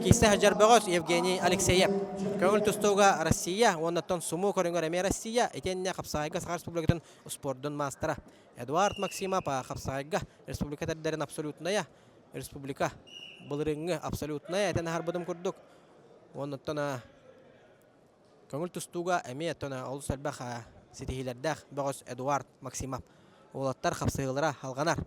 киирсэ сылдьар бөҕөс Евгений Алексеев. Көҥүл тустууга Россия уонна сумо көрүҥэр эмиэ Россия итиэннэ Хапсаҕайга Саха Республикатын спордун маастара Эдуард Максимов Хапсаҕайга республика тэрдэрин абсолютная республика былырыыҥҥы абсолютная этэн аһарбытым курдук. Уонна Көҥүл тустууга эмиэ олус элбэх ситиһиилэрдээх бөҕөс Эдуард Максимов. Уолаттар хапсыһыылара алҕанар.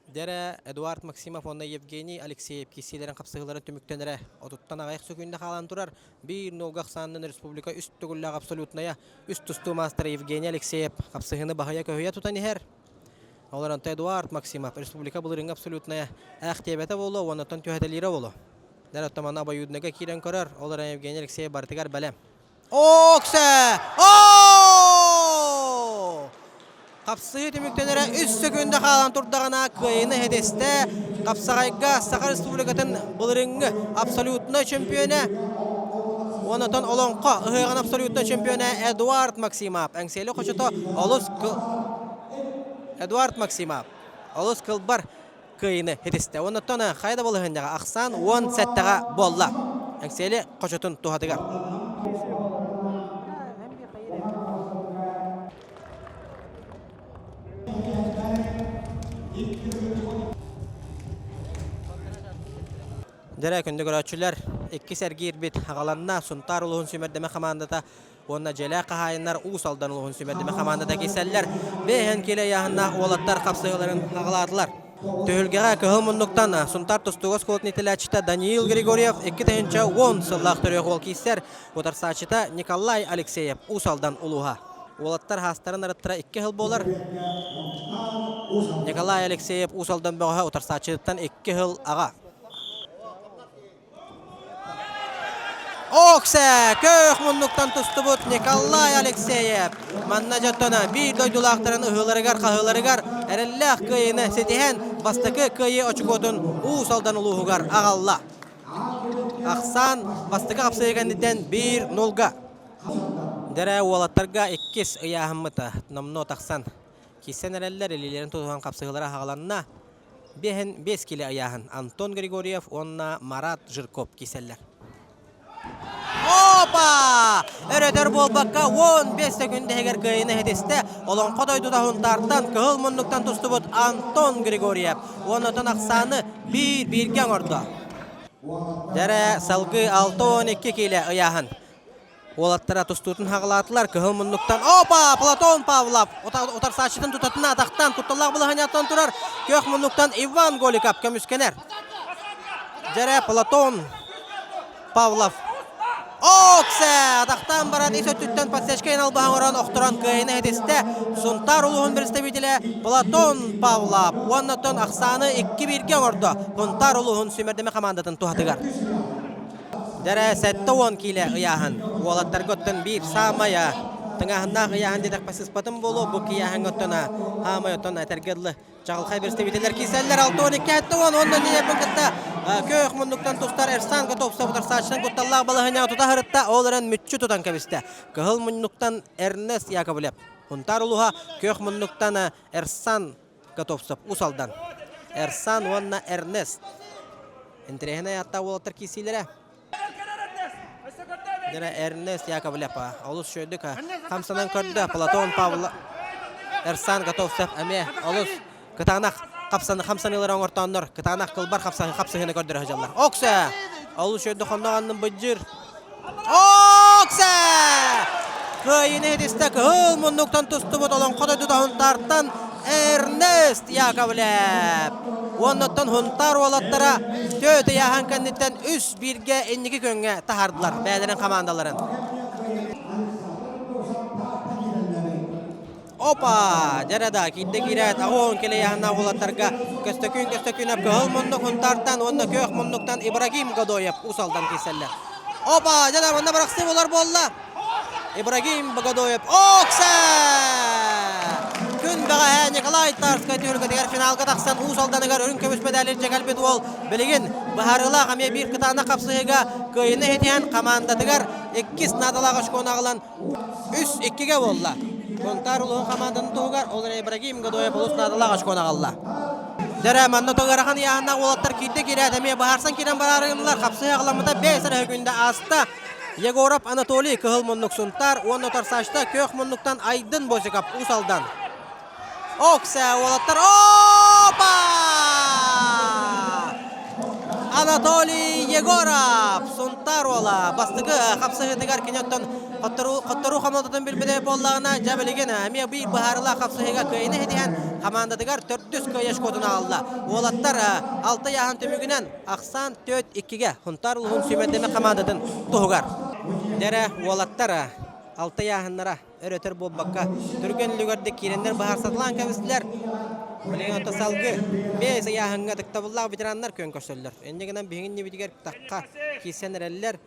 Дьэрэ Эдуард Максимов уонна Евгений Алексеев киирсиилэрин хапсыһыыларын түмүктэнэрэ отуттан аҕыйах сөкүүндэ хаалан турар. Биир нолга ахсаанынан республика үс төгүллээх абсолютная үс тустуу маастара Евгений Алексеев хапсыһыыны баһыйа-көһүйэ тутан иһэр. Ол эрэн Эдуард Максимов республика былырыыҥҥы абсолютная ээх диэбэтэ буолуо уонна оттон түһэтэлиирэ буолуо. Дэр оттомана обоюдныга киирэн көрөр, ол эрэн Евгений Алексеев барытыгар бэлэм. Оксе! О! Хапсыһыы түмүктэнэрэ үс сөкүүндэ хаалан турдаҕына кыайыыны ситистэ. Хапсаҕайга Саха Республикатын былырыыҥҥы абсолютнай чемпиона Онотон Олоҥхо ыһыаҕын абсолютнай чемпиона Эдуард Максимов. Эҥсиэли хочото олус Эдуард Максимов олус кылбар кыайыыны ситистэ. Оннуттан хайа да балаһыанньаҕа ахсаан 17-ҕэ буолла. Эҥсиэли хочотун туһатыгар. Дьэрэ күндү көрөөччүлэр, иккис эргиирбит аҕаланна Сунтаар улууһун сүүмэрдэмэ хамаандата уонна дьиэлээх хаһаайыннар Уус Алдан улууһун сүүмэрдэмэ хамаандата киирсэллэр. Бэйэһэн киилэ ыйааһыннаах уолаттар хапсыһыыларын аҕалаатылар. Түһүлгэҕэ кыһыл муннуктан Сунтаар тустууга оскуолатын иитиллээччитэ Даниил Григорьев 2010 сыллаах төрүөх уол киирсэр. Утарсааччыта Николай Алексеев Уус Алдан улууһа. Уолаттар хаастарын арыттара икки сыл буолар. Николай Алексеев Уус Алдан бөҕөһө утарсааччытыттан икки сыл аҕа. Оксе көөх муннуктан тустубут Николай Алексеев манна дьоттоно биир дойдулаахтарын ыһыыларыгар-хаһыыларыгар эрэллээх кыайыыны ситиһэн бастакы кыайыы очукуотун Уус Алдан улууһугар аҕалла. Ахсаан бастакы хапсыһыы кэнниттэн 1-0-га. Дэрэ уолаттарга иккис ыйааһыммыт номнуо тахсан киирсэн эрэллэр, илиилэрин тутуһан хапсыһыылара аҕаланна. 5 киле ыйааһын Антон Григорьев уонна Марат Жирков кииселлэр. Опа! Өрөтөр буолбакка 15 секүндэһигэр кыайыны иһитистэ Олоҥхо дойдута Хунтаартан кыһыл муннуктан тустубут Антон Григорьев. Уоннатан ахсааны биир-бииргэ оҥордо. Дэрэ салгыы 62 киилэ ыйааһын. Уолаттара тустуутун хаҕылаатылар. Кыһыл муннуктан Опа! Платон Павлов утарсааччытын тутатына атахтаан кутталлаах балаһанньаттан турар. Күөх муннуктан Иван Голиков көмүскэнэр. Дьэрэ Платон Павлов Оксе! Атахтаан баран ис өттүттэн подсечка албаһан орон охторон кыайыны иһитистэ. Сунтаар улууһун представителэ Платон Павлов уоннаттан ахсааны 2-1-ге оҥордо. Сунтаар улууһун сүүмэрдэмэ хамаандатын туһатыгар. Дэрэ 70 киилэ ыйааһын. Уолаттарга оттон биир саамай тыҥааһыннаах ыйааһын диэтэхпэ сыспатым буолуо. Бу киһиэхэ оттон хаамай оттон этэргэ дылы чаҕылхай представителлэр киирсэллэр. 62 70 уонна ньиэппин кытта көөх муннуктан тустар Эрсан Готовцев утарсааччынан кутталлаах балаһыанньаҕа тута сырытта. Ол эрэн мүччү тутан кэбистэ. Кыһыл муннуктан Эрнест Яковлев. Хунтаар улууһа көөх муннуктан Эрсан Готовцев Уус Алдан. Эрсан уонна Эрнест. Интэриэһинэй ааттаах уолаттар киирсиилэрэ. Дьэ Эрнест Яковлев олус үчүгэйдик хамсанан көрдө. Платон Павлов Эрсан Готовцев эмиэ олус кытаанах хапсаны хамсаныылары оҥортооннор кытаанах кылбар хапсаһы хапсыһыны көрдөрө сылдьаллар. Оксе! Олус үчүгэйдик хонноох аннын быдьыр. Оксе! Кыайыыны иһитистэ кыһыл муннуктан тустубут олоҥхо дойдута Хунтаартан Эрнест Яковлев. Уоннаттан Хунтаар уолаттара төт ыйааһын кэнниттэн үс бииргэ инники күөҥҥэ таһаардылар бэйэлэрин хамаандаларын. Опа! Дьэрэ да, киирдэ киирээт, аҕуон килэйэһиннээх уолаттарга Көстөкүүн Көстөкүүнэп кыһыл муннук Хунтаартан уонна күөх муннуктан Ибрагим Годоев Уус Алдан киирсэллэр. Опа! Дьэ да, манна бырахсыы буолар буолла. Ибрагим Богодоев Окса! Күн бэҕэһээ Николай Тарскай түһүлгэтигэр финалга тахсан Уус Алданыгар үрүҥ көмүс медали илдьэ кэлбит уол билигин быһаарыылаах эмиэ биир кытаанах хапсыһыыга кыайыыны иһитиһэн хамаандатыгар иккис наадалаах очкону аҕалан 3-2-гэ буолла. Сунтаар улууһун хамаандатын туһугар ол эрэ Ибрагим Годоев олус наадалаах очкону аҕалла. Дьэрэ, манна ыарахан ыйааһыннаах уолаттар киирдэ киирээт эмиэ быһаарсан киирэн бараарыгыннылар. Хапсыһыы аҕаламмыта 5 эрэ күндэ ааста. Егоров Анатолий кыһыл муннук Сунтаар уонна утарсааччыта күөх муннуктан Айдын Босиков Уус Алдан. Оксе уолаттар Опа! Анатолий Егоров Сунтаар уола бастакы хапсыһыытыгар кини оттон хотторуу хомолтотун билбитэ буоллаҕына дьэ билигин эмиэ биир быһаарыылаах хапсыһыыга кыайыыны ситиһэн хамаандатыгар төрдүс кыайыы очкотун аҕалла. Уолаттар алта ыйааһын түмүгүнэн ахсаан 4-2-гэ Сунтаар улууһун сүүмэрдэмэ хамаандатын туһугар. Дьэрэ уолаттар алта ыйааһыннара өр-өтөр буолбакка, түргэн үлүгэрдик киирэннэр быһаарсатылаан кэбистилэр. Билигин ото салгы бэйэ ыйааһыҥҥа ытыктабыллаах ветераннар күөн көрсөллөр. Инньэ гынан биһиги иннибитигэр тахха киирсэн эрэллэр.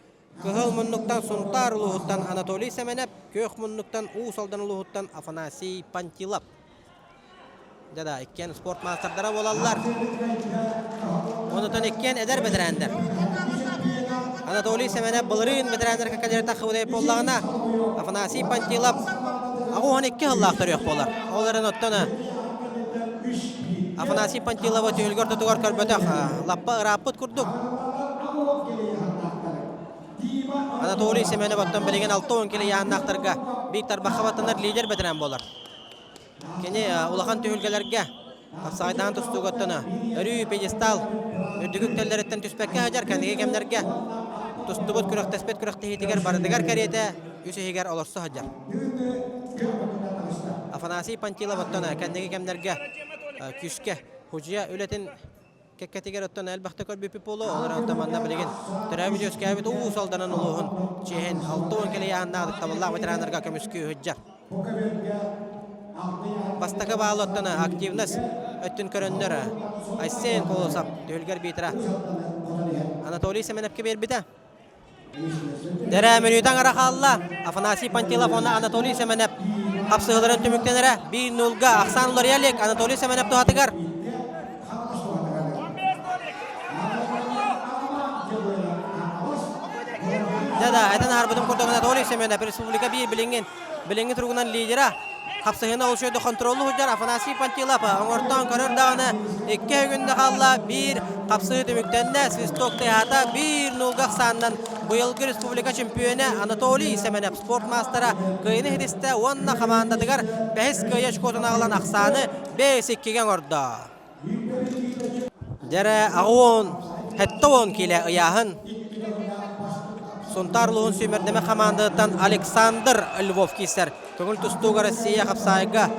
Кыһыл муннуктан Сунтаар улууһуттан Анатолий Сэмэнэп, күөх муннуктан Уус Алдан улууһуттан Афанасий Пантилов. Дьэ да, иккиэн спорт маастардара буолаллар. Онутан иккиэн эдэр бэтэрээннэр. Анатолий Сэмэнэп былырыын бэтэрээннэр кэккэлэрэ таххыбытай буоллаҕына, Афанасий Пантилов 82 сыллаах төрүөх буолар. Ол эрэн оттон Афанасий Пантиловы түһүлгэ ортотугар көрбөтөх, лаппа ырааппыт курдук. Анатолий Семенов оттон билигин 60 кило ыйааһыннаахтарга Виктор Бахабаттанар лидер бэтэрээн буолар. Кини улахан түһүлгэлэргэ хапсаҕайдаан тустуугаттан өрүү пьедестал үрдүк үктэллэриттэн түспэккэ сылдьар кэнники кэмнэргэ тустубут күрэхтэспит күрэхтэһиитигэр барытыгар кэриэтэ үс иһигэр олорсо сылдьар. Афанасий Пантилов оттон кэнники кэмнэргэ күүскэ худьуйа үлэтин кэккэтигэр оттон элбэхтэ көрбүппүт буолуо. Ол эрэн оттон манна билигин төрөөбүт-үөскээбит Уус Алданын улууһун чиэһин 60 кэлэ ыйааһыннаах ытыктабыллаах ветераннарга көмүскүү сылдьар. Бастакы баал оттон активность өттүн көрөннөр Айсен Колосов түһүлгэр биитэрэ Анатолий Семеновка биэрбитэ. Дэрэ мүнүүтэ аҥара хаалла. Афанасий Пантилов уонна Анатолий Семенов хапсыһыыларын түмүктэнэрэ 1-0-га Ахсан уларыйа илик Анатолий Семенов туһатыгар. Да-да, этэн аһарбытым курдук Анатолий Семенов республика биир билиҥҥин билиҥҥи туругунан лидера. Хапсыһыына ол шөйдө контроллу сылдьар Афанасий Пантилов оҥортоон көрөр даҕаны икки күннэ хаалла биир хапсыһыы түмүктэннэ свисток тыаһаата биир нуулга ахсаанынан быйылгы республика чемпиона Анатолий Сэмэнэп спорт маастара кыайыны ситистэ уонна хамаандатыгар бэһис кыайыы очкотун аҕалан ахсааны 5-2-гэ оҥордо. Дьэрэ аҕуон, 70 киилэ ыйааһын. Сунтаар улууһун сүүмэрдэмэ хамаандатыттан Александр Львов киирсэр. Көҥүл тустууга Россия хапсаайга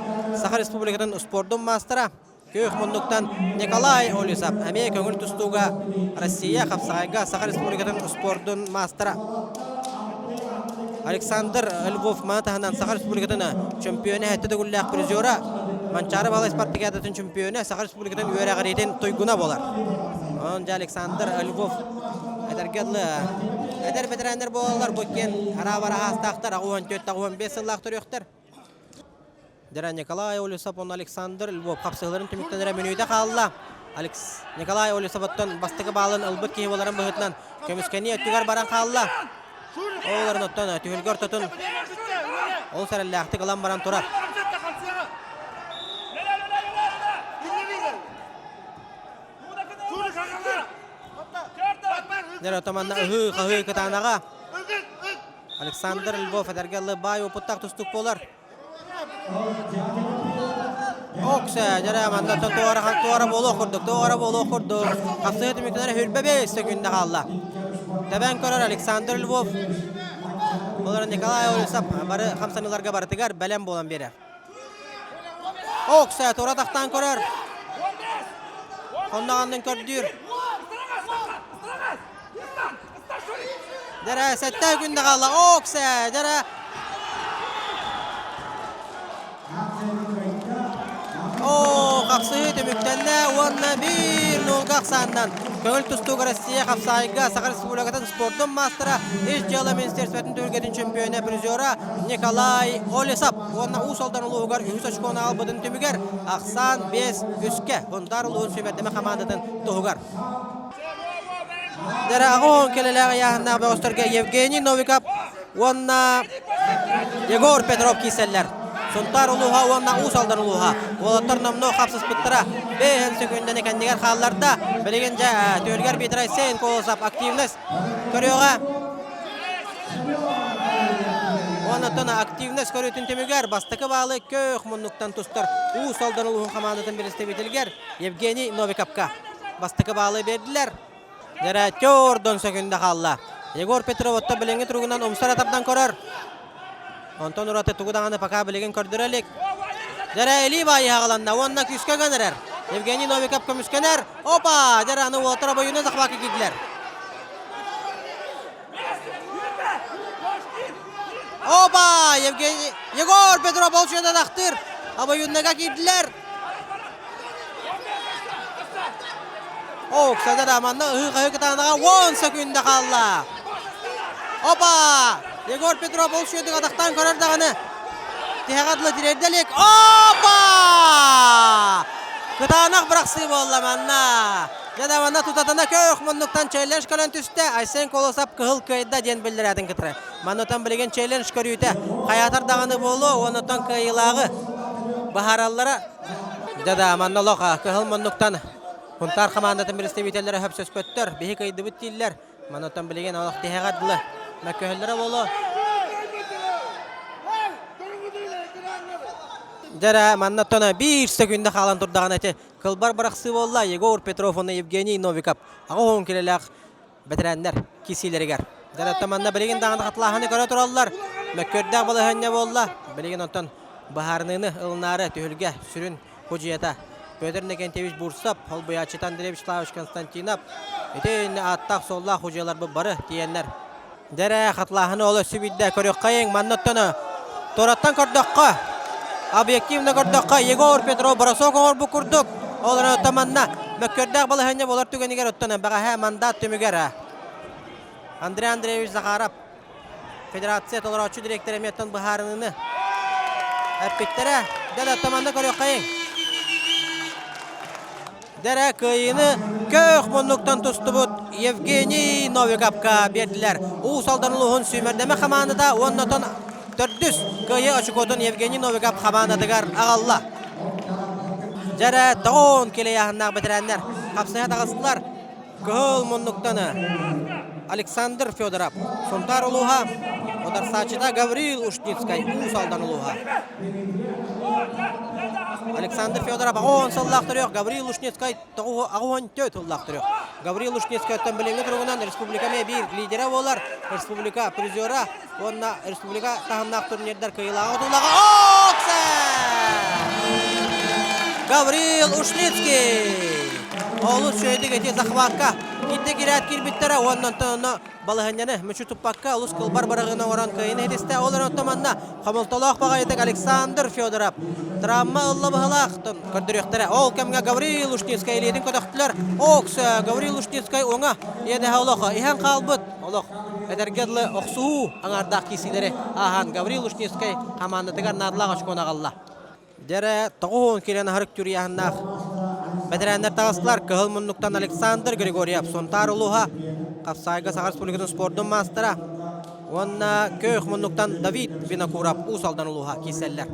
Саха Республикатын спордун маастара Күөх муннуктан Николай Олесов эмиэ көҥүл тустууга Россия хапсаҕайга Саха Республикатын спордун маастара. Александр Львов маны таһынан Саха Республикатын чөмпүйүөнэ сэттэ төгүллээх призера, Манчаары Балай спартакиадатын чөмпүйүөнэ, Саха Республикатын үөрэҕириитин туйгуна буолар. Онон дьэ Александр Львов эдэргэ дылы эдэр бэтэрээннэр буолаллар бу иккиэн араабара аастаахтар 84-85 сыллаах төрүөхтэр. Дьэ Николай Олесов уонна Александр Львов хапсыһыыларын түмүктэнэрэ мүнүүтэ хаалла. Алекс Николай Олесовоттон бастакы баалын ылбыт киһи буоларын быһыытынан көмүскэнии өттүгэр баран хаалла. Оларын оттон түһүлгэ ортотун ол сэрэллээхтик ылан баран турар. Дьэ отоманна ыһыы-хаһыы кытаанаҕа. Александр Львов эдэргэ баай опыттаах тустук буолар. Оксе, дьэрэ манна туора туора буолуох курдук, туора буолуох курдук. Хапсыһыы түмүктэнэр хүрбэ бэс секунда хаалла. Тэбэн көрөр Александр Львов. Олор Николай Олесов бары хамсаныыларга барытыгар бэлэм буолан биэрэр. Оксе тура тахтаан көрөр. Хонноҕоннун көрдүүр. Дьэрэ, сэттэ күндэ хаалла. Оксе, дьэрэ. Оо, хапсыһыы түмүктэннэ уонна биир нуулга ахсаанынан көҥүл тустууга Россия хапсаайга Саха Республикатын спордун маастара, Ис дьыала министерствотын түһүлгэтин чемпиона, призера Николай Олесов уонна Уус Алдан улууһугар үһүс очкону аҕалбытын түмүгэр ахсаан 5 үскэ Сунтаар улууһун сүүмэрдэмэ хамаандатын туһугар. Дьэ, кэлэлээх ыйааһыннаах бөҕөстөргө Евгений Новиков уонна Егор Петров киирсэллэр. Сунтаар улууһа уонна Уус Алдан улууһа. Уолаттар номнуо хапсыспыттара. Бэйэн сөкүүндэни кэннигэр хаалларда. Билигин дьэ түһүлгэр Битрай Сейн Колосов активность көрүөҕэ. Уонна активность көрүүтүн түмүгэр бастакы баалы көөх муннуктан тустар Уус Алдан улууһун хамаандатын представителигэр Евгений Новиковка бастакы баалы биэрдилэр. Дьэрэ ордон сөкүндэ хаалла. Егор Петров оттон билиҥҥи туругунан умсара тардан көрөр. Онтон ураты тугу даҕаны пока билигин көрдөрө илик. Дьэрэ илии баайыһа аҕаланна уонна күүскэ гынарар. Евгений Новиков көмүскэнэр. Опа! Дьэрэ аны уолаттар обоюны захватка киирдилэр. Опа! Евгений Егор Петров болчуйдан ахтыр. Обоюннага киирдилэр. Оксана да манна ыһыы-хаһыы кытаанаҕа 10 секунда хаалла. Опа! Егор Петров ол шүөтүк атахтаан көрөр даҕаны. Тиһэҕэ дылы тириэрдэ илик. Опа! Кытаанах бырахсыы буолла манна. Дьэ да манна тутатына көөх муннуктан челлендж кэлэн түстэ. Айсен Колосов кыһыл кыайда диэн биллэрээтин кытары. Маннатан билигин челлендж көрүүтэ хайаатар даҕаны буолуо, уоннаттан кыайыылааҕы быһаараллара. Дьэ да, манна олох кыһыл муннуктан Хунтаар хамаандатын представителлэрэ хөпсөспөттөр, биһи кыайдыбыт дииллэр. Маннаттан билигин олох тиһэҕэр дылы мөккөһөллөрө буолуо. Дьэ маннаттан биир сөкүндэ хаалан турдаҕына ити кылбар бырахсыы буолла Егор Петров уонна Евгений Новиков аҕа килэлээх бэтэрээннэр киирсиилэригэр. Дьэ манна билигин даҕаны хатылааһыны көрө тураллар. Мөккүөрдээх балаһыанньа буолла. Билигин онтон быһаарыныыны ылынаары түһүлгэ сүрүн худьуйата Петр Иннокентьевич Бурцев, холбуйааччыта Андрей Вячеславович Константинов итиннэ ааттаах-суоллаах худьуйаларбыт бары тиийэннэр. Дьэрэ хатылааһыны ол өссө биирдэ көрүөххэйиҥ. Манна оттон туораттан көрдөххө, объективно көрдөххө, Егор Петров бросок оҥорбут курдук. Ол эрэн оттон манна мөккүөрдээх балаһыанньа буолар түгэнигэр оттон бэҕэһээ мандат түмүгэр Андрей Андреевич Захаров федерация толорооччу дириэктэрэ эмиэ оттон быһаарыныыны эппиттэрэ. Дьэ да оттон манна көрүөххэйиҥ. Дэрэ кыайыыны көөх муннуктан тустубут Евгений Новиковка биэрдилэр. Уус Алдан улууһун сүүмэрдэмэ хамаандата уонна отон. Төрдүс кыайыы очукуотун Евгений Новиков хамаандатыгар аҕалла. Дьэрэ тоҕуон килэйааһыннаах бэтэрээннэр хапсыһа таҕыстылар. Кыһыл муннуктан Александр Федоров, Сунтаар улууһа, ударсааччыта Гаврил Ушницкай, Уус Алдан улууһа. Александр Федоров аҕыс сыллаах төрүөх, Гаврил Ушницкай 94 сыллаах төрүөх. Гаврил Ушницкайтан билиҥҥи туругунан республика эмиэ биир лидерэ буолар, республика призера уонна республика таһымнаах турнирдар кыайыылааҕа хотуулааҕа Гаврил Ушницкий! Олус үчүгэйдик ити захватка кирдэ кирээт киирбиттэрэ уонна онтон онно балаһыанньаны мүчү туппакка олус кылбар быраҕыыны оҥорон кыайыыны ситистэ. Ол эрэн оттон манна хомолтолоох баҕайытык Александр Федоров травма ылла быһылаах көрдөрүөхтэрэ. Ол кэмҥэ Гаврил Ушницкай илиитин көтөхтүлэр. Окс Гаврил Ушницкай уҥа иэдэһэ олох иһэн хаалбыт. Олох эдэргэ дылы охсуһуу аҥаардаах киирсиилэри ааһан Гаврил Ушницкай хамаандатыгар наадалаах очкону аҕалла. Дьэрэ 90 киирэн аһарык түрүйэһиннээх бэтэрээннэр таҕыстылар. Кыһыл муннуктан Александр Григорьев, Сунтаар улууһа, Хапсаайга Саха Республикатын спордун маастара уонна Көөх муннуктан Давид Винокуров, Уус Алдан улууһа киирсэллэр.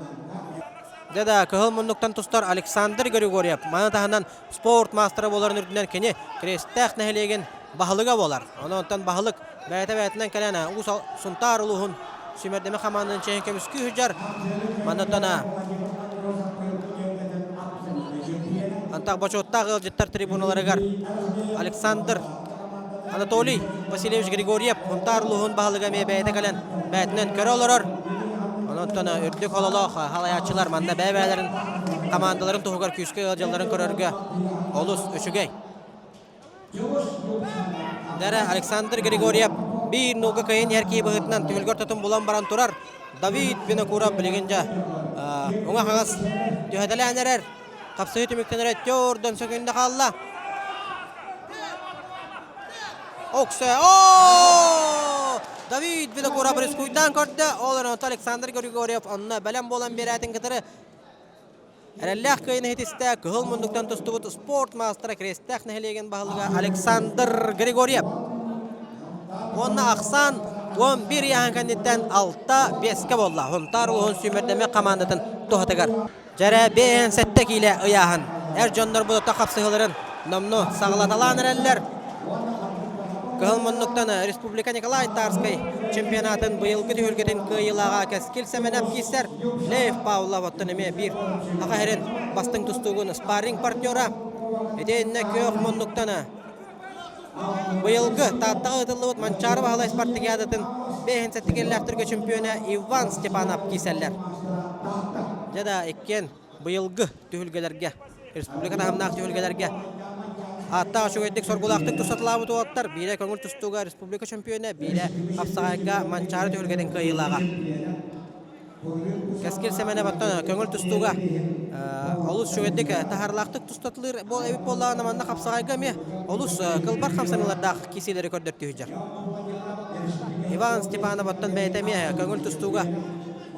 Дьэ да, кыһыл муннуктан тустар Александр Григорьев маны таһынан спорт маастара буоларын үрдүнэн кини Крестээх нэһилиэгин баһылыга буолар. Онон баһылык бэйэтэ-бэйэтинэн кэлэн Уус Сунтаар улууһун сүүмэрдэмэ хамаандатын чиэһин көмүскүү сылдьар. Маннаттан Антах бочуоттаах ыалдьыттар трибуналарыгар Александр Анатолий Васильевич Григорьев Сунтаар улууһун баһылыга эмиэ бэйэтэ кэлэн бэйэтинэн көрө олорор. Онон үрдүк хололоох халайааччылар манна бэйэ-бэйэлэрин хамаандаларын туһугар күүскэ ыалдьалларын көрөргө олус үчүгэй. Дэрэ Александр Григорьев биир нуга кыайан иһэр киһи быһыытынан түһүлгэ ортотун булан баран турар. Давид Винокуров билигин дьэ уҥа-хаҥас түһэтэлээн эрэр. Хапсыһыы түмүктэнэрэ төрдөн сөкүндэ хаалла. Оксе! О! Давид Винокуров рискуйдаан көрдө. Ол эрэн Александр Григорьев онно бэлэм буолан биэрээтин кытары Эрэллээх кыайыыны ситистэ кыһыл муннуктан тустубут спорт маастара Крестээх нэһилиэгин баһылыга Александр Григорьев. Уонна ахсаан 11 ыйааһын кэнниттэн 6-5-кэ буолла. Хунтаар улууһун сүүмэрдэммит хамаандатын туһатыгар. Дьэрэ 57 киилэ ыйааһын. Эр дьоннор будутта хапсыһыыларын номнуо саҕалаталаан эрэллэр. Кыһыл муннуктан Республика Николай Тарскай чемпионатын быйылгы түһүлгэтин кыайыылааҕа Кэскил Сэмэнэп киирсэр. Лев Павлов оттон эмиэ биир Саха сирин бастыҥ тустуугун спарринг партнера. Итиннэ күөх муннуктан быйылгы Тааттаҕа ыытыллыбыт Манчаары Баһылай спартакиадатын 5 кэллээхтэргэ чемпиона Иван Степанов киирсэллэр. Дьэ да иккиэн быйылгы түһүлгэлэргэ, республика таһымнаах түһүлгэлэргэ ааттаах үчүгэйдик соргулаахтык тусатылаабыт уолаттар биирэ көҥүл тустууга республика чемпиона, биирэ хапсаҕайга Манчаары түһүлгэтин кыайыылааҕа. Кэскил Сэмэнэп оттон көҥүл тустууга олус үчүгэйдик таһаарылаахтык тустатылыыр эбит буоллаҕына манна хапсаҕайга эмиэ олус кылбар хамсаныылардаах киирсиилэри көрдөртүү сылдьар. Иван Степанов оттон бэйэтэ эмиэ көҥүл тустууга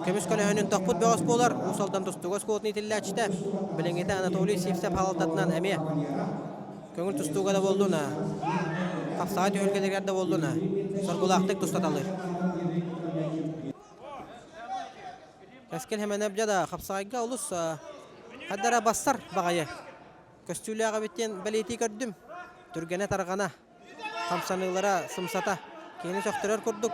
Көмүс көлөһөнүн тохпут бөҕөс буолар Уус Алдан тустууга оскуолатын иитиллээччитэ, билиҥҥитэ Анатолий Сивцев халалтатынан эмиэ көҥүл тустууга да буоллун, хапсаҕай түһүлгэлэригэр да буоллун соргулаахтык тустаталыыр. Кэскил Хэмэнэбдьэ да хапсаҕайга олус хаддара бассар баҕайы көстүүлээх эбит диэн бэлиэтии көрдүм. Түргэнэ-тарҕана хамсаныылара сымсата киһини сөхтөрөр курдук.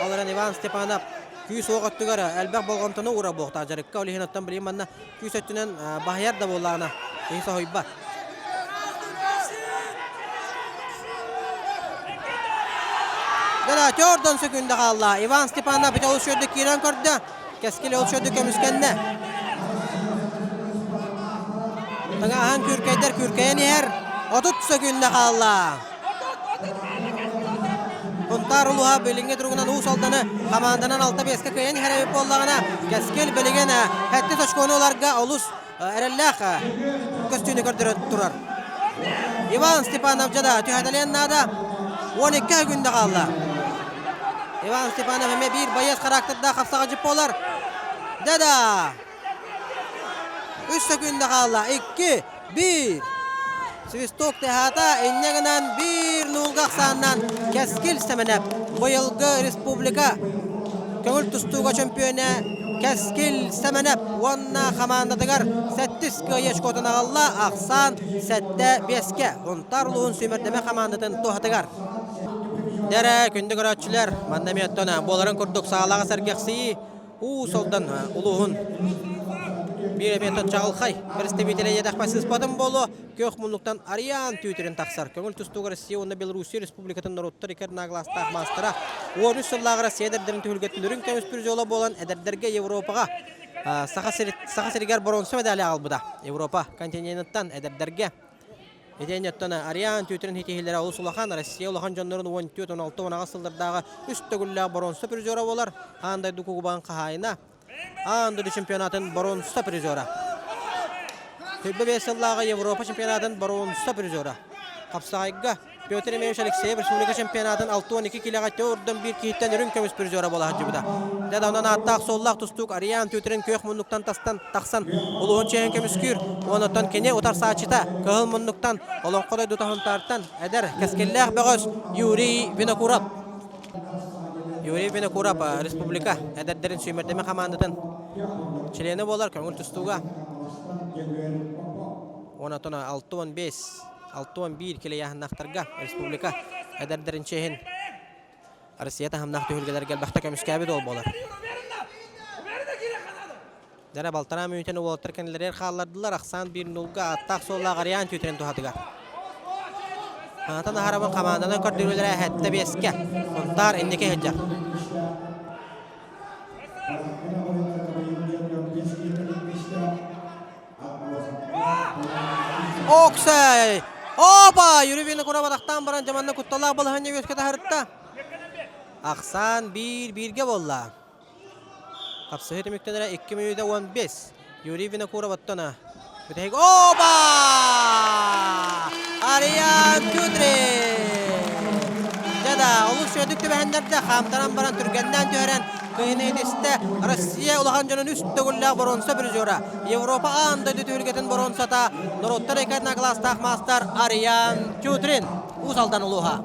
Ол эрэн Иван Степанов күүс-уох өттүгэр элбэх болҕомтону уурар буолуохтаах дьарыкка. Ол иһин оттон билигин манна күүс өттүнэн баһыйар да буоллаҕына киһи соһуйбат. Дара төрдөн сөкүндэ хаалла. Иван Степанов ити олус үөрдүк киирэн көрдө. Кэскил ол шөдү көмүскэннэ. Таҥаһан күркэйдэр күркэйэн иһэр. 30 сөкүндэ хаалла. Сунтаар улууһа билиҥҥи туругунан Уус Алданы хамаанданан 6-5-ка кыайан иһэр эбит буоллаҕына, Кэскил билигин сэттис очкону ыларга олус эрэллээх көстүүнү көрдөрө турар. Иван Степанов дьада түһэтэлиэн наада. 12 күндэ хаалла. Иван Степанов эмиэ биир байыас характердаах хапсаҕа буолар. Дада! 3 сөкүүндэ хаалла. 2, 1. Свисток тыаһаата, инньэ гынан биир нуулга ахсааннаан Кэскил Сэмэнэп быйылгы республика көҥүл тустууга чөмпүйүөнэ Кэскил Сэмэнэп уонна хамаандатыгар сэттис кыайыы очкотун аҕалла, ахсаан 7-5-кэ Сунтаар улууһун сүүмэрдэмэ хамаандатын туһатыгар. Дэрэ, күндү көрөөччүлэр, манна эмиэ оттон буоларын курдук саалаҕа сэргэхсийии Уус Алдан улууһун биир эмиэ чаҕылхай представителэ диэтэхпэ сыыспатым буолуо күөх муннуктан Ариан Түүтүрүн тахсар. Көҥүл тустууга Россия уонна Белоруссия Республикатын норуоттар икки наглаастаах маастара 13 сыллааҕы Россия эдэрдэрин түһүлгэтин үрүҥ көмүс призера буолан эдэрдэргэ Европаҕа Саха, Саха сиригэр боруонса медали аҕалбыта. Европа континентыттан эдэрдэргэ Итиэннэ оттон Ариан Түүтүрүн ситиһиилэрэ олус улахан. Россия улахан дьоннорун 14-16-18 сыллардааҕы үс төгүллээх боруонса призера буолар. Аан дойду кубогын хаһаайына. Аан дойду чемпионатын боруонса призера. 25 сыллааҕы Европа чемпионатын боруонса призера. Хапсаҕайга Петр Емельевич Алексеев республика чемпионатын 62 килэҕэ төрдөн биир киһиттэн үрүҥ көмүс призера буола сылдьыбыта. Дьэ да онон ааттаах-суоллаах тустуук Ариан Түүтүрүн күөх муннуктан тастан тахсан улууһун чиэһин көмүскүүр. Онтон кини утарсааччыта кыһыл муннуктан Олоҥхо дойдута Сунтаартан эдэр кэскиллээх бөҕөс Юрий Винокуров. Юрий Винокуров республика эдэрдэрин сүүмэрдэмэ хамаандатын чилиэнэ буолар көҥүл тустууга. Онтон 65 61 килэйээһиннахтарга республика эдэрдэрин чиэһин Россия таһымнаах түһүлгэлэргэ элбэхтэ көмүскээбит уол буолар. Дьэ балтараа мүнүүтэн уолаттар кэннилэригэр хааллардылар. Ахсаан биир нулга ааттаах-суоллаах Ариан түүтүрэн туһатыгар. Хаҥатан аһарабын хамаанданан көрдөрүүлэрэ эһэттэ биэскэ. Сунтаар инники сылдьар. Оксай! Опа! Юрий Винокуров атахтаан баран дьаманна кутталаах балаһанньа үөскэ таһырытта. Ахсаан биир-бииргэ буолла. Хапсыһыы түмүктэнэрэ 2 мүнүүтэ 15. Юрий Винокуров оттон бүтэһик Опа! Ариан Кудрин! Дьэ да, олус үчүгэйдик түбэһиннэрдэ, хаамтаран баран түргэннээн түһэрэн кыайыыны ситистэ. Россия улахан дьонун үс төгүллээх боруонса призера, Европа аан дойду түһүлгэтин боруонсата, норуоттар икки кылаастаах маастар Ариан Тютрин, Уус Алдан улууһа.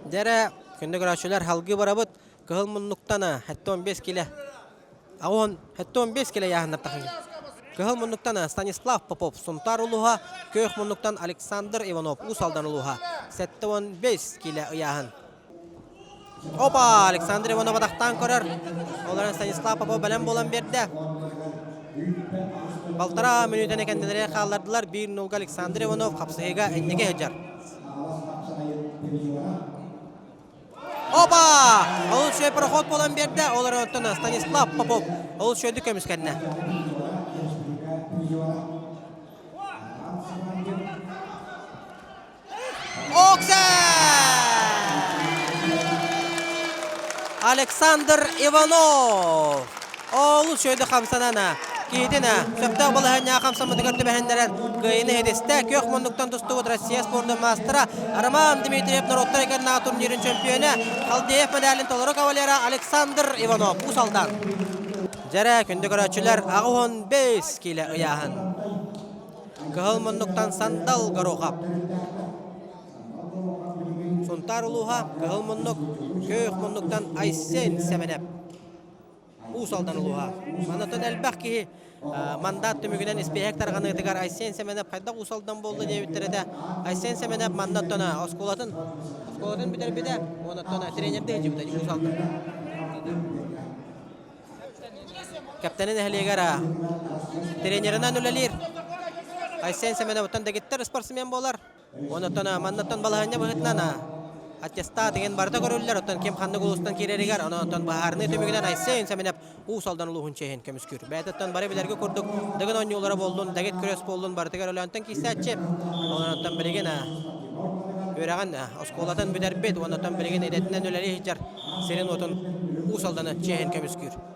Дьэрэ, күндү көрөөччүлэр, салгыы барабыт. Кыһыл муннуктан 75 килэ. Аҕон 75 килэ яһыннар тахын. Кыһыл муннуктан Станислав Попов Сунтаар улууһа, Көөх муннуктан Александр Иванов Уус Алдан улууһа. 75 килэ ыйааһын. Опа! Александр Иванов атахтаан көрөр. Ол Станислав Попов бэлэм буолан биэрдэ. Балтараа мүнүүтэни кэннилэригэр хааллардылар. Биир нулга Александр Иванов хапсыһыыга инники сылдьар. Опа! Ол үчүгэй проход буолан биэрдэ. Ол эрэн оттон Станислав Попов ол үчүгэйдик көмүскэннэ. Оксе! Александр Иванов! Олус үчүгэйдик хамсанан киһитин сөптөөх балаһыанньаҕа хамсаммытыгар түбэһиннэрэн кыайыыны ситистэ. Күөх муннуктан тустубут Россия спордун маастара Роман Дмитриев норуоттар иккардынааҕы турнирын чөмпүйүөнэ Халдеев медалин толору кавалера Александр Иванов Уус Алдан. Дьэрэ, күндү көрөөччүлэр, 85 киилэ ыйааһын. Кыһыл муннуктан Сандал Горохов. Сунтаар улууһа Кыһыл муннук, Күөх муннуктан Айсен Сэмэнэп. Уус Алдан улууһа. Маннаттан элбэх киһи мандат түмүгүнэн испииһэк тарҕаныытыгар Айсен Сэмэнэп хайдах Уус Алдан буолла диэбиттэр этэ. Айсен Сэмэнэп маннаттан оскуолатын оскуолатын бүтэрбитэ, уонаттан тренердии сылдьыбыта Уус Алдан. Кэптэни нэһилиэгэр тренеринэн үлэлиир. Айсен Семеновтан дэгиттэр спортсмен буолар. Онуттан маннаттан балаһыанньа быһыытынан аттестат деген барыта көрүллэр. Оттон ким ханнык улуустан киирэригэр, онон быһаарыныы түмүгүнэн Айсен Семенов Уус Алдан улууһун чиэһин көмүскүүр. Бэйэтиттэн бары билэргэ курдук Дыгын оонньуулара буоллун, дэгит күрэс буоллун барытыгар Өлөөнтөн киирсээччи. Онон билигин үөрэҕин оскуолатын бүтэрбит, онон билигин идэтинэн үлэлии сылдьар сирин-уотун Уус Алданы чиэһин көмүскүүр.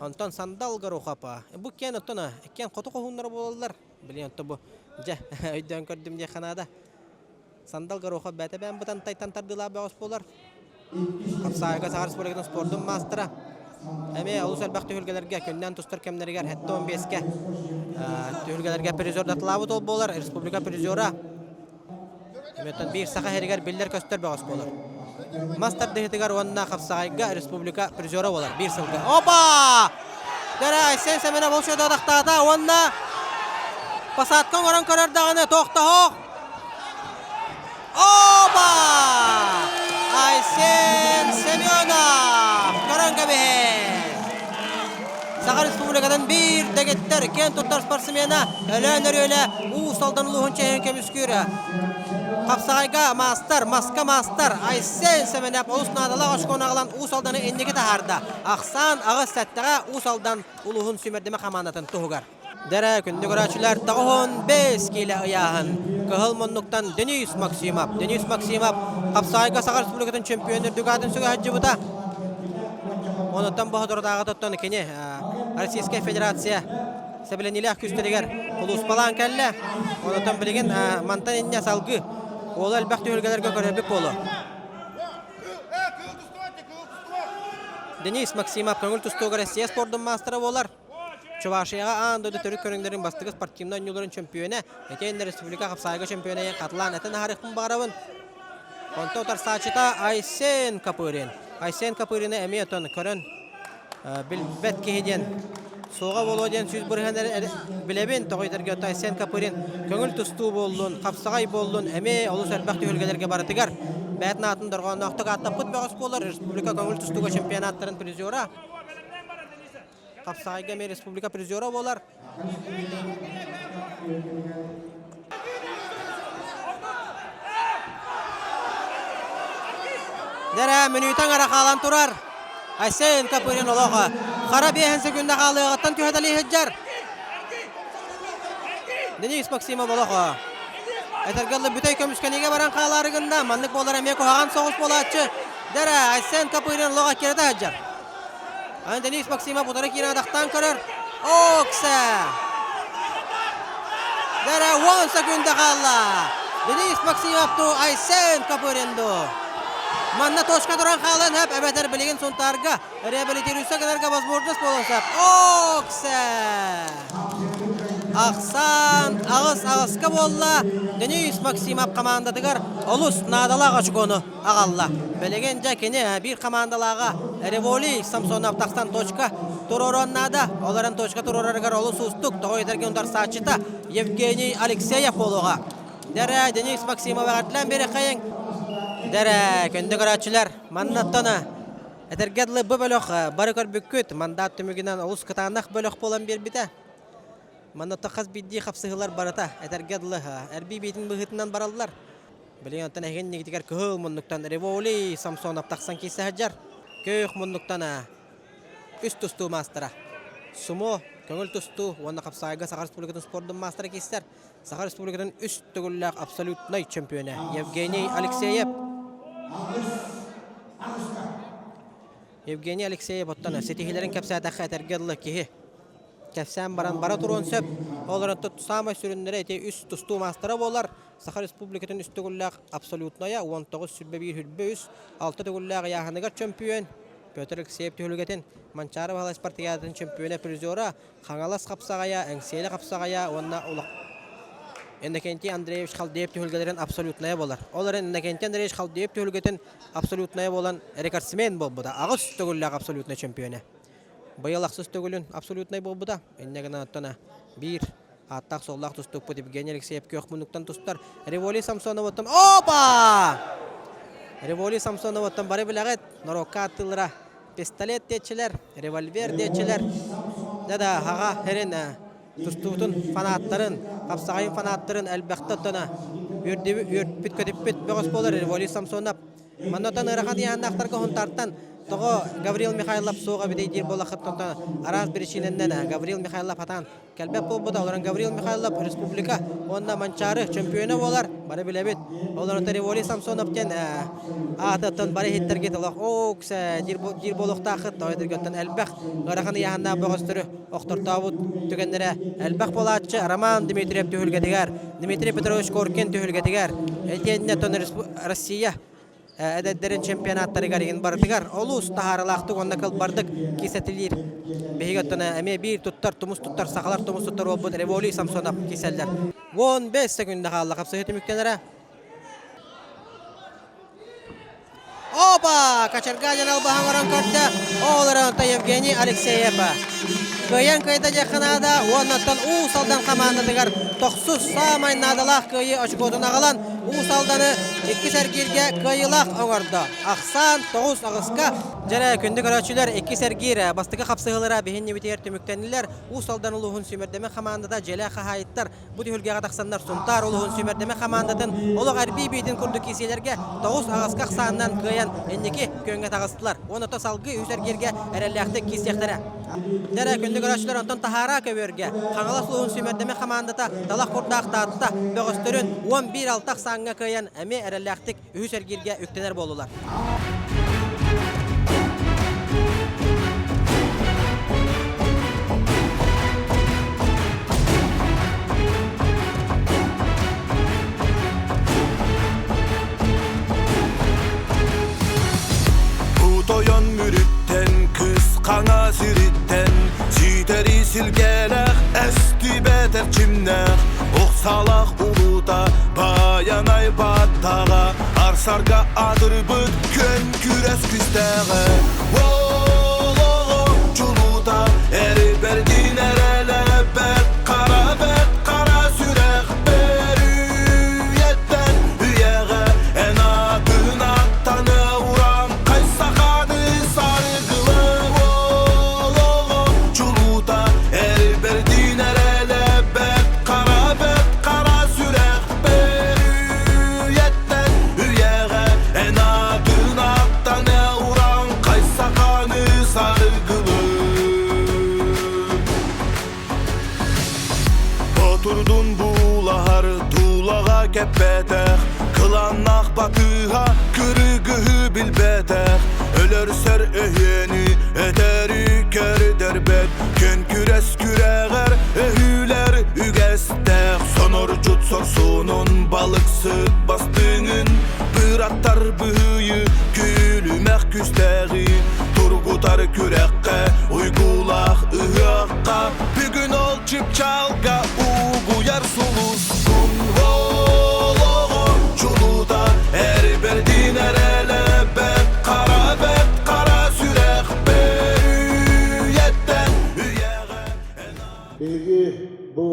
Онтон Сандал Горохов бу иккиэн оттон иккиэн хоту хоһууннара буолаллар. Билигин оттон бу дьэ өйдөөн көрдүм диэххэ наада. Сандал Горохов бэйэтэ бэйэм бытантайтан тардыылаах бөҕөс буолар. Хапсаайга Саха Республикатын спордун маастара. Эмиэ олус элбэх түһүлгэлэргэ күннээн тустар кэмнэригэр 75-кэ түһүлгэлэргэ призердатылаабыт ол буолар республика призера. Эмиэттэн биир саха иһэригэр биллэр-көстөр бөҕөс буолар. Мас тардыһыытыгар уонна хапсаҕайга республика призера буолар биир сылга. Опа! Дэрэ Айсен Семенов ол шөтө атахтаата уонна посадка оҥорон көрөр даҕаны тохтоһох. Опа! Айсен Семенов көрөн кэбиһэр. Саха Республикатын биир дэгиттэр киэн туттар спортсмена Өлөөн Өрүөлэ Уус Алдан улууһун чиэһин көмүскүүр хапсаҕайга маастар, маска маастар Айсен Сэмэнэп олус наадалаах очкону аҕалан Уус Алданы инники таһаарда. Ахсаан аҕыс сэттэҕэ Уус Алдан улууһун сүүмэрдэмэ хамаандатын туһугар. Дэрэ күндү көрөөччүлэр 95 киилэ ыйааһын кыһыл муннуктан Денис Максимов. Денис Максимов хапсаҕайга Саха Республикатын чемпионун үрдүк аатын сүгэ сылдьыбыта. Онуттан боһодордааҕытыттан кини Российскай Федерация сэбилэниилээх күүстэригэр улууспалаан кэллэ. Онуттан билигин мантан инньэ салгыы уолу элбэх түһүлгэлэргэ көрөрбүт буолуо. Денис Максимов көҥүл тустууга Россия спордун маастара буолар. Чувашияҕа аан дойду төрүт көрүҥнэрин бастакы спортивнай оонньууларын чөмпүйүөнэ, итиэннэ республика хапсаайга чөмпүйүөнэ хатылаан этэн аһарыахпын баҕарабын. Онтон утарсааччыта Айсен Копырин. Айсен Копырины эмиэ отон көрөн билбэт киһи диэн суоҕа буолуо диэн 100% билэбин. Тоҕо этэргэ Айсен Копырин көҥүл тустуу буоллун, хапсаҕай буоллун, эмиэ олус элбэх түһүлгэлэргэ барытыгар бэйэтин аатын дорҕоонноохтук ааттаппыт бөҕөс буолар республика көҥүл тустууга чемпионаттарын призера. Хапсаҕайга эмиэ республика призера буолар. Дэрэ мүнүүтэ аҥара хаалан турар. Айсен Копырин олоҕо хара биэһин секунда хаалыаҕыттан түһэтэлии сылдьар. Денис Максимов олоҕо этэргэ дылы бүтэй көмүскэниигэ баран хаалаары гынна. Маннык буолар эмиэ куһаҕан соҕус буолааччы. Дэрэ Айсен Копырин олоҕо кирэтэ сылдьар. Аны Денис Максимов утары киирэн атахтаан көрөр. Окса! Дэрэ 10 секунда хаалла. Денис Максимов ту Айсен Копыринду. Манна точка туран хаалан хөп эбэтэр билигин Сунтаарга реабилитируйса гынарга возможность буолуон сөп. Окса! Ахсан аҕыс аҕыска буолла. Денис Максимов командатыгар олус наадалаах очкону аҕалла. Билигин дьэ кини биир хамаандалааҕа Револий Самсонов тахсан точка туруоруон наада. Ол эрэн точка туруорарыгар олус уустук. Тоҕо этэргэ утарсааччыта Евгений Алексеев буолуоҕа. Дэрэ Денис Максимов эҕэрдэлээн биэриэххэйиҥ. Дэрэ күндү көрөөччүлэр маннаттан этэргэ дылы бу бөлөх бары көрбүккүт мандат түмүгүнэн олус кытаанах бөлөх буолан биэрбитэ. Манна хас биирдии хапсыһыылар барыта этэргэ дылы эрбии биитин быһыытынан бараллар. Билигин оттон эһигин иннигитигэр кыһыл муннуктан Револий Самсонов тахсан киирсэ сылдьар. Күөх муннуктан үс тустуу маастара. Сумо, көҥүл тустуу уонна хапсаҕайга Саха Республикатын спордун маастара киирсэр. Саха Республикатын үс төгүллээх абсолютнай чемпиона Евгений Алексеев. Евгений Алексеев оттон ситиһиилэрин кэпсээтэххэ этэргэ дылы киһи кэпсээн баран бара туруон сөп. Ол эрэн саамай сүрүннэрэ ити үс тустуу маастара буолар. Саха Республикатын үс төгүллээх абсолютнайа 19 сүрбэ биир сүрбэ үс, алта төгүллээх ыйааһыныгар чөмпүйүөн Петр Алексеев түһүлгэтин Манчаары Баһылай спартакиадатын чөмпүйүөнэ призера Хаҥалас хапсаҕайа, Эҥсиэли хапсаҕайа уонна Иннокентий Андреевич Халдеев түһүлгэлэрин абсолютнайа буолар. Ол эрэн Иннокентий Андреевич Халдеев түһүлгэтин абсолютнайа буолан рекордсмен буолбута. Аҕыс төгүллээх абсолютнай чөмпүйүөнэ. Быйыл ахсыс төгүлүн абсолютнай буолбута. Инньэ гынан оттон биир ааттаах-суоллаах тустукпут Евгений Алексеев күөх муннуктан тустар. Револий Самсоновоттан Опа! Револий Самсоновоттан бары билэҕит, норуокка ааттыыллара пистолет диэччилэр, револьвер диэччилэр. Да да, хаҕа херин тустуутун фанаттарын, хапсаҕайын фанаттарын элбэхтэ оттона үөрпүт-көтүппүт бөҕөс буолар Револий Самсонов. Манна оттон ыарахан ыйааһыннаахтарга Хунтаартан тоҕо Гаврил Михайлов суох эбитий диир буоллаххыттан араас биричиинэннэн Гаврил Михайлов хатаан кэлбэт буолбута. Олорон Гаврил Михайлов республика уонна Манчаары чөмпүйүөнэ буолар. Бары билэбит. Олорон Револий Самсонов диэн аатыттан бары иһиттэргит олох ооксэ диир буолуохтааххыт. Тоҕо элбэх ыарахан ыйааһыннаах бөҕөстөрү охтортообут түгэннэрэ элбэх буолааччы. Роман Дмитриев түһүлгэтигэр, Дмитрий Петрович Коркин түһүлгэтигэр, итиэннэ Россия. эдэрдэрин чемпионаттарыгар иһин барытыгар олус таһаарылаахтык уонна кылбардык кисэтилиир. Биһиги оттон эмиэ биир туттар, тумус туттар, сахалар тумус туттар уолбут Револий Самсонов киселлэр. 15 секунда хаалла хапсыһыы түмүктэнэрэ. Опа! Кочерганин албаһын оҥорон көрдө. Ол эрэн Евгений Алексеев. Кыайан кыайда диэххэ наада. Уоннаттан Уус Алдан хамаандатыгар тохсус саамай наадалаах кыайыы очукуотун аҕалан Уус Алданы иккис эргииргэ кыайыылаах оҥордо. Ахсаан 9 аҕыска. Дьэрэ, күндү көрөөччүлэр, иккис эргиир бастакы хапсыһыылара биһиннибитигэр түмүктэннилэр. Уус Алдан улууһун сүүмэрдэмэ хамаандата дьиэлээх хаһаайыттар Бу түһүлгэҕэ тахсаннар Сунтаар улууһун сүүмэрдэмэ хамаандатын олох эрбии биитин курдук киисиэлэргэ 9 аҕыска ахсаанынан кыайан инники күөҥҥэ таҕыстылар. Уонна то салгыы үс эргииргэ эрэллээхтик киирсиэхтэрэ. Дэрэ күндү көрөөччүлэр онтон таһаараа көбүөргэ Хаҥалас улууһун сүүмэрдэмэ хамаандата талах курдаах Таатта бөҕөстөрүн 11-6 ахсааҥҥа кыайан эмиэ эрэллээхтик үһүс эргииргэ үктэнэр буоллулар. Тойон мүрүттэн кыс хаҥа сириттэн ситэри силгэлэх эстибэт эрчимнээх охсалах улуута Байанай баттаҕа арсарга адырбыт күөн күрэс күстээҕэ Олоҕо чулуута эри бэрдин эрэлэбэт хара бэт хара сүрэх бөрүйэттэн үйэҕэ эн атын аттаны уран хайсаханы саргылы Олоҕо чулуута эри бэрдин эрэлэбэт хара бэт хара сүрэх Бөрүйэттэн үйэҕэ эн атын аттан уран хайсаханы саргылы Отурдун буулаһар туулаҕа кэппэтэх Кыланнах батыыһа кырыгыһы билбэтэх Өлөрсөр өһүөнү өтөрү көрдөрбөт Күн күрэс күрэҕэр өһүүлэр үгэстээх Сонордьут сорсунун балыксыт бастыҥын Быраттар быһыйы күлүмэх күстээҕи Тургутар күрэххэ уйгулаах ыһыахха Бүгүн ол чыпчаалга угуйар сулускун Олоҕо чулуута эрбэрдин эрэлэбэт Хара бэт хара сүрэх бөрүйэттэн үйэҕэ Биһиги бу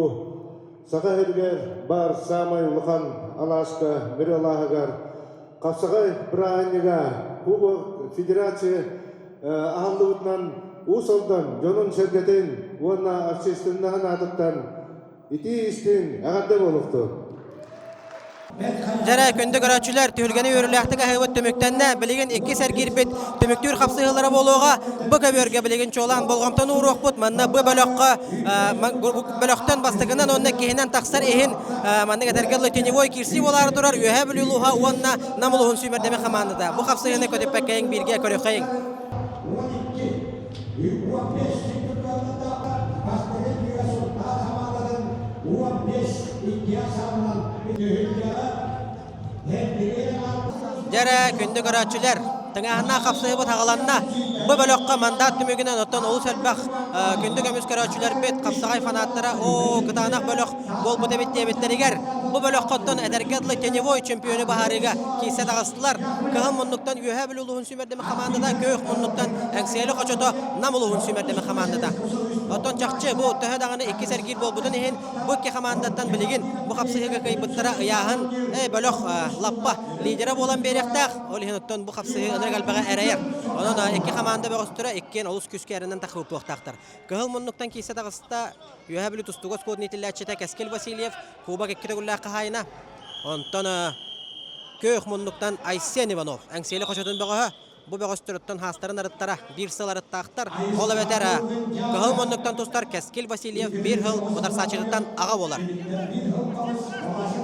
Саха сиригэр баар саамай улахан алааска Мүрү алааһыгар Хапсаҕай бырааһынньыга Кубок Федерация аһыллыбытынан Уус Алдан дьонун-сэргэтин уонна общественноһын аатыттан итии-истиҥ эҕэрдэ буолуохтун! Дьэрэ, күндү көрөөччүлэр, түһүлгэни үөрүүлээхтик аһыыбыт түмүктэннэ. Билигин иккис эргиирбит түмүктүүр хапсыһыылара буолуоҕа. Бу көбүөргэ билигин чуолаан болҕомтону ууруохпут. Манна бу бөлөххө бөлөхтөн бастакынан уонна иккиһинэн тахсар иһин маннык этэргэ дылы теневой киирсии буолаары турар Үөһээ Бүлүү улууһа уонна Нам улууһун сүүмэрдэмэ хамаандата. Бу хапсыһыыны көтүппэккэйиҥ бииргэ көрүөххэйиҥ. Дьэрэ, күндү көрөөччүлэр, тыҥааһыннаах хапсыһыыбыт аҕаланна. Бу бөлөххө мандат түмүгүнэн оттон олус элбэх күндү көмүс көрөөччүлэрбит, хапсаҕай фанаттара оо, кытаанах бөлөх буолбут эбит диэбиттэригэр, бу бөлөххө оттон эдэргэ дылы теневой чемпиону баһаарыыга киирсэ таҕыстылар. Кыһыл муннуктан Үөһээ Бүлүү улууһун сүүмэрдэмэ хамаандата, күөх муннуктан Эҥсиэли хочото Нам улууһун сүүмэрдэмэ хамаандата. Оттон чахчы бу төһө даҕаны иккис эргиир буолбутун иһин, бу икки хамаандаттан билигин бу хапсыһыыга кыайбыттара ыйааһын бөлөх лаппа лидера буолан биэриэхтээх. Ол иһин оттон бу хапсыһыы ынырык элбэҕи эрэйэр. Онон икки хамаанда бөҕөстөрө иккиэн олус күүскэ эрэнэн тахсыбыттаахтар. Кыһыл муннуктан киирсэ таҕыста Үөһээ Бүлүү тустууга оскуолатын иитиллээччитэ Кэскил Васильев, Кубок икки төгүллээх хаһаайына. Онтон күөх муннуктан Айсен Иванов, Эҥсиэли хочотун бөҕөһө. Бу бөҕөстөрүттэн хаастарын арыттара биир сыл арыттаахтар. Ол эбэтэр кыһыл муннуктан тустар Кэскил Васильев биир сыл утарсааччытыттан аҕа буолар.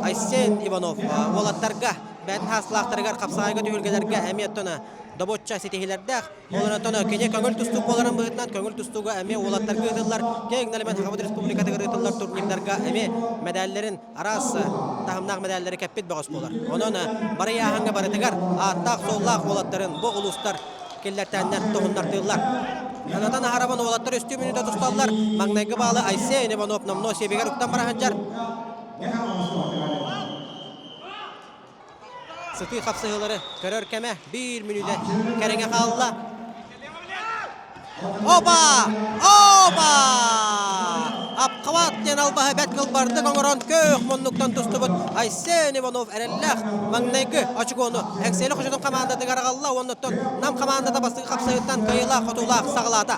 Айсен Иванов уолаттарга бэйэтин хаастылаахтарыгар хапсаҕайга түһүлгэлэргэ эмиэ оттон добучча ситиһиилэрдээх. Ол онтон кини көҥүл тустуук буоларын быһыытынан көҥүл тустууга эмиэ уолаттарга ыытыллар киэҥ нэлэмэн Сахабыт Республикатыгар ыытыллар турнирдарга эмиэ мэдээллэрин араас таһымнаах мэдээллэри кэппит бөҕөс буолар. Онон бары ыйааһыҥҥа барытыгар ааттаах-суоллаах уолаттарын бу улуустар киллэртээннэр туһуннартыыллар. Санатан аһарабын уолаттар үстүү мүнүүтэ тусталлар. Маҥнайгы баалы Айсен Иванов номнуо сиэбигэр уктан бара сылдьар. Сытыы хапсыһыылары көрөр кэмэ биир мүнүүтэ кэриҥэ хаалла. Опа! Опа! Апхават диэн албаһы бэрт кылбардык оҥорон көөх муннуктан тустубут Айсен Иванов эрэллээх маҥнайгы очукуону Эҥсиэли хочотун хамаандатыгар аҕалла уонна Нам хамаандата бастакы хапсайыттан кыайыылаах-хотуулаах саҕалаата.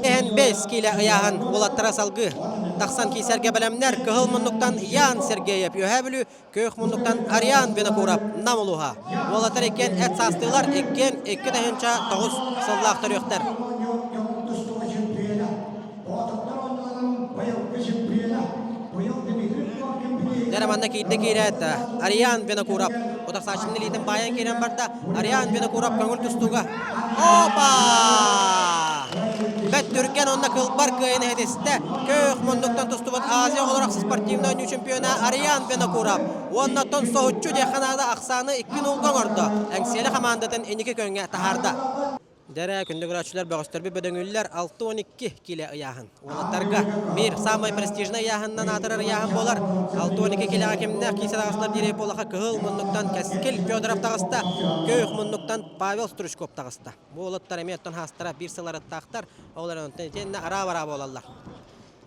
Иһэн 5 киилэ ыйааһын уолаттара салгыы тахсан киисэргэ бэлэмнэр кыһыл муннуктан Ян Сергеев Үөһээ Бүлүү, күөх муннуктан Ариан Винокуров Нам улууһа. Уолаттар иккиэн эт саастыылар, иккиэн 2009 сыллаах төрүөхтэр. Дьэ манна киирдэ киирээт Ариан Винокуров утарсааччының илиитин баайан киирэн барда. Ариан Винокуров көҥүл тустууга. Опа! Бэт түргэн уонна кылбар кыайын иһитистэ. Көөх муннуктан тустубут Азия оҕолор спортивнай оонньуу чемпиона Ариан Винокуров. Уонна оттон соһуччу диэххэ наада ахсааны 2-0-га оҥордо. Эҥсиэли хамаандатын инники көҥҥэ таһаарда. Дэрэ, күндү көрөөччүлэр бөҕөстөрбүт бөдөҥүүллэр 62 килэ ыйааһын. Уолаттарга мир самай престижнай ыйааһынынан аатырар ыйааһын буолар. 62 килэҕэ кимнээх киисэ таҕыстар диэри буолаха кыһыл муннуктан Кэскил Федоров таҕыста, көөх муннуктан Павел Стручков таҕыста. Бу уолаттар эмиэ оттон хаастара биир сыл арыттаахтар, ол эрэн онтон итиэннэ араа-бараа буолаллар.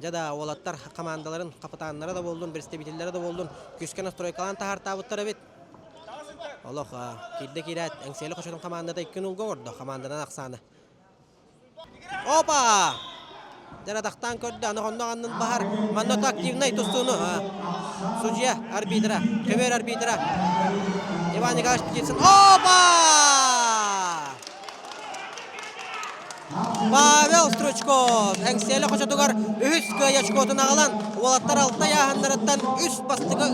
Дьэ да, уолаттар хамаандаларын хапытааннара да буоллун, представителлэрэ да буоллун, күүскэ настройкалаан таһаартаабыттар эбит. Олох киирдэ киирээт, Эҥсиэли хочотун хамаандата икки нулга оҥордо, хамаанданан ахсааны. Опа! Дьэ атахтаан көрдө, аны хоннох аннын баһар. Манна то активнай тустууну судья арбитра, көбүөр арбитра Иван Николаевич Птицын. Опа! Павел Стручков Эҥсиэли хочотугар үһүс кыайыы очкотун аҕалан, уолаттар алта ыйааһыннарыттан үс бастакы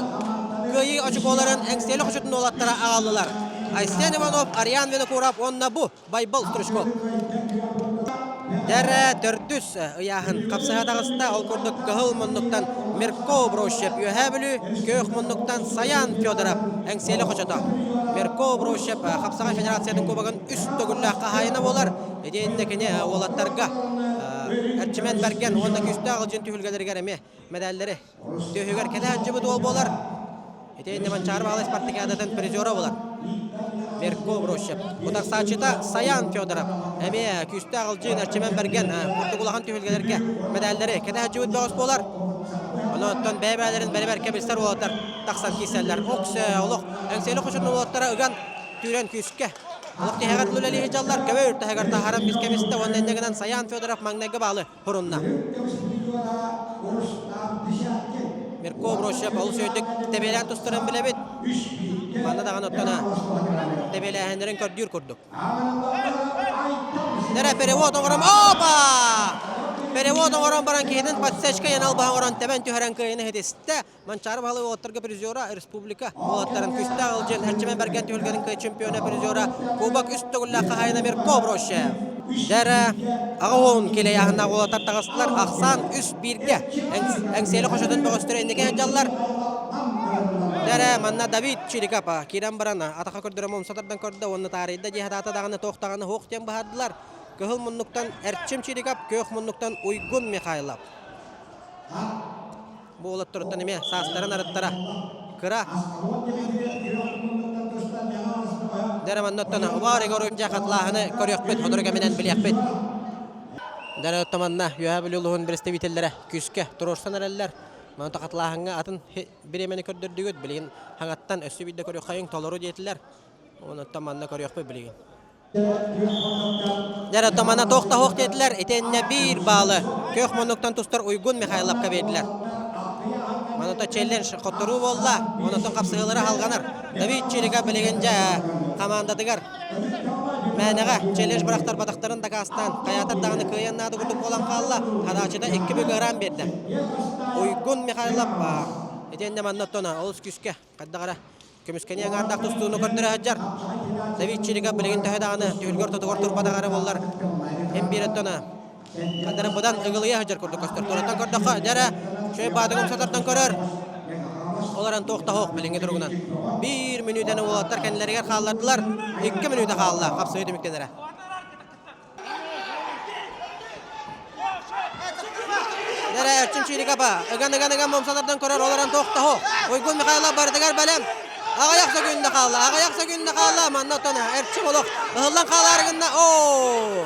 кыайыы очукуоларын Эҥсиэли хочотун уолаттара аҕаллылар. Айсен Иванов, Ариан Винокуров уонна бу Байбал Стручков. Дэрэ төрдүс ыйааһын хапсыһа таҕыста. Ол курдук кыһыл муннуктан Мирко Брощев Үөһээ Бүлүү, күөх муннуктан Саян Федоров Эҥсиэли хочото. Мирко Брощев Хапсаҕай Федерациятын кубогын үс төгүллээх хаһаайына буолар. Итиэннэ кини уолаттарга Эрчимэн Бэргэн уонна Күүстээх Ылдьын түһүлгэлэригэр эмиэ мэдээллэри түөһүгэр кэлэ сылдьыбыт уол буолар. Итиэннэ Манчаары Баһылай спартакиадатын призера буолар. Мерко Брощев. Утарсааччыта Саян Федоров. Эмиэ күүстээх Ылдьыын Эрчимэн Бэргэн курдук улахан түһүлгэлэргэ мэдээллэри кэтэ сылдьыбыт бөҕөс буолар. Онон бэйэ-бэйэлэрин бэри-бэркэ билсэр уолаттар тахсан киирсэллэр. Окс олох Эҥсиэли хочотун уолаттара ыган түүрэн күүскэ олох тиһэҕэр үлэлии сылдьаллар. Көбө үртэһигэр таһааран бискэ-бистэ уонна инньэ гынан Саян Федоров маҥнайгы баалы хурунна. Мирко Брощев олус өйдүк тэбиэлээн тустарын билэбит. Манна даҕаны оттон тэбиэлээһиннэрин көрдүүр курдук. Нэрэ перевод оҥорон опа! Перевод оҥорон баран киһитин подсечка янал баһа оҥорон тэбэн түһэрэн кыайыны иһитистэ. Манчаары баһылык уолаттарга призера республика уолаттарын күстээх Ылдьын Эрчимэн Бэргэн түһүлгэтин кыай чемпиона призера Кубок үс төгүллээх хаһаайына Мирко Брощев. Дэрэ аҕа уон килэйааһыннаах уолаттар таҕыстылар. Ахсаан үс бииргэ Эҥсиэли хочотун бөҕөстөрө инники сылдьаллар. Дэрэ манна Давид Чирикап киирэн баран атаха көрдөрө умса тардан көрдө уонна таарыйда дии хатаата даҕаны туох даҕаны суох диэн быһаардылар. Кыһыл муннуктан Эрчим Чирикап, күөх муннуктан Уйгун Михайлов. Бу уолаттарыттан эмиэ саастарын арыттара кыра. Дэрэ маннаттан убаар егор дьэ хатлааһыны көрүөхпүт, сотору кэминэн билиэхпит. Дэрэ оттоманна Үөһээ Бүлүү улууһун представителлэрэ күүскэ туруорсан эрэллэр. Манна хатлааһыҥҥа атын бириэмэни көрдөрдүгүт. Билигин хаҥаттан өссө биирдэ көрүөххэйиҥ толору диэтилэр. Онуттан манна көрүөхпүт билигин. Дьэ, оттон туох да суох диэтилэр, итиэннэ биир баалы күөх муннуктан тустар Уйгун Михайловка биэрдилэр. Манута челлендж хотторуу буолла, онотон хапсыһыылара халҕанар. Давид Чирика билигин дьэ хамаандатыгар мээнэҕэ челлендж бырахтарбатахтарын дакаастаан, хайаатар даҕаны кыайан наада курдук буолан хаалла, хадаачыта икки бүк ыараан биэрдэ. Уйгун Михайлов итиэннэ манна оттон олус күүскэ хайдах эрэ Көмүскэни аҥаардаах тустууну көрдөрө сылдьар. Давид Чириков билигин төһө даҕаны түһүлгэ ортотугар турбатах эрэ буоллар, эн биир өттөн хадары быдан ыгылыйа сылдьар курдук көстөр. Тураттан көрдөххө, дьэ эрэ, Шөй Баатыгым сатартан көрөр. Олорон туох да суох билиҥҥи туругунан. Биир мүнүүтэни уолаттар кэннилэригэр хааллардылар. Икки мүнүүтэ хаалла хапсыһыы түмүктэнэрэ. Дэрэ Эрчим Чирикапа ыган-ыган-ыган момсалардан көрөр олорон туох да суох. Уйгун Михайлов барытыгар бэлэм. Аҕыйах секунда хаалла, аҕыйах секунда хаалла. Манна оттон Эрчим олох ыһыллан хаалаары гынна. Оо!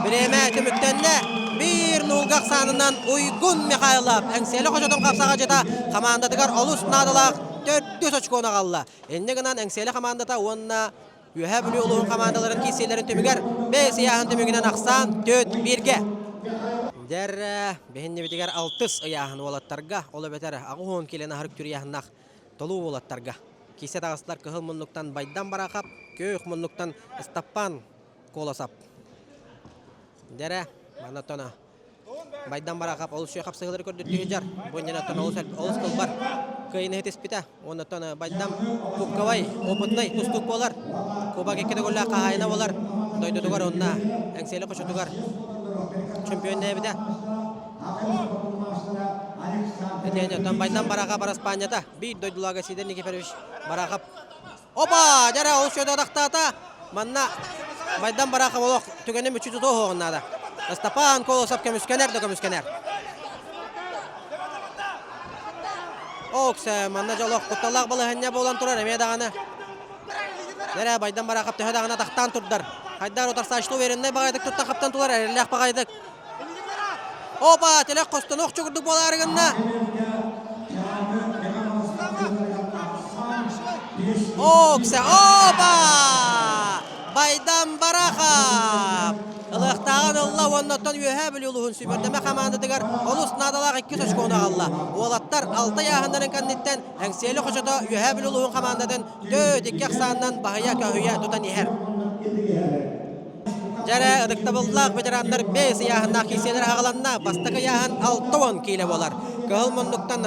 Бириэмэ түмүктэннэ. Биир нуулга ахсаанынан Уйгун Михайлов Эҥсиэли хочотун хапсаҕадьыта хамаандатыгар олус наадалаах төрдүс очкону аҕалла. Инньэ гынан Эҥсиэли хамаандата уонна Үөһээ Бүлүү улууһун хамаандаларын киирсиилэрин түмүгэр бэйэ ыйааһын түмүгүнэн ахсаан 4-1-гэ. Дэр биһиннибитигэр алтыс ыйааһын уолаттарга, ол эбэтэр 80 килоны аһарык түрүйааһыннаах толуу уолаттарга. Киисэ таҕыстылар кыһыл муннуктан Байдан Бараахап, күөх муннуктан Ыстаппаан Колосап. Дэрэ, манна Байдан Бараахап олус үчүгэй хапсыһыылары көрдөрдүү сылдьар. Бу иннинэ оттон олус, олус кылбар кыайыыны ситиспитэ. Уонна оттон Байдам кубковай, опытнай тустуук буолар. Кубок икки төгүллээх хаһаайына буолар. Дойдутугар уонна Эҥсиэли хочотугар чемпионнээбитэ. Итиэннэ оттон Байдам Бараахап араспаанньата биир дойдулаага Сидор Никифорович Бараахап. Опа! Дьэрэ, олус үчүгэй атахтаата. Манна Майдан Барахов олох түгэни мүччү тутуо суоҕун наада. Ыстапаан Колосов көмүскэнэр да көмүскэнэр. Оксе, манна дьэ олох кутталлаах балаһыанньа буолан турар эмиэ даҕаны. Дьэрэ, Байдан Барахов төһө даҕаны атахтаан турдар. Хайдар утарсааччы увереннай баҕайытык туттан хаптан тулар, эрэллээх баҕайытык. Опа, тилэх хостонуох чугурдук буолаары гынна. Окса, опа! Байдам Барахов! Ылыахтааҕын ылла уонна оттон Үөһээ Бүлүү улууһун сүүмэрдэмэ хамаандатыгар олус наадалаах иккис очкону аҕалла. Уолаттар алта ыйааһыннарын кэнниттэн Эҥсиэли хочото Үөһээ Бүлүү улууһун хамаандатын 4-2 ахсаанынан баһыйа-көһүйэ тутан иһэр. Дьэрэ, ытыктабыллаах ветераннар бэс ыйааһыннаах киирсиилэр аҕаланна. Бастакы ыйааһын 60 киилэ буолар. Кыһыл муннуктан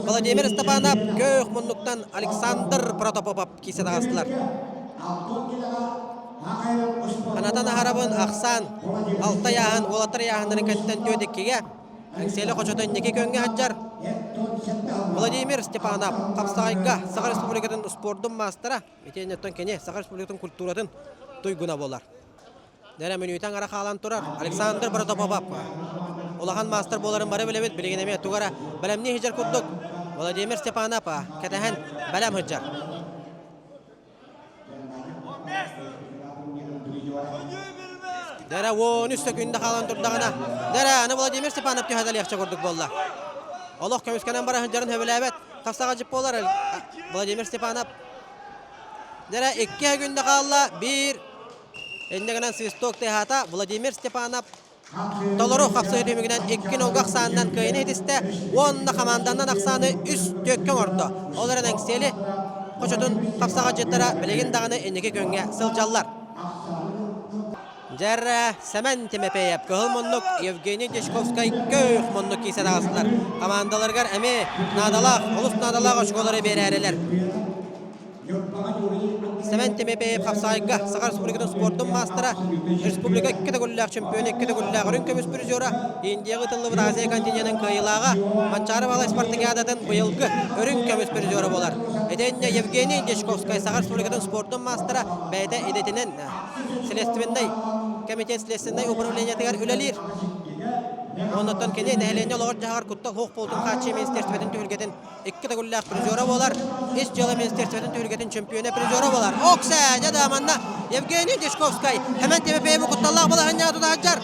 Владимир Степанов, көөх муннуктан Александр Протопопов киирсэ таҕыстылар. Санатан аһарабын ахсаан алта ыйааһын уолаттар ыйааһыннарын кэнниттэн түөрт иккигэ Эҥсиэли хочото инники күөҥҥэ сылдьар Владимир Степанов хапсаҕайга Саха Республикатын спордун маастара Итиэннэ оттон кини Саха Республикатын культуратын туйгуна буолар. Нэрэ мүнүүтэ аҥара хаалан турар Александр Протопопов улахан маастар буоларын бары билэбит. Билигин эмиэ тугу эрэ бэлэмнии сылдьар курдук Владимир Степанов кэтэһэн бэлэм сылдьар. Дэрэ 13 секунда хаалан турдаҕына, дэрэ аны Владимир Степанов түһэтэлиэхчэ курдук буолла. Олох көмүскэнэн бара сылдьарын сөбүлээбэт. Хастаҕа дьип буолар Владимир Степанов. Дэрэ икки күндэ хаалла. Биир инньэ гынан свисток тыаһаата Владимир Степанов толору хапсыһыы түмүгүнэн икки нолга ахсаанынан кыайыны ситистэ уонна хамаанданан ахсааны үс түөккэ оҥордо. Ол эрэн Эҥсиэли хочотун хапсаҕадьыттара билигин даҕаны инники күөҥҥэ сылдьаллар. Дьэр Сэмэн Тимофеев кыһыл муннук, Евгений Дьячковскай көөх муннук киирсэн аҕыстылар. Хамаандаларыгар эмиэ наадалаах, олус наадалаах очколары биэрээрилэр. Сэмэн Тимофеев хапсаайга Саха Республикатын спордун маастара, республика икки төгүллээх чемпиона, икки төгүллээх үрүҥ көмүс призера, Индияҕа ыытыллыбыт Азия континенын кыайыылааҕа, Манчаары Балай спартакиадатын быйылгы үрүҥ көмүс призера буолар. Итиннэ Евгений Дьячковскай Саха Республикатын спордун маастара бэйэтэ идэтинэн Следственнай комитет следственнай управлениетыгар үлэлиир. Оннуттан кини нэһилиэнньэ олоҕор-дьаһаҕар куттал суох буолуутун хааччыйыы министерствотын түһүлгэтин икки төгүллээх призера буолар. Ис дьыала министерствотын түһүлгэтин чемпиона призера буолар. Оксе, дьэ да манна Евгений Дьячковскай Хэмэн Тимофеевы кутталлаах балаһынньаҕа тута сылдьар.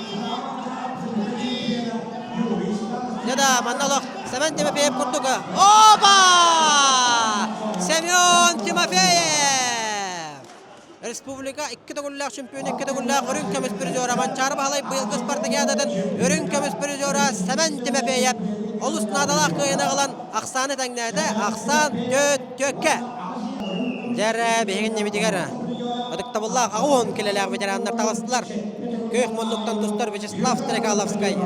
Дьэ да манна олох Семен Тимофеев курдук. Опа! Семен Тимофеев! Республика икки төгүллээх чемпион, икки төгүллээх үрүҥ көмүс призера Манчаары Баһылай быйылгы спартакиадатын үрүҥ көмүс призера Сэмэн Тимофеев олус наадалаах кыайыыны ылан ахсааны тэҥнээтэ. Ахсаан төрт түөккэ. Дьэр биһигин ньимитигэр ытыктабыллаах 80 килэлээх ветераннар таҕыстылар. Күөх муннуктан тустар Вячеслав Стрекаловскай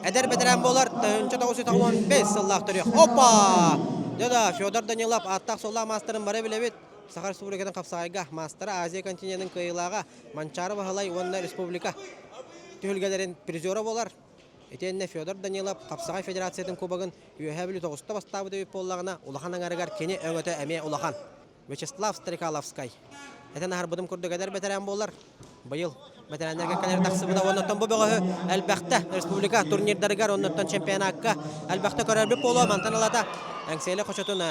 эдэр бэтэрээн буолар 1995 сыллаах төрүөх. Опа! Дьэ да, Федор Данилов ааттаах-суоллаах маастарын бары билэбит. Саха Республикатын хапсаҕайга маастара Азия континенын кыайыылааҕа Манчаары Баһылай уонна республика түһүлгэлэрин призера буолар. Итиэннэ Федор Данилов Хапсаҕай Федерациятын кубогын Үөһээ Бүлүү тоҕуста бастаабыт эбит буоллаҕына, улахан аҥарыгар кини өҥөтө эмиэ улахан. Вячеслав Стрекаловскай. Этэн аһарбытым курдук эдэр бэтэрээн буолар. Быйыл бэтэрээннэргэ кэлэр тахсыбыта уоннаттан бу бөҕөһү элбэхтэ республика турнирдарыгар оннуттан чемпионакка элбэхтэ көрөрбүт буолуо мантан ылата Эҥсиэли хочотун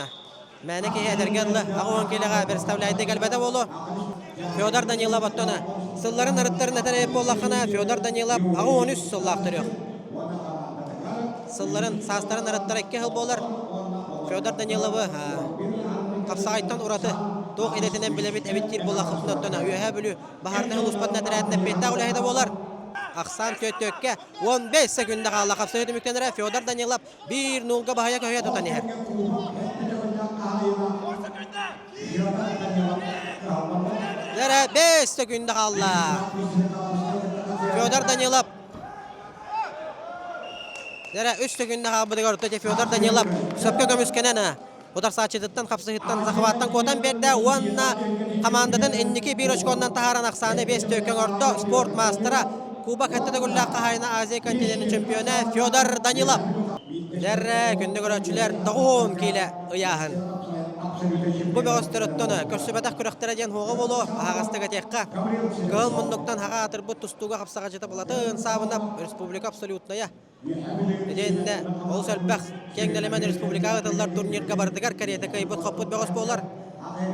мээнэ киһи эдэргэ дылы 80 киилэҕэ представляйды кэлбэтэ буолуо. Федор Данилов оттон сылларын арыттарын этэр эбит буоллаххына Федор Данилов 83 сыллаах төрүөх. Сылларын, саастарын арыттара икки сыл буолар. Федор Даниловы хапсаҕайтан ураты туох идэтинэн билэбит эбит диир буоллаххытына оттон Үөһээ Бүлүү баһаарынай улууспатын этэрээтин эппиэттээх үлэһитэ буолар. Ахсаан түөттүөккэ 15 секунда хаалла хапсаһыы түмүктэнэрэ Федор Данилов биир нуулга баһыйа көһүйэ тутан иһэр. Дэрэ 5 секунда хаалла. Федор Данилов Дэрэ 3 секунда хаалбытыгар орто Федор Данилов сөпкө көмүскэнэн утарсааччытыттан хапсыһыттан захваттан куотан биэрдэ уонна хамаандатын инники биир очконнан таһааран ахсааны 5 төккө оҥордо спорт маастара Кубок хэтте төгүллээх хаһаайына Азия континенын чемпиона Федор Данилов. Дэрэ күндү көрөөччүлэр 90 киилэ ыйааһын. Бу бөҕөстөрөттөн көрсүбэтэх күрэхтэрэ диэн хуоҕа буолуо аһаҕастык этиэххэ. Кыһыл муннуктан хаҕа аатырбыт тустууга хапсаҕадьыта Былатын Саабынап республика абсолютная Итиннэ олус элбэх киэҥ нэлэмэн республикаҕа ыытыллар турнирга барытыгар кэриэтэ кыайбыт-хоппут бөҕөс буолар.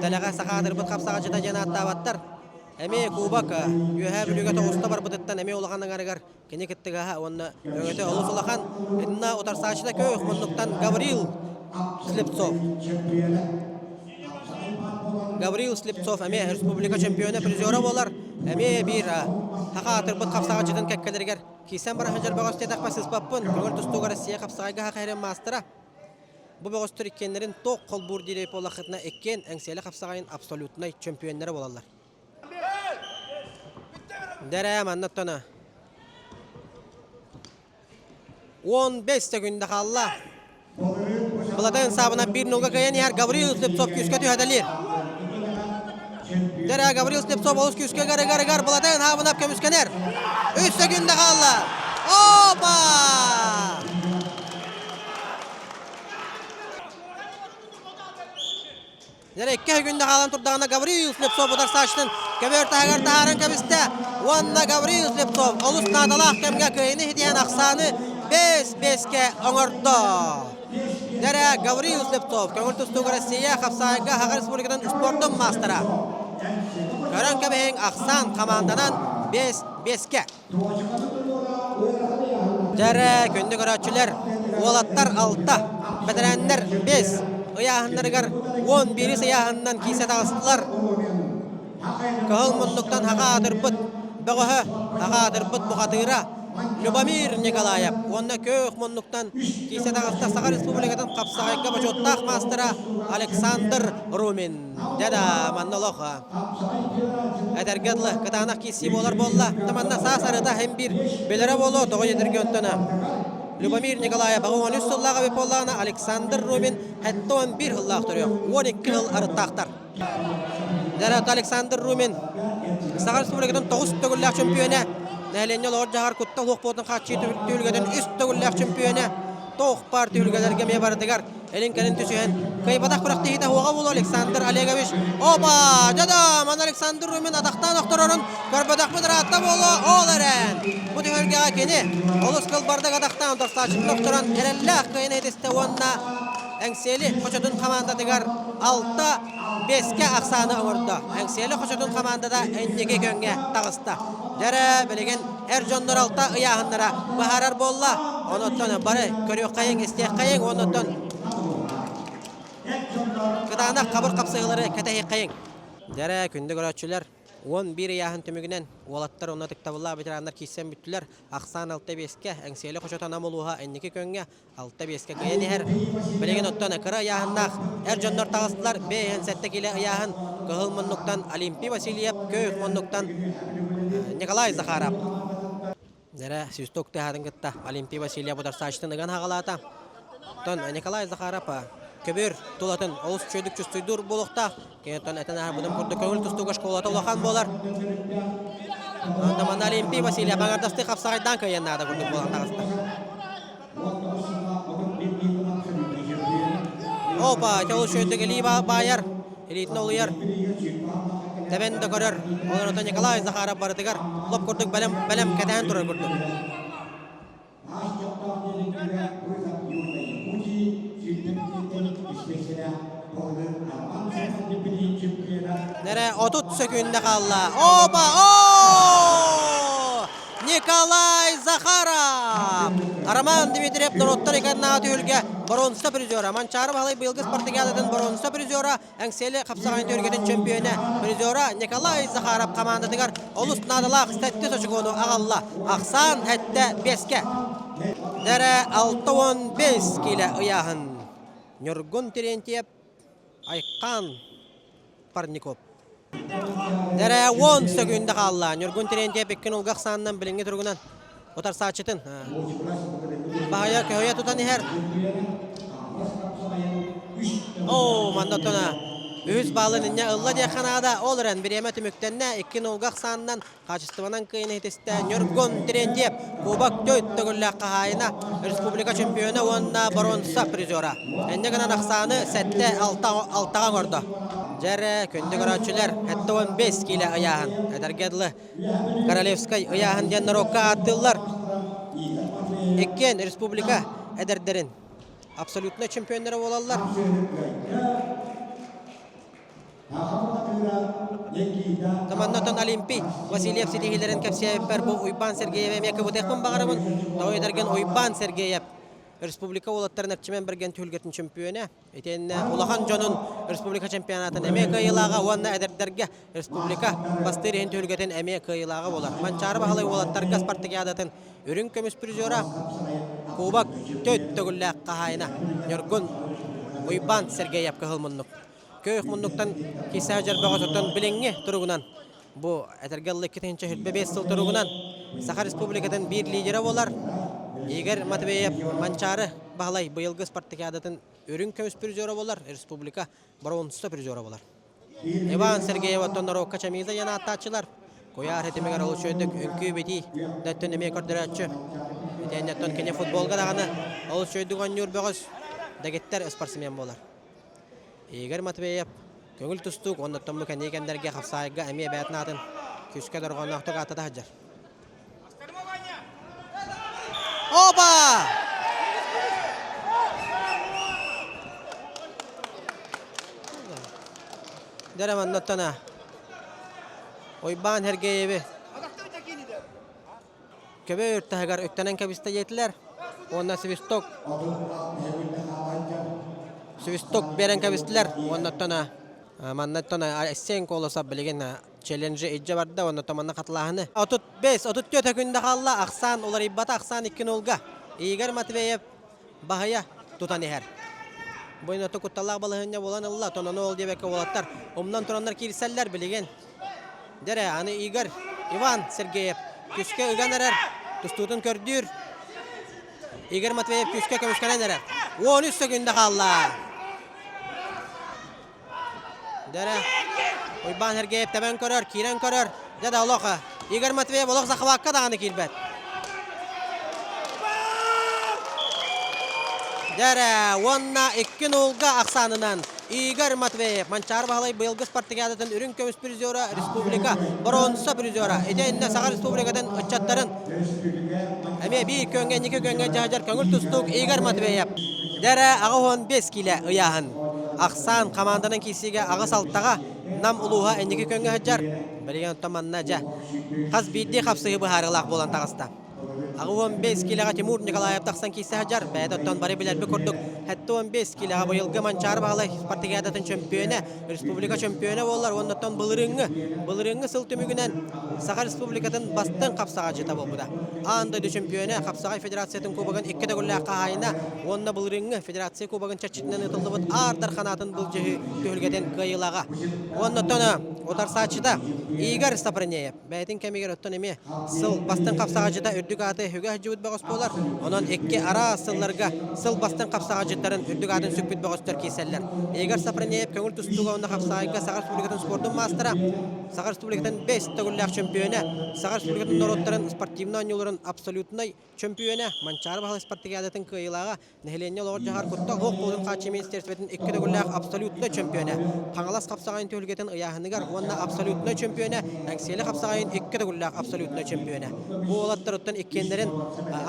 Дэлэҕэ саха аатырбыт хапсаҕадьыта диэн ааттаабаттар. Эмиэ кубок Үөһээ Бүлүүгэ тоҕуста барбытыттан эмиэ улахан аҥарыгар кини кыттыгаһа уонна өҥөтө олус улахан. Итиннэ утарсааччыта көөх муннуктан Гаврил Слепцов. Гаврил Слепцов эмиэ республика чемпиона призера буолар. Эмиэ биир саха аатырбыт хапсаҕаччытын кэккэлэригэр Киирсэн баран сылдьар бөҕөс диэтэхпэ сыыспаппын. Көҥүл тустууга Россия хапсаҕайга хахайрын маастара. Бу бөҕөстөр иккиэннэрин туох холбуур диир буоллаххытына иккиэн Эҥсиэли хапсаҕайын абсолютнай чөмпүйүөннэрэ буолаллар. Дэрэ манна оттон 15 секунда хаалла. Былатын саабына биир нолга кыайан иһэр Гаврил Слепцов күүскэ түһэтэлиир. Дэрэ Гаврил Слепцов олус күүскэ ыгар-ыгар Былатын Хаабынап көмүскэнэр. Үс секунда хаалла. Опа! Дьэ икки күндэ хаалан турдаҕына Гаврил Слепцов утарсааччытын көбүөр таһыгар таһааран кэбистэ. Уонна Гаврил Слепцов олус наадалаах кэмҥэ кыайыыны ситиһэн ахсааны 5-5-кэ оҥордо. Дэрэ Гаврил Слепцов көҥүл тустууга Россия хапсаайга Саха Республикатын спордун маастара. Көрөн кэбиһиҥ ахсаан хамаанданан 5-5-кэ. Дьэрэ, күндү көрөөччүлэр, уолаттар алта, бэтэрээннэр биэс, ыйааһыннарыгар 11 ыйааһынынан киирсэ таҕыстылар. Кыһыл муннуктан хаҕа аатырбыт бөҕөһө, хаҕа аатырбыт бухатыыра Любомир Николаев уонна күөх муннуктан киирсэ таҕыста Саха Республикатын хапсаҕайга бочуоттаах маастара Александр Румин. Дьэ да, манна олох Этэргэ дылы, кытаанах киирсии буолар буолла. Манна саас арыта һин биир билэрэ буолуо, тоҕо диэтэргэ онтон Любомир Николаев 83 сыллаах эбит буоллаҕына, Александр Рубин 71 сыллаах төрүөх, 12 сыл арыттаахтар. Дьэ, Александр Румин Саха Республикатын 9 төгүллээх чөмпүйүөнэ, нэһилиэнньэ олоҕор-дьаһар куттал суох буолтун хааччыйыы түһүлгэтин үс төгүллээх чөмпүйүөнэ, туох баар түһүлгэлэргэ эмиэ барытыгар Илин-кэлин түсүһэн кыайбатах күрэхтэһиитэ уоҕа буолуо Александр Олегович. Опа! Дьэ-да! Маны Александр Румин атахтаан охторорун көрбөтөхпүт ыраатта буолуо. Ол эрэн! Бу түһүлгэҕэ кини олус кылбардык атахтаан утарсааччытын охторон эрэллээх кыайыыны ситистэ уонна Эҥсиэли хочотун хамаандатыгар 6-5-кэ ахсааны оҥордо. Эҥсиэли хочотун хамаандата инники күөҥҥэ таҕыста. Дьэрэ, билигин эр дьоннор алта ыйааһыннара быһаарар буолла. Онуттан бары көрүөххэйиҥ, истиэххэйиҥ, онуттан кытаанах хабыр хапсыһыылары кэтэһиэххэйиҥ. Дьэрэ, күндү көрөөччүлэр, 11 ыйааһын түмүгүнэн уолаттар уонна ытыктабыллаах ветераннар киирсэн бүттүлэр. Ахсаан 6-5-кэ Эҥсиэли хочото Нам улууһа инники күөҥҥэ 6-5-кэ кыайан иһэр. Билигин оттон кыра ыйааһыннаах эр дьоннор таҕыстылар. 57 килэ ыйааһын кыһыл муннуктан Олимпий Васильев, көөх муннуктан Николай Захаров. Дэрэ свисток тыаһаатын кытта Олимпий Васильев утарсааччытын ыган хаҕалаата. Оттон Николай Захаров көбүөр тулатын олус үчүгэйдик чувствуйдуур буолуохтаах. Киниттэн этэн ааһарбытым курдук көҥүл тустууга школата улахан буолар. Онтон Олимпий Васильев аҥардастыы хапсаҕайдаан кыайан наада курдук буолан таҕыста. Опа, ити олус үчүгэйдик илии баайар, илиитин олуйар, тэбэн да көрөр. Ол Николай Захаров барытыгар лоп курдук бэлэм, бэлэм кэтээн турар курдук. Нэрэ 30 сөкүүндэ хаалла. Опа! О! Николай Захаров! Роман Дмитриев норуоттар иккардынааҕы түһүлгэ боруонса призера. Манчаары Баһылай быйылгы спартакиадатын боруонса призера, Эҥсиэли хапсаҕайын түһүлгэтин чөмпүйүөнэ призера Николай Захаров хамаандатыгар олус наадалаах сэттис очукуону аҕалла. Ахсаан сэттэ биэскэ. Дэрэ 65 киилэ ыйааһын. Ньургун Терентьев, Айхан Парников. Дэрэ 10 сөкүүндэ хаалла. Ньургун Терентьев икки нулга ахсаанынан билиҥҥи туругунан утарсааччытын баһыйа көһүйэ тутан иһэр. Оо, манна оттон үһүс баалын инньэ ылла диэххэ наада. Ол эрэн бириэмэ түмүктэннэ. Икки нулга ахсаанынан хаачыстыбанан кыайан иһитистэ Ньургун Терентьев, Кубок төрт төгүллээх хаһаайына, республика чемпиона уонна боруонса призера. Инньэ гынан ахсааны 7-6 алтаҕа оҥордо. Дьэрэ, күндү көрөөччүлэр, 75 киилэ ыйааһын. Эдэргэ дылы Королевскай ыйааһын диэн норуокка ааттыыллар. Иккиэн республика эдэрдэрин абсолютно чемпионнара буолаллар. Таманнатон Олимпий Васильев ситиһиилэрин кэпсээбиппэр бу Уйбаан Сергеев эмиэ кыбытыахпын баҕарабын. Тоҕо этэргин Уйбаан Сергеев республика уолаттарын Эрчимэн Бэргэн түһүлгэтин чөмпүйүөнэ. Итиэннэ улахан дьонун республика чемпионатын эмиэ кыайыылааҕа уонна эдэрдэргэ республика бастыыр иһин түһүлгэтин эмиэ кыайыылааҕа буолар. Манчаары Баһылай уолаттарга спартакиадатын үрүҥ көмүс призера, Кубок төрт төгүллээх хаһаайына Ньургун Уйбаан Сергеев кыһыл муннук. Көөх муннуктан киирсэ дьарбаҕа билиҥҥи туругунан бу этэргэ ылла 2025 сыл туругунан Саха Республикатын биир лидерэ буолар Игорь Матвеев Манчаары Баһылай быйылгы спартакиадатын үрүҥ көмүс призера буолар, республика боруонса призера буолар. Иван Сергеев оттон норуокка Чамиза диэн ааттааччылар. Куйаар ситимигэр олус үчүгэйдик үҥкүү-битии дэттэн эмиэ көрдөрөөччү. Итиэннэттэн кини футболга даҕаны олус үчүгэйдик оонньуур бөҕөс дэгиттэр спортсмен буолар. Игорь Матвеев көҥүл тустуук уонна оттон бу кэнники кэмнэргэ хапсаайга эмиэ бэйэтин аатын күүскэ дорҕоонноохтук ааттата сылдьар. Оба! Дэрэ маннаттана Уйбаан Сергееви көбө үртэһигэр үктэнэн кэбистэ диэтилэр. Уонна свисток свисток биэрэн кэбистилэр. Уоннаттан маннаттан Айсен Колосов билигин челленджи илдьэ барда уонна манна хатылааһыны. 35, 34 күндэ хаалла, ахсаан уларыйбата, ахсаан 2 нулга. Игорь Матвеев баһыйа тутан иһэр. Бу инноту кутталлаах балаһыанньа буолан ылла, тонону ол диэбэккэ уолаттар умнан тураннар киирсэллэр билигин. Дэрэ, аны Игорь Иван Сергеев күскэ ыган эрэр, тустуутун көрдүүр. Игорь Матвеев күскэ көмүскэнэн эрэр. 13 секунда хаалла. Дэрэ, Уйбаан Сергеев тэбэн көрөр, киирэн көрөр. Дьэ да олох Игорь Матвеев олох захвакка даҕаны киирбэт. Дэрэ, уонна икки нулга ахсаанынан Игорь Матвеев Манчаары Баһылай быйылгы спартакиадатын үрүҥ көмүс призера, республика боруонса призера. Итиэннэ Саха Республикатын ыччаттарын эмиэ биир көҥҥэ, инники көҥҥэ дьаһдьар көҥүл тустуук Игорь Матвеев. Дэрэ 85 киилэ ыйааһын. Ахсаан хамаанданан киирсиигэ аҕыс алтаҕа Нам улууһа инники көҥҥэ сылдьар. Билигин оттон манна дьэ хас биирдии хапсыһыы быһаарыылаах буолан таҕыста. 85 киилэҕэ Тимур Николаев тахсан киирсэ сылдьар. Бэйэтэ оттон бары билэрбит курдук 75 киилэҕэ быйылгы Манчаары Баһылай спартакиадатын чөмпүйүөнэ, республика чөмпүйүөнэ буоллар уонна оттон былырыыҥҥы, былырыыҥҥы сыл түмүгүнэн Саха Республикатын бастыҥ хапсаҕайдьыта буолбута. Аан дойду чөмпүйүөнэ, Хапсаҕай Федерациятын кубогын икки төгүллээх хаһаайына уонна былырыыҥҥы Федерация кубогын чэрчитинэн ыытыллыбыт Аар Дарханаатын былдьаһыы түһүлгэтин кыайыылааҕа. Уонна оттон утарсааччыта Игорь Сапронеев. Бэйэтин кэмигэр оттон эмиэ сыл бастыҥ хапсаҕайдьыта үрдүк ааты үгэ сылдьыбыт бөҕөс буолар. Онон икки араас сылларга сыл бастыҥ хапсаҕайдьыттарын үрдүк аатын сүкпүт бөҕөстөр киирсэллэр. Игорь Сапронеев көҥүл тустууга уонна хапсаҕайга Саха Республикатын спордун маастара. Саха Республикатын 5 төгүллээх чөмпүйүөнэ, Саха Республикатын норуоттарын спортивнай оонньууларын абсолютнай чөмпүйүөнэ, Манчаары Баһылай спартакиадатын кыайыылааҕа, нэһилиэнньэ олоҕор дьаһар куттал суох буолуутун хааччыйыы министиэристибэтин икки төгүллээх абсолютнай чөмпүйүөнэ, Хаҥалас хапсаҕайын түһүлгэтин ыйааһыныгар уонна абсолютнай чөмпүйүөнэ, Эҥсиэли хапсаҕайын икки төгүллээх абсолютнай чөмпүйүөнэ. Бу уолаттарыттан иккиэннэрин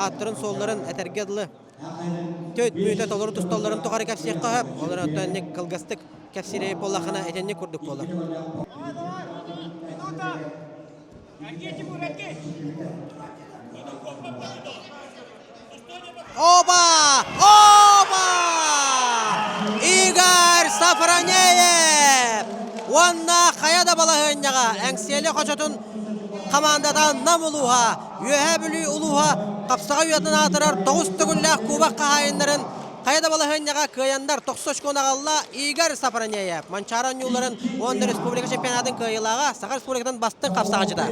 ааттарын-суолларын этэргэ дылы Төт мүөтэ толору тусталларын тухары кэпсиэххэ сөп. Ол эрэн оттон инник кылгастык кэпсиирэй буоллаххына итинник курдук буолар. Оба! Оба! Игорь Сафронеев! Уонна хайа да балаһыанньаҕа Эҥсиэли хочотун хамаандата Нам улууһа Үөһээ Бүлүү улууһа хапсаҕай уйатын аатырар тоҕус төгүллээх кубок хаһаайыннарын хайа да балаһыанньаҕа кыайаннар тохсус очкону аҕалла Игорь Сафронеев. Манчаары оонньууларын уонна республика чемпионатын кыайыылааҕа Саха Республикатын бастыҥ хапсаҕачыта.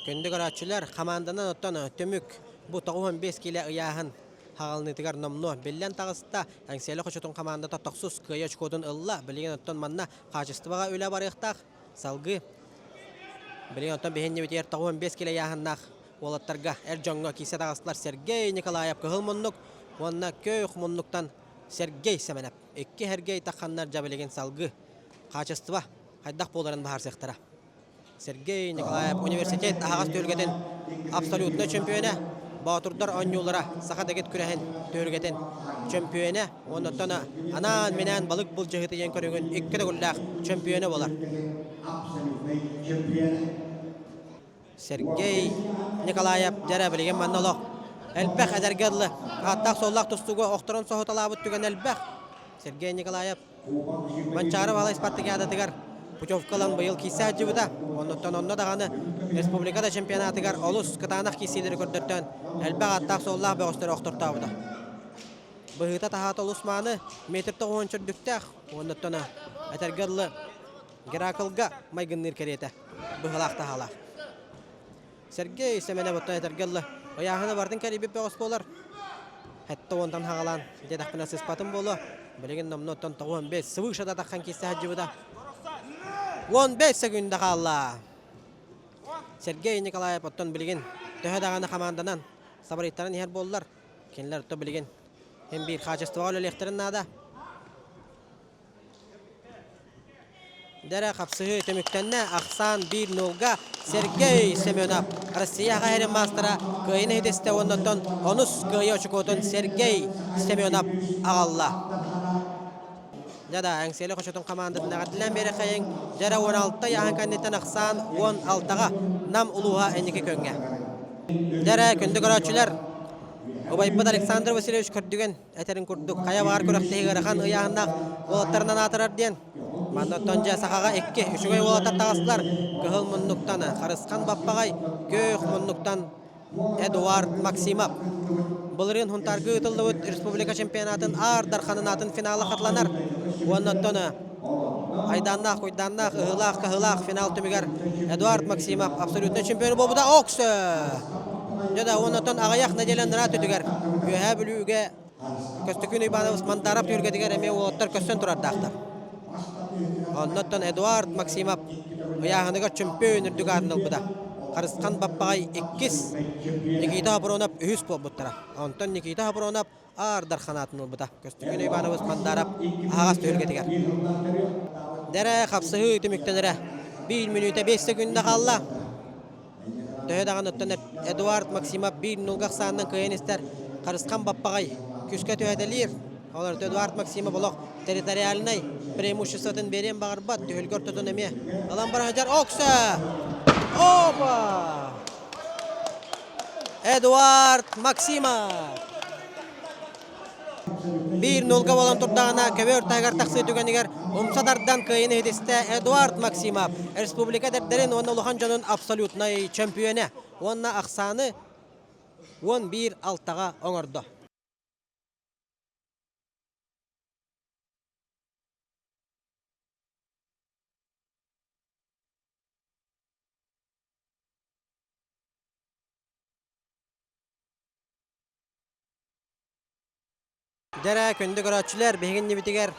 Күндү көрөөччүлэр, хамаанданан оттон түмүк бу 95 киилэ ыйааһын хаҕалыныытыгар номнуо биллэн таҕыста. Эҥсиэли хочотун хамаандата тохсус кыайыы очкотун ылла. Билигин оттон манна хаачыстыбаҕа үлэ барыахтаах. Салгыы билигин оттон биһиннибитигэр 95 килэ ыйааһыннаах уолаттарга эр дьоҥҥо киирсэ таҕыстылар Сергей Николаев кыһыл муннук уонна көөх муннуктан Сергей Сэмэнэп. Икки Сергей тахханнар дьэ билигин салгыы хаачыстыба хайдах буоларын быһаарсыахтара. Сергей Николаев университет аһаҕас түһүлгэтин абсолютнай чөмпүйүөнэ, Боотурдар оонньуулара саха дэгит күрэһин түһүлгэтин чөмпүйүөнэ уонна оттон анаан-минээн балык былдьаһыыта диэн көрүҥүн икки төгүллээх чөмпүйүөнэ буолар. Сергей Николаев дьэрэ билигин манна олох элбэх эдэргэ дылы ааттаах-суоллаах тустууга охторон соһуталаабыт түгэн элбэх. Сергей Николаев Манчаары Баһылай спартакиадатыгар путевка ылан быйыл киирсэ сылдьыбыта. Оннуттан онно даҕаны республика да чемпионатыгар олус кытаанах киирсиилэри көрдөртөөн элбэх ааттаах-суоллаах бөҕөстөрү охтортообута. Быһыыта-таһаата олус мааны, метр тоҕуһун үрдүктээх, оннуттан этэргэ дылы Гераклга майгынныыр кэриэтэ быһыылаах таһаалаах. Сергей Сэмэнэп оттон этэргэ дылы ыйааһына барытын кэрийбит бөҕөс буолар. Хэтте уонтан хаҕалаан диэтэхпинэ сыспатым буолуо. Билигин номнуо оттон 95 свыше да таххан киирсэ сылдьыбыта. 15 секунда хаалла. Сергей Николаев оттон билигин төһө даҕаны хамаанданан сабарыйтаран иһэр буоллар, кинилэр оттон билигин хин биир хаачыстыбаҕа үлэлиэхтэрин наада. Дэрэ хапсыһыы түмүктэннэ. Ахсаан 1-0-га Сергей Семенов Россия хаһыырын маастара кыайыыны иһитистэ уонна оттон онус кыайыы очукуотун Сергей Семенов аҕалла. Дьэ да, Эҥсиэли хочотун хамаандатын эҕэрдэлээн биэрэхэйиҥ. Дьэрэ 16 ыйааһын кэнниттэн ахсаан 16-ҕа Нам улууһа инники күөҥҥэ. Дьэрэ, күндү көрөөччүлэр, убайбыт Александр Васильевич Көрдүгэн этэрин курдук хайа баҕар күрэхтэһии ыарахан ыйааһыннаах уолаттарынан аатырар диэн. Манна оттон дьэ сахаҕа икки үчүгэй уолаттар таҕыстылар. Кыһыл муннуктан Харысхан Баппаҕай, күөх муннуктан Эдуард Максимов. Былырыын Хунтаарга ыытыллыбыт республика чемпионатын Аар Дарханын атын финала хатыланар. Уонна оттон айдааннаах, куйдааннаах, ыһыылаах-хаһыылаах финал түмүгэр Эдуард Максимов абсолютнай чемпион буолбута. Оксө! Дьэ да, уонна оттон аҕыйах нэдиэлэ анараа өттүгэр Үөһээ Бүлүүгэ Көстөкүүн Уйбаанабыс Мандаров түһүлгэтигэр эмиэ уолаттар көссөн турардаахтар. Оннуттан Эдуард Максимов ыйааһыныгар чөмпүйүөн үрдүк аатын ылбыта. Харысхан Баппаҕай иккис, Никита Хапронов үһүс буолбуттара. Онтон Никита Хапронов Аар Дархан аатын ылбыта. Көстөкүүн Иванович Мандаров аһаҕас түһүлгэтигэр. Дэрэ хапсыһыы түмүктэнэрэ. Биир мүнүүтэ 5 секунда хаалла. Төһө даҕаны оттон Эдуард Максимов биир нулга ахсаанынан кыайан истэр Харысхан Баппаҕай күүскэ түһэтэлиир. Ол Эдуард Максимов олох территориальнай преимуществотын биэриэн баҕарбат. Түһүлгэ ортотун эмиэ ылан баран сылдьар. Окса! Опа! Эдуард Максимов! Биир нулга буолан турдаҕына, көбүөр таһыгар тахсыы түгэнигэр умса тардан кыайыыны иһитистэ Эдуард Максимов, республика эдэрдэрин уонна улахан дьонун абсолютнай чөмпүйүөнэ уонна ахсааны 11 алтаҕа оҥордо. Дьэрэ, күндү көрөөччүлэр, биһиги иннибитигэр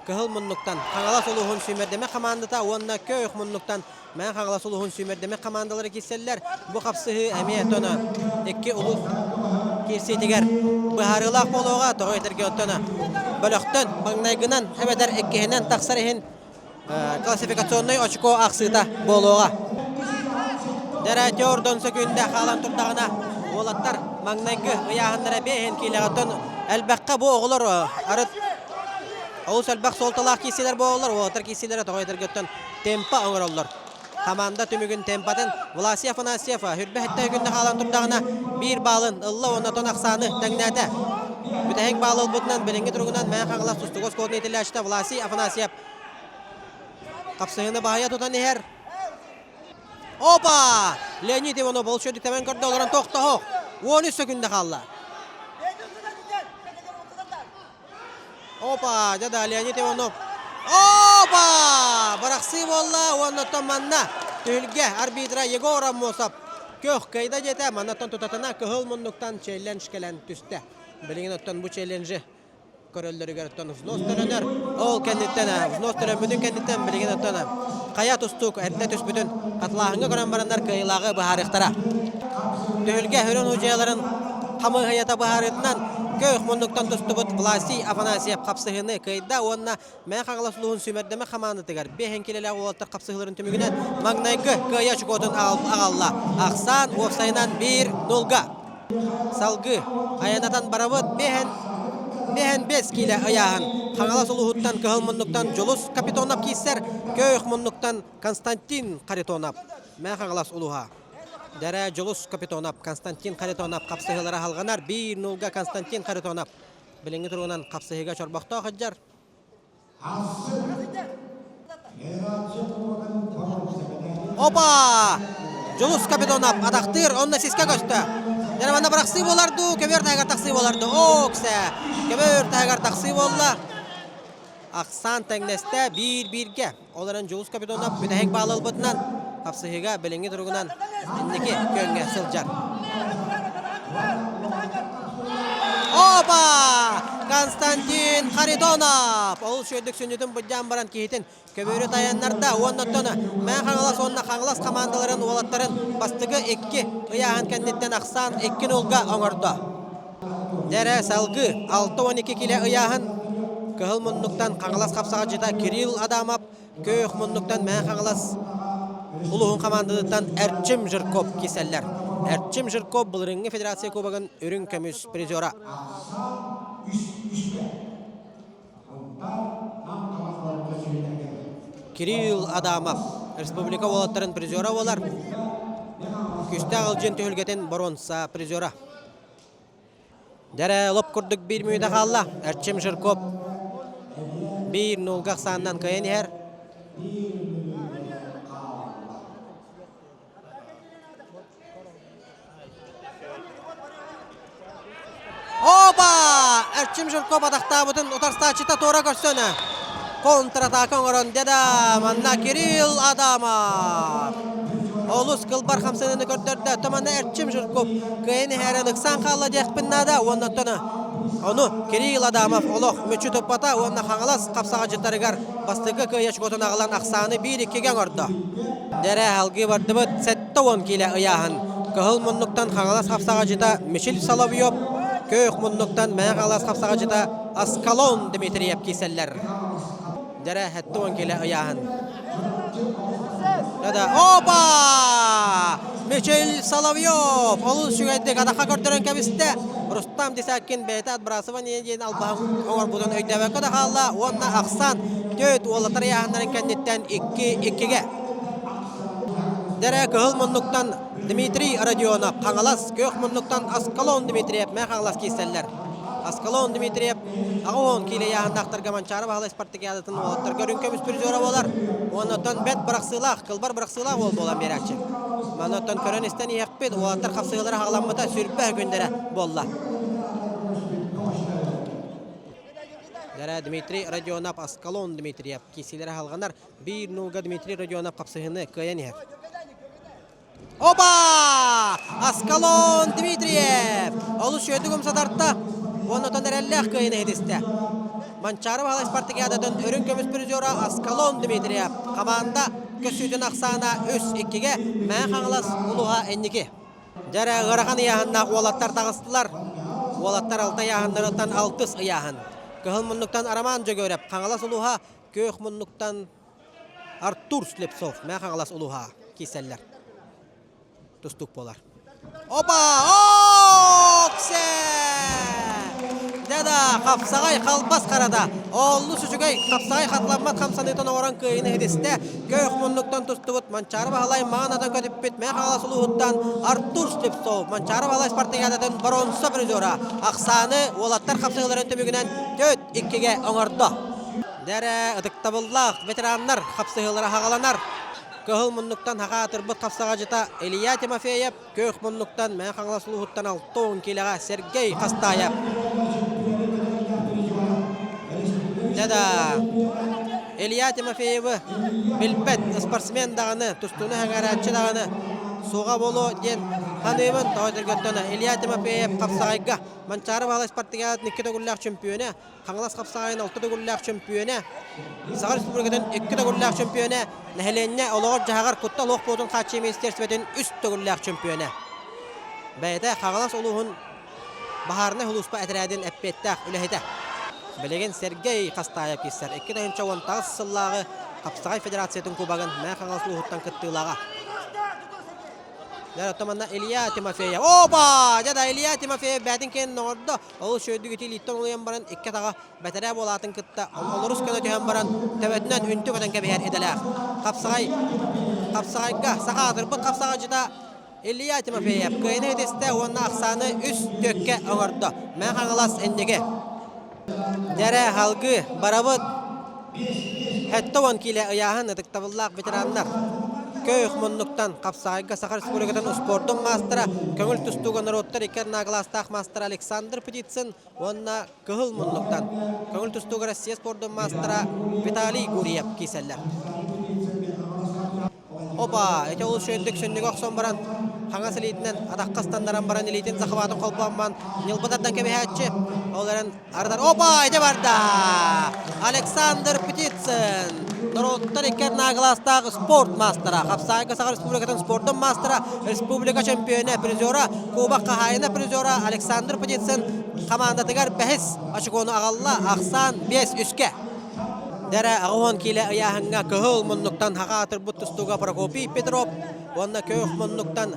Кыһыл муннуктан Хаҥалас улууһун сүүмэрдэмэ хамаандата уонна Көөх муннуктан Мэҥэ Хаҥалас улууһун сүүмэрдэмэ хамаандалара киирсэллэр. Бу хапсыһыы эмиэ тоно икки улуус киирсиитигэр быһаарыылаах буолуоҕа. Тоҕо этэргэ оттон бөлөхтөн маҥнайгынан эбэтэр иккиһинэн тахсар иһин классификационнай очко аахсыыта буолуоҕа. Дэрэтиордон сөкүүндэ хаалан турдаҕына уолаттар маҥнайгы ыйааһыннара биэһин киилэҕиттэн элбэххэ бу оҕолор арыт олус элбэх суолталаах киирсиилэр буолаллар. Уолаттар киирсиилэрэ тоҕо этэргэттэн темпа оҥороллор. Хамаанда түмүгүн темпатын Власий Афанасьев хүрбэ хэттэ күннэ хаалан турдаҕына биир баалын ылла уонна тон ахсааны тэҥнээтэ. Бүтэһик баал ылбытынан билиҥҥи туругунан Мэҥэ Хаҥалас тустууга оскуолатын иитиллээччитэ Власий Афанасьев хапсыһыыны баһыйа тутан иһэр. Опа! Леонид Иванов ол шөдүк тэбэн көрдө олорон тохтоһо. 13 секунда хаалла. Опа, дьэ да Леонид Иванов. Опа! Бырахсыы буолла уонна оттон манна түһүлгэ арбитра Егор Аммосов көх кыайда диэтэ. Маннаттан тутатына кыһыл муннуктан челлендж кэлэн түстэ. Билигин оттон бу челленджи көрөллөрүгэр оттон взнос төлөнөр. Ол кэнниттэн взнос төлөммүтүн кэнниттэн билигин оттон хайа тустуук эрдэ түспүтүн хатылааһыҥҥа көрөн бараннар кыайыылааҕы быһаарыахтара. Түһүлгэ үрүҥ удьуйаларын хамыыһыйата быһаарыытынан Көөх муннуктан тустубут Власий Афанасьев хапсыһыыны кыайда уонна Мэҥэ Хаҥалас улууһун сүүмэрдэмэ хамаандатыгар биэһин килэлээх уолаттар хапсыһыыларын түмүгүнэн маҥнайгы кыайыы очукуотун аҕалла. Ахсаан уопсайынан 1-0-га. Салгыы айанатан барабыт биэһин биэһин бэс киилэ ыйааһын. Хаҥалас улууһуттан Кыһыл муннуктан Дьулус Капитонов киирсэр, Көөх муннуктан Константин Харитонов. Мэҥэ Хаҥалас улууһа. Дэрэ Дьулус Капитонов, Константин Харитонов хапсыһыылара халҕанар. 1-0-га Константин Харитонов билиҥҥи туругунан хапсыһыыга чорбохтоох сылдьар. Опа! Дьулус Капитонов атахтыыр, онно сиска көстө. Дьэ манна бырахсыы буолар дуу, көбүөр таһыгар тахсыы буолар дуу? Оо, ксэ! Көбүөр таһыгар тахсыы буолла. Ахсаан тэҥнэстэ биир-бииргэ. Ол эрэн Дьулус Капитонов бүтэһик баалы ылбытынан хапсыһыыга билиҥҥи туругунан инники күөҥҥэ сылдьар. Опа! Константин Харитонов! Ол үчүгэйдик сүнньүтүн быдьаан баран киһитин көбүөрү тайаннарда уонна оттон Мэҥэ Хаҥалас уонна Хаҥалас хамаандаларын уолаттарын бастакы икки ыйааһын кэнниттэн ахсаан 2-0-га оҥордо. Дэрэ салгыы 62 килэ ыйааһын Кыһыл муннуктан Хаҥалас хапсаҕайдьыта Кирилл Адамов, Көөх муннуктан Мэҥэ Хаҥалас улууһун хамаандатыттан Эрчим Жирков киирсэллэр. Эрчим Жирков былырыыҥҥы Федерация Кубогын үрүҥ көмүс призера. Кирилл Адамов республика уолаттарын призера буолар. Күстээх Ылдьын түһүлгэтин боруонса призера. Дьэрэ, лоп курдук биир мүнүүтэ хаалла. Эрчим Жирков биир нуулга ахсаанынан кыайан иһэр. Опа! Эрчим Жирков атахтаабытын утарсааччыта туора көрсөн контратака оҥорон деда манна Кирилл Адамов олус кылбар хамсаныыны көрдөрдө. Томана Эрчим Жирков кыайан иһэрин ыксаан хаалла диэхпин наада уонна оттон ону Кирилл Адамов олох мүччү туппата уонна Хаҥалас хапсаҕадьыттарыгар бастакы кыайа очкотун аҕалан ахсааны 1-2-гэ оҥордо. Дэрэ алгыы бардыбыт 70 киилэ ыйааһын. Кыһыл муннуктан Хаҥалас хапсаҕадьыта Мичил Соловьев, Көөх муннуктан Мэҥэ Хаҥалас хапсаҕадьыта Аскалон Дмитриев киирсэллэр. Дэрэ 70 киилэ ыйааһын. Да-да. Опа! Мичил Соловьев олус үчүгэйдик атахха көрдөрөн кэбистэ. Рустам Десяткин бэйэтэ отбрасывание диэн албаһын оҥорбутун өйдөөбөккө да хаалла уонна ахсаан төрт уолаттар ыйааһыннарын кэнниттэн 2-2-гэ. Дэрэ кыһыл муннуктан Дмитрий Родионов, Хаҥалас, күөх муннуктан Аскалон Дмитриев, Мэ Хаҥалас киирсэллэр. Аскалон Дмитриев 80 киилэ ыйааһыннаахтарга Манчаары Баһылай спартакиадатын уолаттарга үрүҥ көмүс призера буолар. Уонна бэт бырахсыылаах, кылбар бырахсыылаах уол буолан биэрээччи. Манна оттон көрөн-истэн иһиэхпит, уолаттар хапсыһыылара хаҕаламмыта сүрбэ күннэрэ буолла. Дэрэ Дмитрий Родионов, Аскалон Дмитриев киирсиилэрэ халҕанар. 1-0-га Дмитрий Родионов хапсыһыыны кыайан иһэр. Опа! Аскалон Дмитриев! Олус үөдүк умсатарта. Уонна отон эрэллээх кыайыыны ситистэ. Манчаары Баһылай спартакиадатын үрүҥ көмүс призера Аскалон Дмитриев. Хамаанда көссүүтүн ахсаана 3-2-гэ Мэҥэ Хаҥалас улууһа инники. Дьэ эрэ ыарахан ыйааһыннаах уолаттар таҕыстылар. Уолаттар алта ыйааһыннарыттан алтыс ыйааһын. Кыһыл муннуктан Роман Дьөгүөрэп, Хаҥалас улууһа, күөх муннуктан Артур Слепцов, Мэҥэ Хаҥалас улууһа киирсэллэр. Тустуук буолар. Опа! Оксе! Да-да, хапсаҕай халбас харата. Оллус үчүгэй хапсаҕай хатыламмат хамсаныытын оҥорон кыайыыны ситистэ. Көөх муннуктан тустубут Манчаары Баһылай маҥан атын көтүппүт Мэҥэ Хаҥалас улууһуттан Артур Слепцов Манчаары Баһылай спартакиадатын боруонса призера. Ахсааны уолаттар хапсыһыыларын түмүгүнэн 4-2-гэ оҥордо. Дэрэ ытыктабыллаах ветераннар хапсыһыылара хаҕаланар. Кыһыл муннуктан хаха атырбыт хапсаҕадьыта Илья Тимофеев, күөх муннуктан Мэҥэ Хаҥалас улууһуттан 60 киилэҕэ Сергей Хастаев. Дьэ-да, Илья Тимофеевы билбэт спортсмен даҕаны, тустууну сэҥээрээччи даҕаны суоҕа буолуо диэн саныыбын. Тоҕо этэргэттэн Илья Тимофеев хапсаҕайга Манчаары Баһылай спартакиадатын икки төгүллээх чөмпүйүөнэ, Хаҥалас хапсаҕайын алта төгүллээх чөмпүйүөнэ, Саха Республикатын икки төгүллээх чөмпүйүөнэ, нэһилиэнньэ олоҕор-дьаһаҕар куттал суох буолуутун хааччыйыы министиэристибэтин үс төгүллээх чөмпүйүөнэ. Бэйэтэ Хаҥалас улууһун баһаарынай сулууспа этэрээтин эппиэттээх үлэһитэ. Билигин Сергей Хастаев киирсэр 2018 сыллааҕы Хапсаҕай Федерациятын кубогын Мэҥэ Хаҥалас улууһуттан кыттыылааҕа. Дьэ, оттон манна Илья Тимофеев. Опа! Дьэ да, Илья Тимофеев бээтин кэннин оҥордо. Ол үчүгэйдик ити илииттэн улуйан баран икки атаҕа бэтэрээ буолаатын кытта олорус гына түһэн баран төбөтүнэн үнтү көтөн кэбиһэр идэлээх. Хапсаҕай хапсаҕайга саха аатырбыт хапсаҕайдьыта Илья Тимофеев кыайыыны ситистэ уонна ахсааны үс түөккэ оҥордо. Мэҥэ Хаҥалас инники. Дьэрэ халгыы барабыт 70 киилэ ыйааһын ытыктабыллаах ветераннар Көөх муннуктан хапсаҕайга Саха Республикатын успуордун маастара, көҥүл тустууга норуоттар икки арнаакылаастаах маастара Александр Птицын уонна Кыһыл муннуктан көҥүл тустууга Россия спордун маастара Виталий Гурьев киирсэллэр. Опа! Ити олус үчүгэйдик сүнньүгэ охсон баран, хаҥас илиитинэн атахха ыстаннаран баран илиитин захватын холбоон ньылба тардан кэбиһээччи. Ол эрэн ардар Опа! Ити барда! Александр Птицын! Норуоттар икки арнааглаастаах спорт маастара, Хапсаайга Саха Республикатын спордун маастара, республика чемпиона, призера, кубок хаһаайына призера Александр Птицын хамаандатыгар бэһис очкону аҕалла, ахсаан 5-3-кэ. Дэрэ 80 киилэ ыйааһыҥҥа кыһыл муннуктан хаха атырбыт тустууга Прокопий Петров уонна күөх муннуктан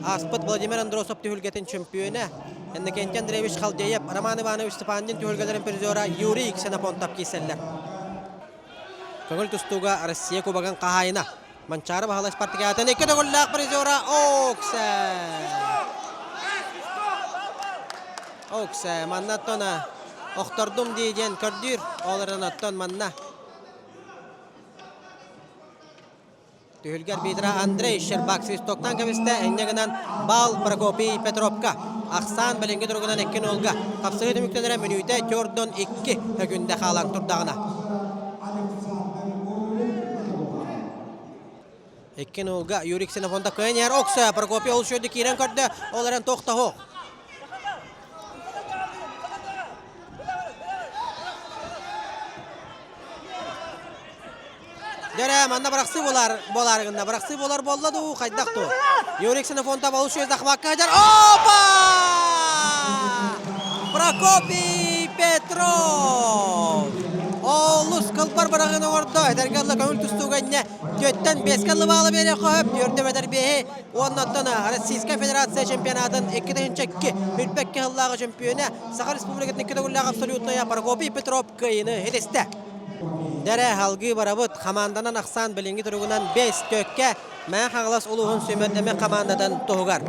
ааспыт Владимир Андросов түһүлгэтин чөмпүйүөнэ Иннокентий Андреевич Халдеев, Роман Иванович Степандин түһүлгэлэрин призера Юрий Ксенофонтов киирсэллэр. Көҥүл тустууга Россия Кубогын хаһаайына Манчаары Баһылай спартакиадатын икки төгүллээх призера Оксе! Оксе, манна оттон охтордум дии диэн көрдүүр. Ол эрэн оттон манна Түһүлгэ арбитра Андрей Щербак свистоктан кэбистэ, инньэ гынан бал Прокопий Петровка. Ахсаан билиҥҥи туругунан 2-0-га. Хапсыһыы түмүктэнэрэ мүнүүтэ төрдөн 2 сөкүүндэ хаалан турдаҕына. 2-0-га Юрий Ксенофонтов кыайан иһэр. Окса Прокопий ол үчүгэйдик киирэн көрдө. Ол эрэн туох да суох. Дьэрэ, манна бырахсыы буолар буолаары гынна. Бырахсыы буолар буолла дуу, хайдах дуу? Юрий Ксенофонтов олус үчүгэй захвакка сылдьар. Опа! Прокопий Петров! Олус кылбар быраҕыыны оҥордо. Эдэргэ ылла көҥүл тустууга инньэ түөттэн биэскэ ыллыбаалы биэриэххэ сөп. Түөртэ бэтэр биэһи уонна оттон Российскай Федерация чемпионатын 2002 үрбэккэ сыллааҕы чемпиона Саха Республикатын икки төгүллээх абсолютная Прокопий Петров кыайыыны ситистэ. Дэрэ, салгыы барабыт. Хамаанданан ахсаан билиҥҥи туругунан 5 төккэ Мэҥэ Хаҥалас улууһун сүүмэрдэммит хамаандатын туһугар.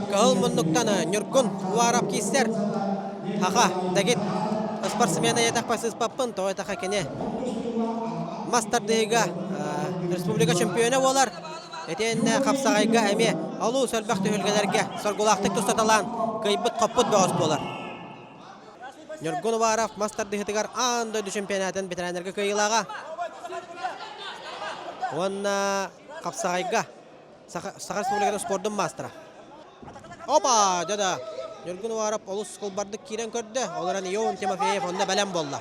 Кыһыл муннуктан Ньургун Уаров киирсэр. Хаха, дэгит спортсмена етахпа сыыспаппын, тоҕо этаха кини мас тардыһыыга республика чемпиона буолар. Итиэннэ хапсаҕайга эмиэ олус элбэх түһүлгэлэргэ соргулаахтык тустаталаан кыайбыт-хоппут бөҕөс буолар. Ньургун Уваров мас тардыһыытыгар аан дойду чемпионатын ветераннарга кыайыылааҕа. Уонна хапсаҕайга Саха, Саха Республикатын спордун маастара. Опа, дьэ да. Ньургун Уваров олус кылбардык киирэн көрдө, ол эрэн Ион Тимофеев онно бэлэм буолла.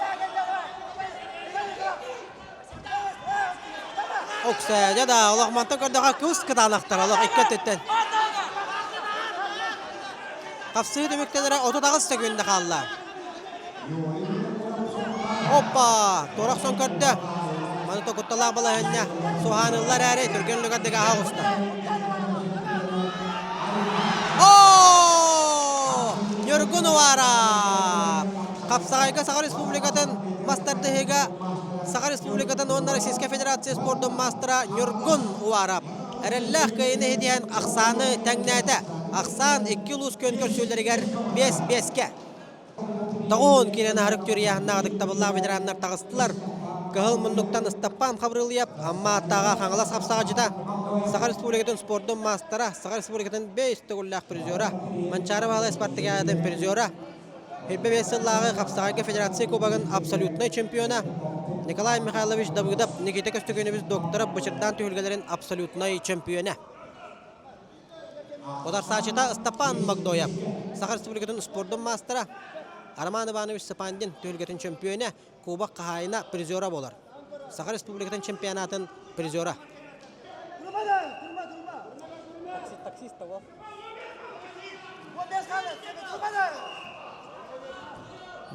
Оксаня да олох мантан көрдөхө кус кытаанахтар олох икки өттүттэн. Хапсыы түмүктэнэрэ 38 секунда хаалла. Оппа! Туора охсон көрдө. Маны токутталаах балаһыанньа суһаан ылла эрээри түргэн үлүгэрдик ааһа оҕуста. О! Ньургун Уваров! Хапсаҕайга Саха Республикатын мас тардыһыыга Саха Республикатын уонна Российскай Федерация спордун маастара Ньургун Уваров эрэллээх кыайыыны иһитиһэн ахсааны тэҥнээтэ. Ахсаан икки улуус күөн көрсүүлэригэр 5-5-кэ. Тоҕуһун киирэн аһарык түөрүйэһиннээх ытыктабыллаах ветераннар таҕыстылар. Кыһыл муннуктан Ыстаппаан Хабырылыйап, Амма аттааҕа Хаҥалас хапсаҕадьыта, Саха Республикатын спордун маастара, Саха Республикатын бэйс төгүллээх призера, Манчаары Баһылай спартакиадатын призера, 25 сыллааҕы хапсаҕайга федерация кубогын абсолютнай чемпиона Николай Михайлович Давыдов, Никита Көстөкүүнэбис доктора Бычырдаан түһүлгэлэрин абсолютнай чемпиона. Утарсааччыта Ыстапаан Богдоев, Саха Республикатын спордун маастара Роман Иванович Сапандин түһүлгэтин чөмпүйүөнэ, Кубок хаһаайына призера буолар. Саха Республикатын чемпионатын призера. Таксист того.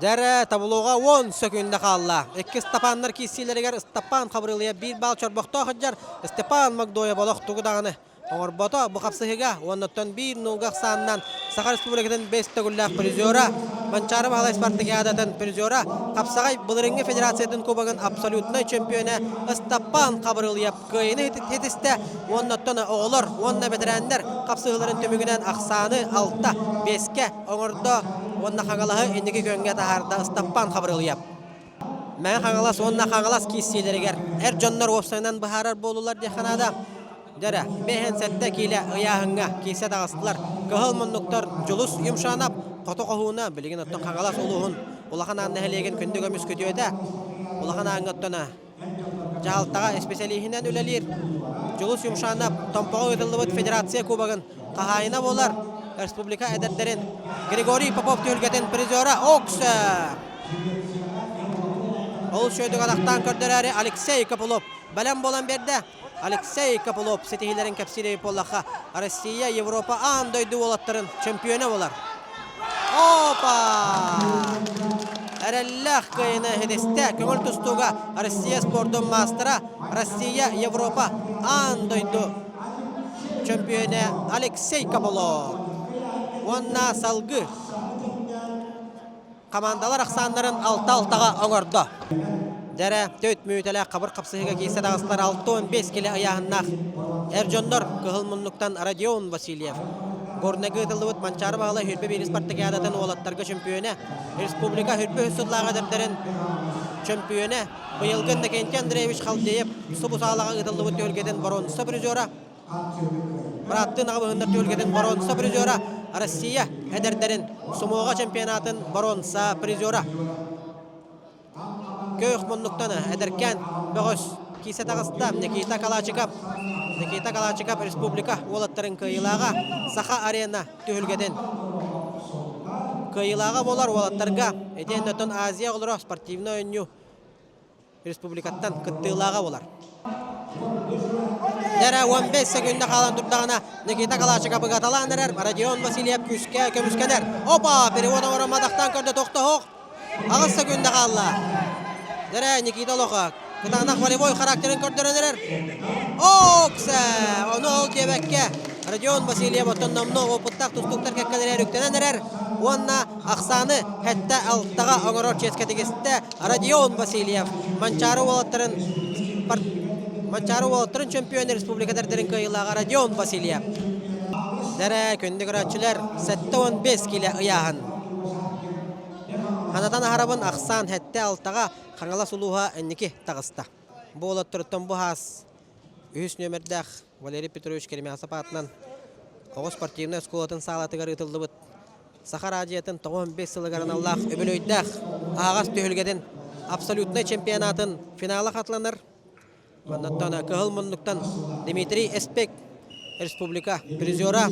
Дьэрэ, таблоҕа 10 сөкүүндэ хаалла. Икки Степаннар киирсиилэригэр Степан Хабырылыйа биир баал чорбохтоох сылдьар. Степан Магдоев олох тугу даҕаны оҥорбото бу хапсыһыыга уоннаттан биир нуулга ахсаанынан Саха Республикатын бэс төгүллээх призера, Манчаары Баһылай спартакиадатын призера, Хапсаҕай былырыыҥҥы федерациятын кубогын абсолютнай чемпиона Ыстаппаан Хабырылыйап кыайыыны ситистэ уоннаттан оҕолор уонна бэтэрээннэр хапсыһыыларын түмүгүнэн ахсааны алта биэскэ оҥордо уонна Хаҥалаһы инники күөҥҥэ таһаарда Ыстаппаан Хабырылыйап. Мэҥэ Хаҥалас уонна Хаҥалас киирсиилэригэр эр дьоннор уопсайынан быһаарар буоллулар диэххэ наада. Дьэрэ, 57 киилэ ыйааһыҥҥа киирсэ таҕыстылар. Кыһыл муннуктар Дьулус Юмшанов, Хоту Хоһууна, билигин оттон Хаҥалас улууһун Улахан Аан нэһилиэгин күндү көмүс күтүөтэ. Улахан Ааҥҥа оттон дьаһалтаҕа исписэлииһинэн үлэлиир Дьулус Юмшанов Томпоҕо ыытыллыбыт Федерация Кубогын хаһаайына буолар. Республика эдэрдэрин Григорий Попов түһүлгэтин призера Окс! Ол үчүгэйдик атахтаан көрдөрөөрү Алексей Копылов бэлэм буолан биэрдэ. Алексей Копылов ситиһиилэрин кэпсиир эбит буоллахха, Россия, Европа аан дойду уолаттарын чемпиона буолар. Опа! Эрэллээх кыайыны ситистэ көҥүл тустууга Россия спордун маастара, Россия, Европа аан дойду чемпиона Алексей Копылов. Уонна салгыы Хамаандалар ахсааннарын алта-алтаҕа оҥордо. Дьэрэ, төрт мүнүүтэлээх хабыр хапсыһыыга киирсэ таҕыстылар 65 килэ ыйааһыннаах эр дьоннор кыһыл муннуктан Родион Васильев. Горнайга ыытыллыбыт Манчаары Баһылай хүрбэ биир спартакиадатын уолаттарга чөмпүйүөнэ, республика хүрбэ үс сыллааҕы эдэрдэрин чөмпүйүөнэ, быйылгы Иннокентий Андреевич Халдеев субу саалаҕа ыытыллыбыт түһүлгэтин боруонса призера, Бырааттыы аҕабыһыннар түһүлгэтин боруонса призера Россия эдэрдэрин сумоҕа чемпионатын боруонса призера. Көөх муннуктан эдэркээн бөҕөс киисэ таҕыста Никита Калачиков. Никита Калачиков республика уолаттарын кыайыылааҕа Саха арена түһүлгэтин кыайыылааҕа буолар уолаттарга итиэннэ Азия оҕолоро спортивнай оонньуу республикаттан кыттыылааҕа буолар. Дэрэ 15 секунда хаалан турдаҕына Никита Калашиков ыгаталаан эрэр, Родион Васильев күүскэ көмүскэнэр. Опа! Перевод оҥорон мадахтаан көрдө тохтоһуох. 8 секунда хаалла. Дэрэ Никита олохо кытаанах волевой характерын көрдөрөн эрэр. Оксе! Ону ол диэбэккэ Родион Васильев оттон номнуо опыттаах тустууктар кэккэлэригэр үктэнэн эрэр уонна ахсааны сэттэ алтаҕа оҥорор чиэскэ тигистэ Родион Васильев Манчаары уолаттарын Манчаары уолаттарын чемпион республика дэрдэрин кыайыылааҕа Родион Васильев. Дэрэ күндү көрөөччүлэр 75 килэ ыйааһын. Ханатан аһарабын ахсаан сэттэ алтаҕа Хаҥалас улууһа инники таҕыста. Бу уолаттарыттан бу хаас үһүс нүөмэрдээх Валерий Петрович Керемясов аатынан оҕо спортивнай оскуолатын саалатыгар ыытыллыбыт Саха араадьыйатын 95 сылыгар аналлаах үбүлүөйдээх аһаҕас түһүлгэтин абсолютнай чемпионатын финала хатыланар. Маннаттан кыһыл муннуктан Дмитрий Эспек республика призера,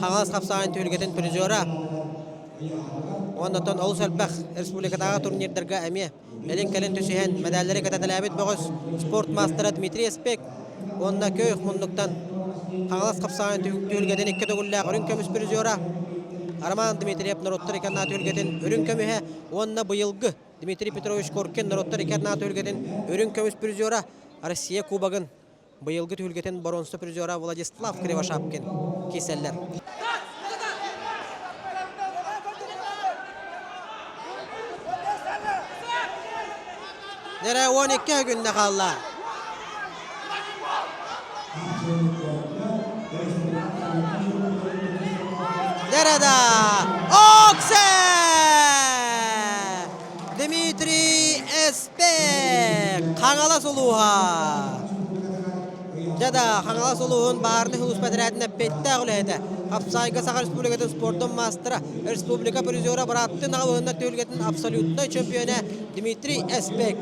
Хаҥалас хапсаҕайын түһүлгэтин призера. Оннотон олус элбэх республикатааҕы турнирдарга эмиэ элин-кэлин түсүһэн мэдээллэри кэтэтэлээбит бөҕөс спорт маастара Дмитрий Эспек уонна Көөх муннуктан Хаҥалас хапсаҕайын түһүлгэтин икки төгүллээх үрүҥ көмүс призера Роман Дмитриев норуоттар икки түһүлгэтин үрүҥ көмүһэ уонна быйылгы Дмитрий Петрович Коркин норуоттар икки түһүлгэтин үрүҥ көмүс призера Россия Кубогын быйылгы түһүлгэтин боруонса призера Владислав Кривошапкин киирсэллэр. Нэрэ 12 күннэ хаалла. Нэрэ Оксе! Дмитрий Эспек! Хаҥалас улууһа! Дьэ да, Хаҥалас улууһун баарны улуус бэдэрээтин эппиэттээх үлэһитэ, Хапсаайга Саха Республикатын спордун маастара, республика призера бырааттыы аҕа түһүлгэтин абсолютнай чөмпүйүөнэ Дмитрий Эспек.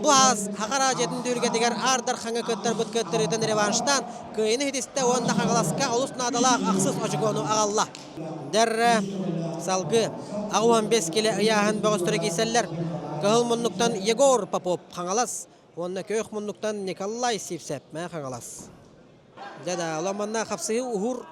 Бу аас Саха араадьыйатын түһүлгэтигэр Аар Дархаҥҥа кыттарбыт кыттарыытын реванштаан кыайыыны ситистэ уонна Хаҥаласка олус наадалаах ахсыс очукуону аҕалла. Дэр салгыы 85 килэ ыйааһын бөҕөстөрө киирсэллэр. Кыһыл муннуктан Егор Попов Хаҥалас уонна күөх муннуктан Николай Сивцев Мэ Хаҥалас. Дьэ да, оломманна хапсыһыы уһуур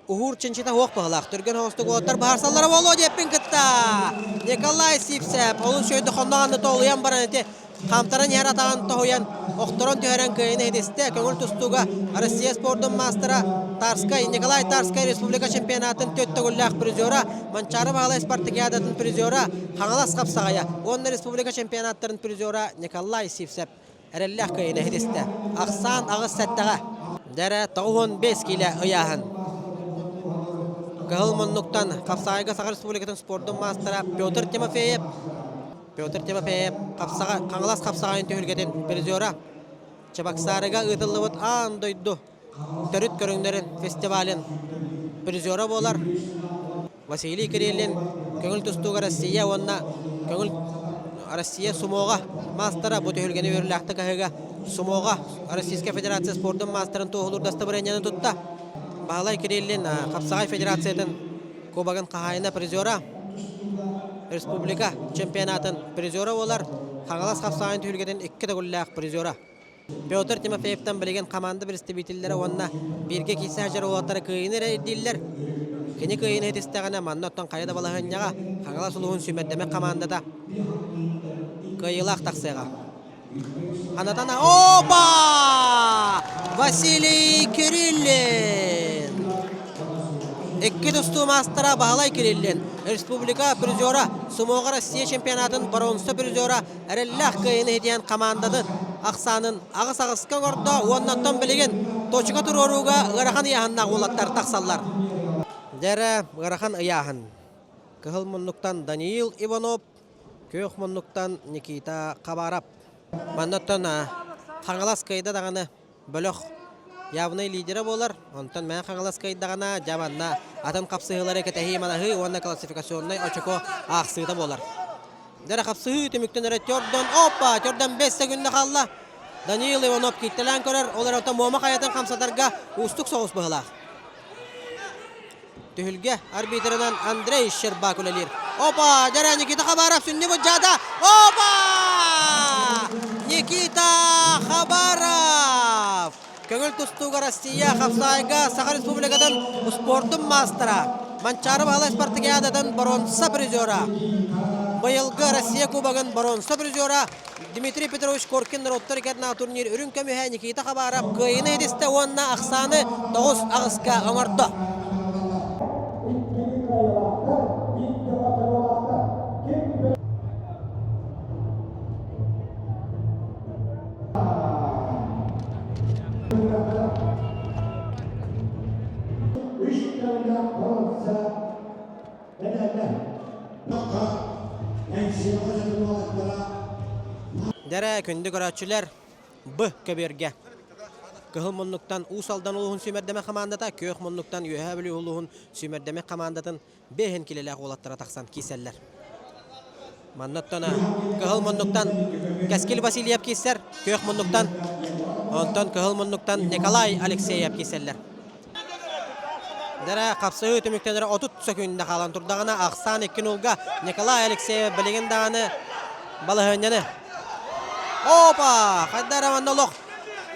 уһуур чинчитэ суох быһылаах. Түргэн оҥостук уоттар баһарсаллара буолуо диэппин кытта. Николай Сивцев олус үчүгэйдик хонноҕонно тоолуйан баран ити Хаамтаран иһэр атаҕын тоһуйан, охторон түһэрэн кыайыыны иһитистэ. Көҥүл тустууга Россия спордун маастара Тарскай Николай Тарскай республика чемпионатын төрт төгүллээх призера, Манчаары Баһылай спартакиадатын призера Хаҥалас Хапсаҕайа уонна республика чемпионаттарын призера Николай Сивцев эрэллээх кыайыыны иһитистэ. Ахсаан аҕыс сэттэҕэ. Дэрэ 95 киилэ ыйааһын. Кыһыл муннуктан Хапсаҕайга Саха Республикатын спордун маастара Петр Тимофеев Петр Тимофеев хапсаҕа, Хаҥалас хапсаҕайын түһүлгэтин призера Чебоксарыга ыытыллыбыт аан дойду төрүт көрүҥнэрин фестивалын призера буолар. Василий Кириллин көҥүл тустууга Россия уонна көҥүл Россия сумоҕа маастара бу түһүлгэни үөрүүлээхтик аһыыга сумоҕа Российскай Федерация спордун маастарын туоһулуур дастабырыанньаны тутта. Баһылай Кириллин хапсаҕай федерациятын Кубогын хаһаайына призера республика чемпионатын призера буолар Хаҥалас хапсаҕайын түһүлгэтин икки төгүллээх призера. Петр Тимофеевтан билигин команда представителлэрэ уонна бииргэ киирсэ сылдьар уолаттара кыайыыны эрэ ирдииллэр. Кини кыайыыны ситистэҕинэ манна оттон хайа да балаһыанньаҕа Хаҥалас улууһун сүүмэрдэммит командата кыайыылаах тахсыаҕа. Ханатана Опа! Василий Кириллин! Икки тустуу маастара Баһылай Кириллин, республика призера, Сумоҕа Россия чемпионатын боруонса призера эрэллээх кыайыыны ситиһэн командатын ахсаанын аҕыс аҕыска оҥордо уонна оттон билигин точка туруорууга ыарахан ыйааһыннаах уолаттар тахсаллар. Дьэ ыарахан ыйааһын. Кыһыл муннуктан Даниил Иванов, Күөх муннуктан Никита Хабаров. Маннаттан Хаҥалас кыайда даҕаны бөлөх явнай лидерэ буолар. Онтон Мэҥэ Хаҥалас кыайдаҕына дьэ манна атын хапсыһыылары кэтэһии-манаһыы уонна классификационнай очко аахсыыта буолар. Дьэ хапсыһыы түмүктэн эрэ Тёрдон, опа, Тёрдон 5 секунда хаалла. Даниил Иванов кииттэлээн көрөр, ол эрэн Муома хайатын хамсатарга уустук соҕус быһыылаах. Түһүлгэ арбитрынан Андрей Щербак үлэлиир. Опа! Дьэрэ Никита Хабаров сүнньү быдьаата. Опа! Никита Хабаров! Көҥүл тустууга Россия хапсаайга Саха Республикатын спордун маастара. Манчаары Баһылай спартакиадатын боруонса призера. Быйылгы Россия Кубогын боруонса призера Дмитрий Петрович Коркин норуоттар иккардынааҕы турнир үрүҥ көмүһэ Никита Хабаров кыайыыны ситистэ уонна ахсааны 9-8-ка оҥордо. Дэрэ, күндү көрөөччүлэр, Б көбүөргэ. Кыһыл муннуктан Уус Алдан улууһун сүүмэрдэмэ хамаандата, Күөх муннуктан Үөһээ Бүлүү улууһун сүүмэрдэмэ хамаандатын бэһин килэлээх уолаттара тахсан киирсэллэр. Маннаттан Кыһыл муннуктан Кэскил Васильев киирсэр, Күөх муннуктан, онтон Кыһыл муннуктан Николай Алексеев киирсэллэр. Дэрэ хапсыһыы түмүктэнэрэ 30 сөкүүндэ хаалан турдаҕына ахсаан 2 нулга Николай Алексеев билигин даҕаны балаһыанньаны Опа! Хайда эрэ манна олох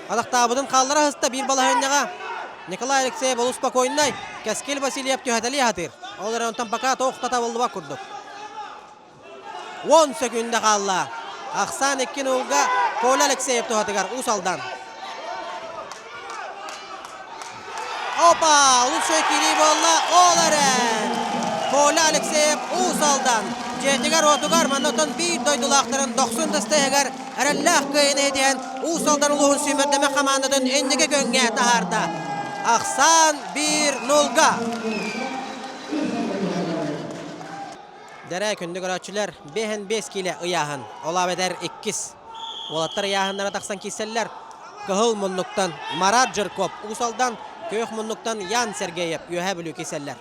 атахтаабытын хааллара сыста биир балаһыанньаҕа Николай Алексеев олус спокойнай, Кэскил Васильев түһэтэлии сатыыр. Ол эрэн онтон пока туох да табыллыбат курдук. 10 сөкүүндэ хаалла. Ахсаан 2 нулга Коля Алексеев туһатыгар Уус Алдан. Опа! Лучший киирии буолла. Ол эрэн! Коля Алексеев Уус Алдан дьиэтигэр-уотугар маннатан биир дойдулаахтарын дохсун тастыһыгар эрэллээх кыайыыны этиһэн Уус Алдан улууһун сүүмэрдэмэ хамаандатын инники күҥҥэ таһаарда. Ахсаан 1-0-га. Дэрэ күндү көрөөччүлэр 5-5 киилэ ыйааһын. Ол эбэтэр иккис. Уолаттар ыйааһыннара тахсан киирсэллэр. Кыһыл муннуктан Марат Жирков, Уус Алдан, күөх муннуктан Ян Сергеев Үөһээ Бүлүү киирсэллэр.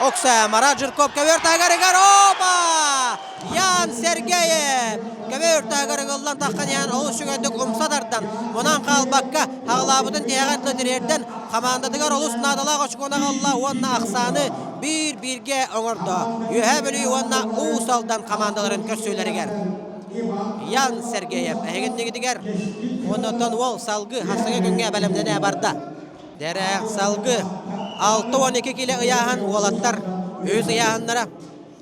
Окса Марат Жирков көбүөр таһыгар опа! Ян Сергеев көбүөр таһыгар ыгыллан таххан иһэн олус үчүгэйдик умса тардан, мунан хаалбакка хаҕылаабытын тиһэҕэр тириэрдэн хамаандатыгар олус наадалаах очкону аҕалла уонна ахсааны биир-бииргэ оҥордо. Үөһээ Бүлүү уонна Уус Алдан хамаандаларын көрсүүлэригэр. Ян Сергеев эһигиннигитигэр уонна уол салгы хасыҥы күҥҥэ бэлэмнэнэ барда. Дэрэ салгы 6-12 кило ыйааһын уолаттар үһүс ыйааһыннара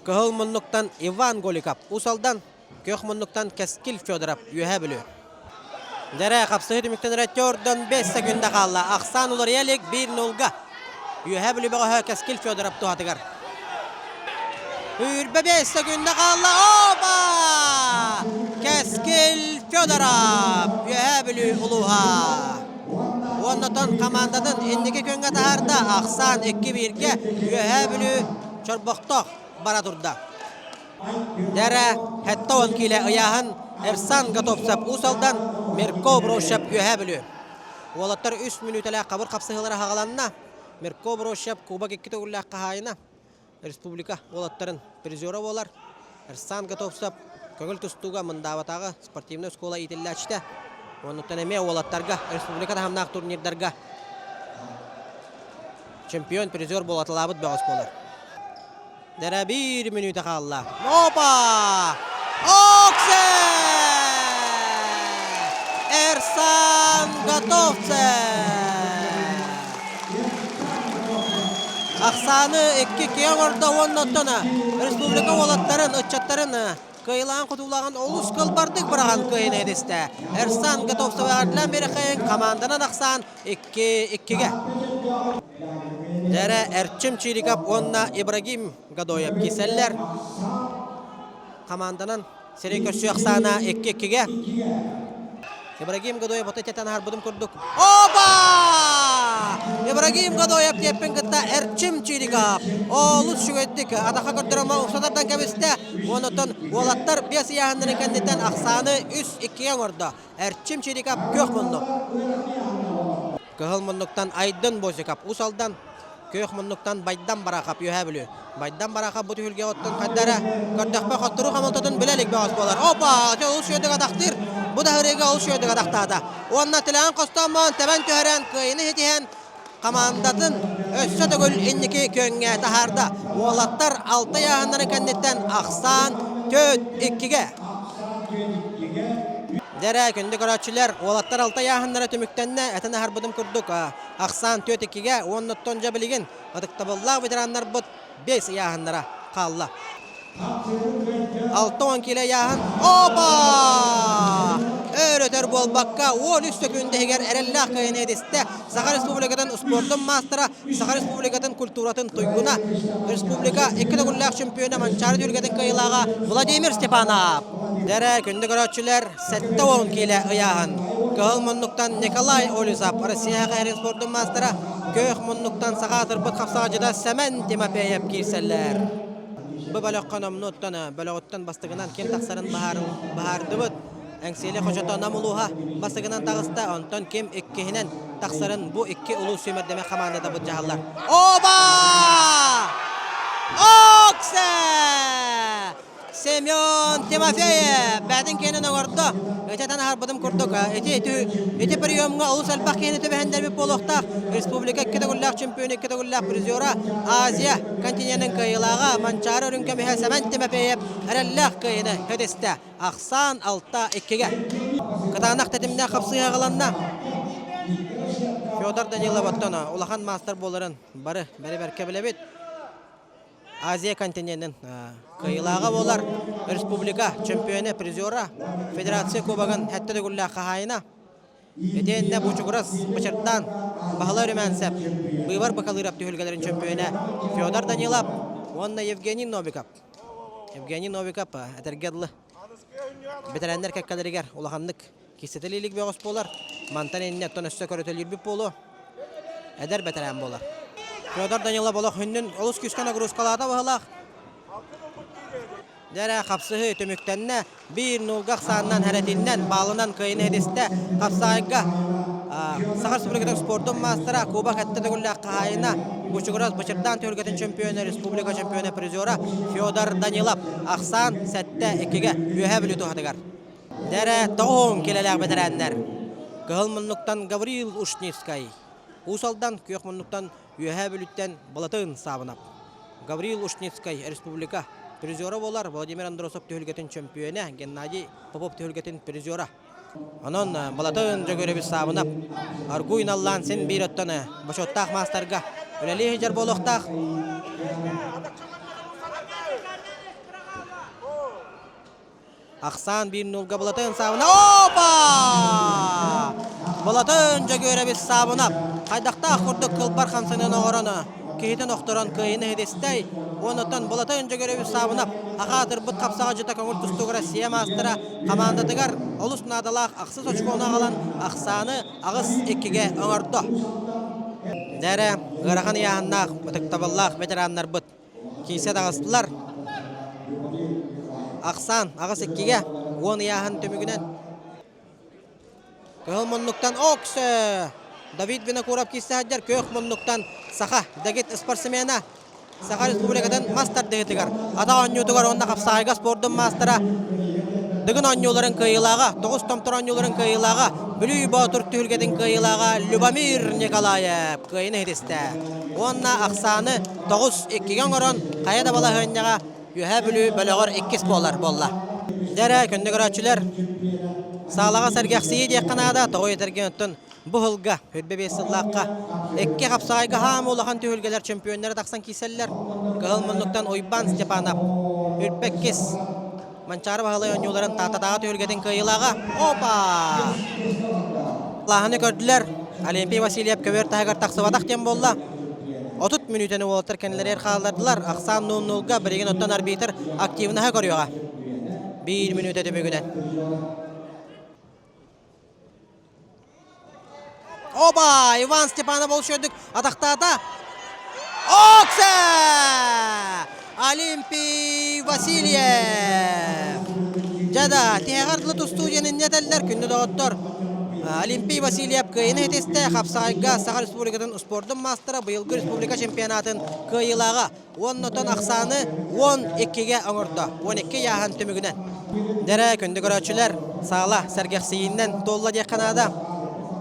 Кыһыл муннуктан Иван Голиков, Уус Алдан, Күөх муннуктан Кэскил Федоров, Үөһээ Бүлүү. Дэрэ хапсыһыы түмүктэнэрэ төрдөн 5 секунда хаалла. Ахсаан уларыйа илик 1-0-га. Үөһээ Бүлүү бөҕөһө Кэскил Федоров туһатыгар. Үүрбэ 5 секунда хаалла. Опа! Кэскил Федоров Үөһээ Бүлүү улууһа. Уоннатон хамаандатын инники күҥҥэ таһаарда. Ахсаан 2-1-гэ Үөһээ Бүлүү Чорбохтоох бара турда. Дэрэ 70 киилэ ыйааһын Эрсан Готовцев Уус Алдан, Мирко Брощев Үөһээ Бүлүү. Уолаттар үс мүнүүтэлээх хабыр хапсыһыылара хаҕаланна. Мирко Брощев кубок икки төгүллээх хаһаайына, республика уолаттарын призера буолар. Эрсан Готовцев көҥүл тустууга Мындаабатааҕы спортивнай оскуола иитиллээччитэ. Оннуттан эмиэ уолаттарга республика таһымнаах турнирдарга чемпион, призер буолаталаабыт бөҕөс буолар. Дэрэ биир мүнүүтэ хаалла. Опа! Оксе! Эрсан Готовцев! Ахсааны икки киэҥ оҥордо уонна оттон республика уолаттарын, ыччаттарын кыайылаан-хотуулааҕын олус кылбардык быраҕан кыайыны эдистэ. Эрсан Готовцев эҕэрдэлээн биэрэхэйин хамаанданан ахсаан 2-2-гэ. Дэрэ Эрчим Чириков уонна Ибрагим Гадоев киирсэллэр. Хамаанданан сирэй көрсүү ахсаана 2-2-гэ. Ибрагим Гадоев ото тетан аһарбытым курдук. Опа! Ибрагим Гадоев диэппин кытта Эрчим Чириков олус үчүгэйдик атаха көрдөрөмө устатардан кэбистэ. Онтон уолаттар биэс ыйааһыннарын кэнниттэн ахсааны 3-2-гэ оҥордо. Эрчим Чириков күөх муннук. Кыһыл муннуктан Айдын Бозиков Уус Алдан, күөх муннуктан Байдам Барахов Үөһээ Бүлүү. Байдам Барахов бу түһүлгэ оттон хайда эрэ көрдөхпө хотторуу хомолтотун билэ илик бөҕөс буолар. Опа! Олус үөдүк атахтыыр. Бу да ырыыга олус үөдүк атахтаата. Уонна тилэҕин хостооммоон тэбэн түһэрэн кыайыны ситиһэн хамаандатын өссө төгүл инники күөҥҥэ таһаарда. Уолаттар алта ыйааһыннарын кэнниттэн ахсаан 4-2-гэ. Дьэрэ, күндү көрөөччүлэр, уолаттар алта ыйааһыннара түмүктэннэ, этэн аһарбытым курдук, ахсаан 4-2-гэ уонна оттон дьэ билигин ытыктабыллаах ветераннарбыт 5 ыйааһыннара хаалла. 60 киилэ ыйааһын. Опа! Өр-өтөр буолбакка, 13 сөкүүндэ иһигэр эрэллээх кыайыыны этистэ Саха Республикатын спордун маастара, Саха Республикатын культуратын туйгуна, республика икки төгүллээх чемпиона Манчаары түһүлгэтин кыайыылааҕа Владимир Степанов. Дэрэ, күндү көрөөччүлэр, 70 киилэ ыйааһын. Кыһыл муннуктан Николай Олесов, Россия кэһэрин спордун маастара, күөх муннуктан саха аатырбыт хапсаҕадьыта Сэмэн Тимофеев киирсэллэр. Бу бөлөххө номнуоттан бөлөҕүттэн бастакынан ким тахсарын быһаардыбыт. Эҥсиэли хочото Нам улууһа бастакынан таҕыста, онтон ким иккиһинэн тахсарын бу икки улуус сүүмэрдэмэ хамаандата былдьаһаллар. Оба! Оксе! Семен Тимофеев бээтин киэнин оҥордо. Ычатан аһарбытым курдук ити ити приемҥа олус элбэх киһини түбэһиннэрбит буолуохтаах. Республика икки төгүллээх чемпиона, икки төгүллээх призера, Азия континенын кыайыылааҕа Манчаары үрүҥ көмүһэ Сэмэн Тимофеев эрэллээх кыайыыны ситистэ. Ахсаан 6-2-гэ. Кытаанах тэтимнээх хапсыһыы аҕаланна. Федор Данилов оттон улахан маастар буоларын бары бэри-бэркэ билэбит. Азия континенын кыайыылааҕа буолар республика чемпиона, призера, федерация кубогын сэттэ төгүллээх хаһаайына. Итиэннэ Бучугурас Бычырдаан, Баһылай Румянцев, Быыбар Бакалыров түһүлгэлэрин чөмпүйүөнэ Федор Данилов уонна Евгений Новиков. Евгений Новиков этэргэ дылы бэтэрээннэр кэккэлэригэр улаханнык кистэтэлиилик бөҕөс буолар. Мантан иннэ оттон өссө көрөтөлүүрбүт буолуо. Эдэр бэтэрээн буолар. Федор Данилов олох хүннүн олус күүскэ нагрузкалаата быһылаах. Дьэ хапсыһыы түмүктэннэ. Биир нуулга ахсаанынан хэрэтиннэн, баалынан кыайыны ситистэ. Хапсаайга Саха Республикатын спордун маастара, Кубок сэттэ төгүллээх хаһаайына, Бучугурас Бычырдаан түһүлгэтин чемпиона, республика чемпиона призера Федор Данилов ахсаан 7-2-гэ Үөһээ Бүлүү туһатыгар. Дэрэ тоҕуһун килэлээх бэтэрээннэр. Кыһыл муннуктан Гаврил Ушницкай, Уус Алдан күөх муннуктан Үөһээ Бүлүүттэн Балатын Саабынап. Гаврил Ушницкай республика призера буолар, Владимир Андросов түһүлгэтин чөмпүйүөнэ, Геннадий Попов түһүлгэтин призера. Онон Балатын Дьөгүөрэбит Саабынап аргуй наллаан син биир оттон бочуоттаах маастарга үлэлии сылдьар буолуохтаах. Ахсаан биир нуулга Былатын Саабына. Опа! Былатын Дьөгүөрэбис Саабынап хайдахтаах курдук кылбар хамсанан оҥорон киһитин охторон кыайыны иһитистэй. Уонуттан Былатын Дьөгүөрэбис Саабынап аҕаатырбыт хапсаҕа көҥүл тустууга Россия маастара хамаандатыгар олус наадалаах ахсыс очкону аҕалан ахсааны 8-2-гэ оҥордо. Дьэрэ, ыарахан ыйааһыннаах, ытыктабыллаах ветераннарбыт Киирсэ таҕыстылар. Ахсаан 8-2-гэ 10 ыйааһын түмүгүнэн. Кыһыл муннуктан Оксө! Давид Винокуров киирсэ сылдьар күөх муннуктан Саха дэгит спортсмена Саха Республикатын мас тардыһыытыгар, атах оонньуутугар уонна хапсаҕайга спордун маастара Дыгын оонньууларын кыайыылааҕа, тоҕус томтор оонньууларын кыайыылааҕа, Бүлүү Боотур түһүлгэтин кыайыылааҕа Любомир Николаев кыайыыны ситистэ. Уонна ахсааны 9-2-гэ оҥорон, хайа да балаһыанньаҕа Үөһээ Бүлүү бөлөҕөр иккис буолар буолла. Дьэ эрэ, күндү көрөөччүлэр, саалаҕа сэргэхсийии диэххэ наада, тоҕо этэргин оттон бу сылга, 25 сыллаахха, икки хапсаҕайга хаам улахан түһүлгэлэр чөмпүйүөннэрэ тахсан киирсэллэр. Кыһыл муннуктан Уйбаан Степанов, Үрбэккис, Манчаары Баһылай оонньууларын Тааттатааҕы түһүлгэтин кыайыылааҕа. Опа! Лааһыны көрдүлэр. Олимпий Васильев көбүөр таһыгар тахсыбатах диэн буолла. 30 мүнүүтэни уолаттар кэннилэригэр хааллардылар. Ахсаан 0-0-га билигин оттон арбитр активнаһа көрүөҕэ. Биир мүнүүтэ түмүгүнэн. Оба! Иван Степанов ол шөдүк атахтаата. Оксе! Олимпий Васильев! Дьэ да, тиһэҕэр дылы тустуу диэн инньэ этэллэр, күндү доҕоттор. Олимпий Васильев кыайыыны ситистэ, хапсаҕайга Саха Республикатын спордун маастара, быйылгы республика чемпионатын кыайыылааҕа. Уоннотон ахсааны 12-гэ оҥордо. 12 ыйааһын түмүгүнэн. Дэрэ, күндү көрөөччүлэр, саала сэргэхсийиинэн туолла диэххэ наада.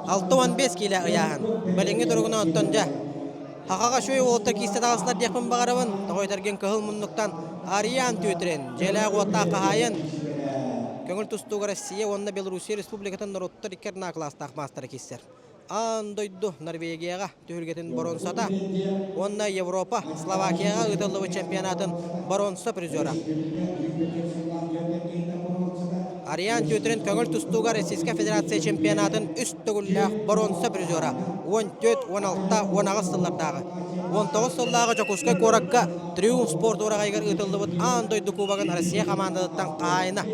65 киилэ ыйааһын. Билиҥҥи туругунан оттон дьэ, Хахаҕа үчүгэй уолаттар киистэ таҕыстылар диэхпин баҕарабын. Тоҕо этэргин кыһыл муннуктан Ариан Түөтүрин, дьиэлээх уоттаах хаһаайын, көҥүл тустууга Россия уонна Белоруссия Республикатын норуоттар икки арнаа кылаастаах маастара киирсэр. Аан дойду Норвегияҕа түһүлгэтин боруонсата уонна Европа Словакияҕа ыытыллыбыт чемпионатын боруонса призера. Ариан Тютрин көҥүл тустууга Российскай Федерация чемпионатын үс төгүллээх боруонса призера 14, 16, 18 сыллардааҕы. 19 сыллааҕы Дьокуускай куоракка Триумф спорт уораҕайыгар ыытыллыбыт аан дойду кубогын Россия хамаандатыттан хаһаайына.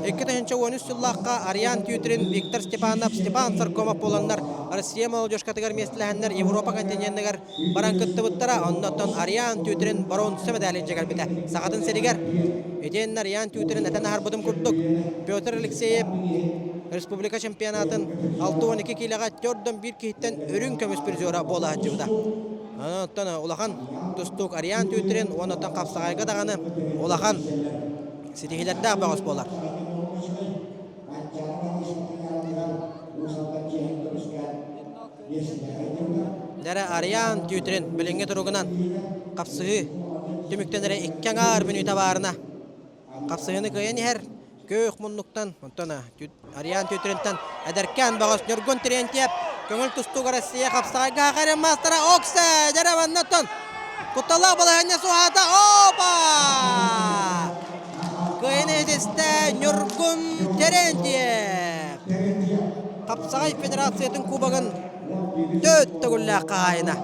2013 сыллаахха Ариан Тютрин, Виктор Степанов, Степан Саркомов буоланнар Россия молодежкатыгар миэстэлэһэннэр Европа континенныгар баран кыттыбыттара. Оннуттан Ариан Тютрин боруонса медалин дьэгэлбитэ Сахатын сиригэр. Итиэннэ Ариан Тютрин этэн аһарбытым курдук, Петр Алексеев республика чемпионатын 6-12 киилэҕэ төрдөн биир киһиттэн үрүҥ көмүс призера буола сылдьыбыта. Оттон улахан тустуук Ариан Түүтрин уонна оттон хапсаҕайга даҕаны улахан ситиһиилэрдээх бөҕөс буолар. Дэрэ Ариан Түүтрин билиҥҥи туругунан хапсыһыы түмүктэнэрэ икки аҥаар мүнүүтэ баарына Хапсыһыыны кыайан иһэр күөх муннуктан, онтон Ариан Түтринтэн эдэркээн бөҕөс Ньургун Терентьев көҥүл тустууга Россия хапсаҕайга хаарыан маастара Оксе дьэрэ маннаттан кутталлаах балаһыанньа суоһаата Опа! Кыайан иһитистэ Ньургун Терентьев! Хапсаҕай федерациятын кубогын төрт төгүллээх хаһаайына.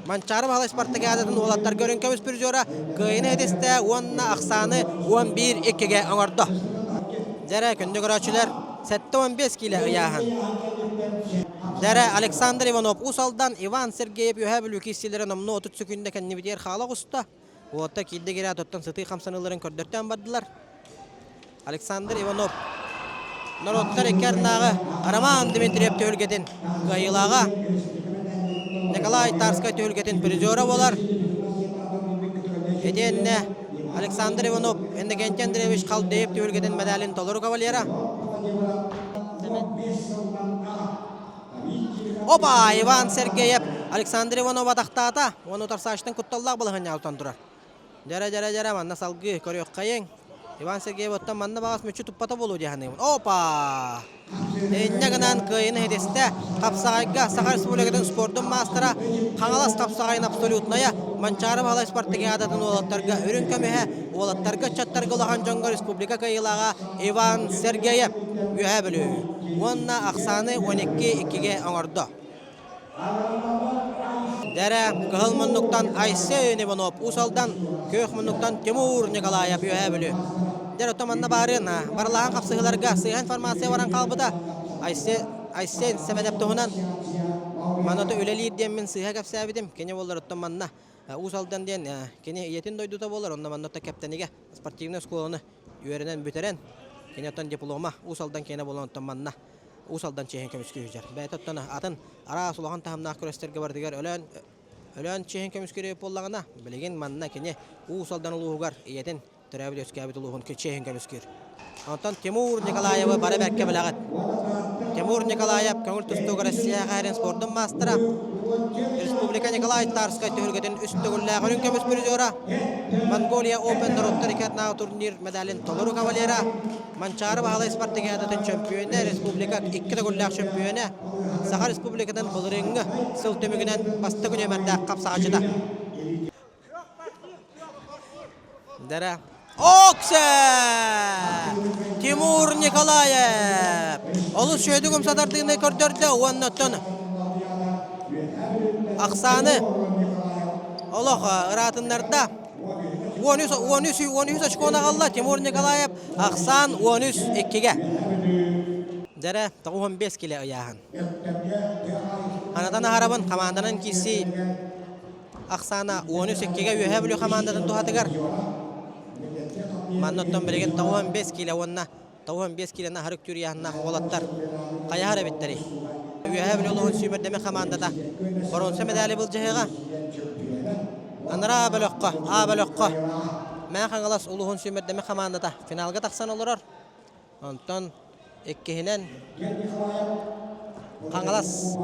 Манчаары Баһылай спартакиадатын уолаттарга өрүн көмүс призера кыайыны этистэ уонна ахсааны 11-2-гэ оҥордо. Дьэрэ, күндү көрөөччүлэр, 75 киилэ ыйааһын. Дьэрэ, Александр Иванов Уус Алдан, Иван Сергеев Үөһээ Бүлүү киирсиилэрэ номнуо 30 сөкүүндэ кэннибитигэр хаала оҕуста. Уолаттар киирдэ киирээт оттон сытыы хамсаныыларын көрдөртөөн бардылар. Александр Иванов норуоттар икки арнааҕы Роман Дмитриев түһүлгэтин кыайыылааҕа Николай Тарскай түһүлгэтин призера буолар. Итиэннэ Александр Иванов Иннокентий Андреевич Халдеев түһүлгэтин медалин толору кавалера. Опа! Иван Сергеев Александр Иванов атахтаата. Уонна утарсааччытын кутталлаах балаһыанньаҕа тутан турар. Дьэрэ-дьэрэ-дьэрэ, манна салгыы көрүөххэйиҥ. Иван Сергеев оттон манна баҕас мүччү туппата буолуо дии саныыбын. Опа! Инньэ гынан кыайыыны иһитистэ. Хапсаҕайга Саха Республикатын спордун маастара Хаҥалас хапсаҕайын абсолютная Манчаары Баһылай спартакиадатын уолаттарга үрүҥ көмүһэ, уолаттарга ыччаттарга улахан дьоҥҥо республика кыайыылааҕа Иван Сергеев Үөһээ Бүлүү уонна ахсааны 12-2-гэ оҥордо. Дэрэ, кыһыл муннуктан Айсен Иванов, Уус Алдан, күөх муннуктан Тимур Николаев Үөһээ Бүлүү. Дьэ, оттон манна баарыан, барылаһан хапсыһыыларга сыыһа информация баран хаалбыта. Айсен Сэмэнэп туһунан манна үлэлиир диэммин сыыһа кэпсээбитим. Кини буоллар оттон манна Уус Алдан диэн кини ийэтин дойдута буолар, онно манна Кэптэнигэ спортивнай оскуоланы үөрэнэн бүтэрэн, кини оттон диплома Уус Алдан киэнэ буолан оттон манна Уус Алдан чиэһин көмүскүү сылдьар. Бэйэтэ оттон атын араас улахан таһымнаах күрэстэргэ барытыгар Өлөөн Өлөөн чиэһин көмүскүүр буоллаҕына, билигин манна кини Уус Алдан улууһугар ийэтин төрөөбүт-үөскээбит улууһун чиэһин көмүскүүр. Онтон Тимур Николаевы бары бэркэ билэҕит. Тимур Николаев көҥүл тустууга Россия хаарин спордун маастара, Республика Николай Тарскай түһүлгэтин үс төгүллээх үрүҥ көмүс призера, Монголия Open норуоттар икки атынааҕы турнир медалин толору кавалера, Манчаары Баһылай спартакиадатын чөмпүйүөнэ, республика икки төгүллээх чөмпүйүөнэ, Саха Республикатын былырыыҥҥы сыл түмүгүнэн бастакы нүөмэрдээх хапсаҕаччыта. Дара. Оксе! Тимур Николаев! Олус үчүгэйдик умсатардыыны көрдөрдө уонна оттон ахсааны олох ыраатыннарда. 13 13 13 очкону аҕалла Тимур Николаев ахсаан 13 иккигэ. Дэрэ 95 киле ыйааһын. Анатан аһарабын хамаанданан киирсии ахсаана 13 иккигэ Үөһээ Бүлүү хамаандатын туһатыгар. Манна оттон билигин 95 киилэ уонна 95 киилэни аһары үктүүр ыйааһыннаах уолаттар хайаһар эбиттэрий? Үөһээ Бүлүү улууһун сүүмэрдэмэ хамаандата боруонса медали былдьаһыаҕа. Анараа бөлөххө, А бөлөххө Мэҥэ Хаҥалас улууһун сүүмэрдэмэ хамаандата финалга тахсан олорор. Онтон иккиһинэн Хаҥалас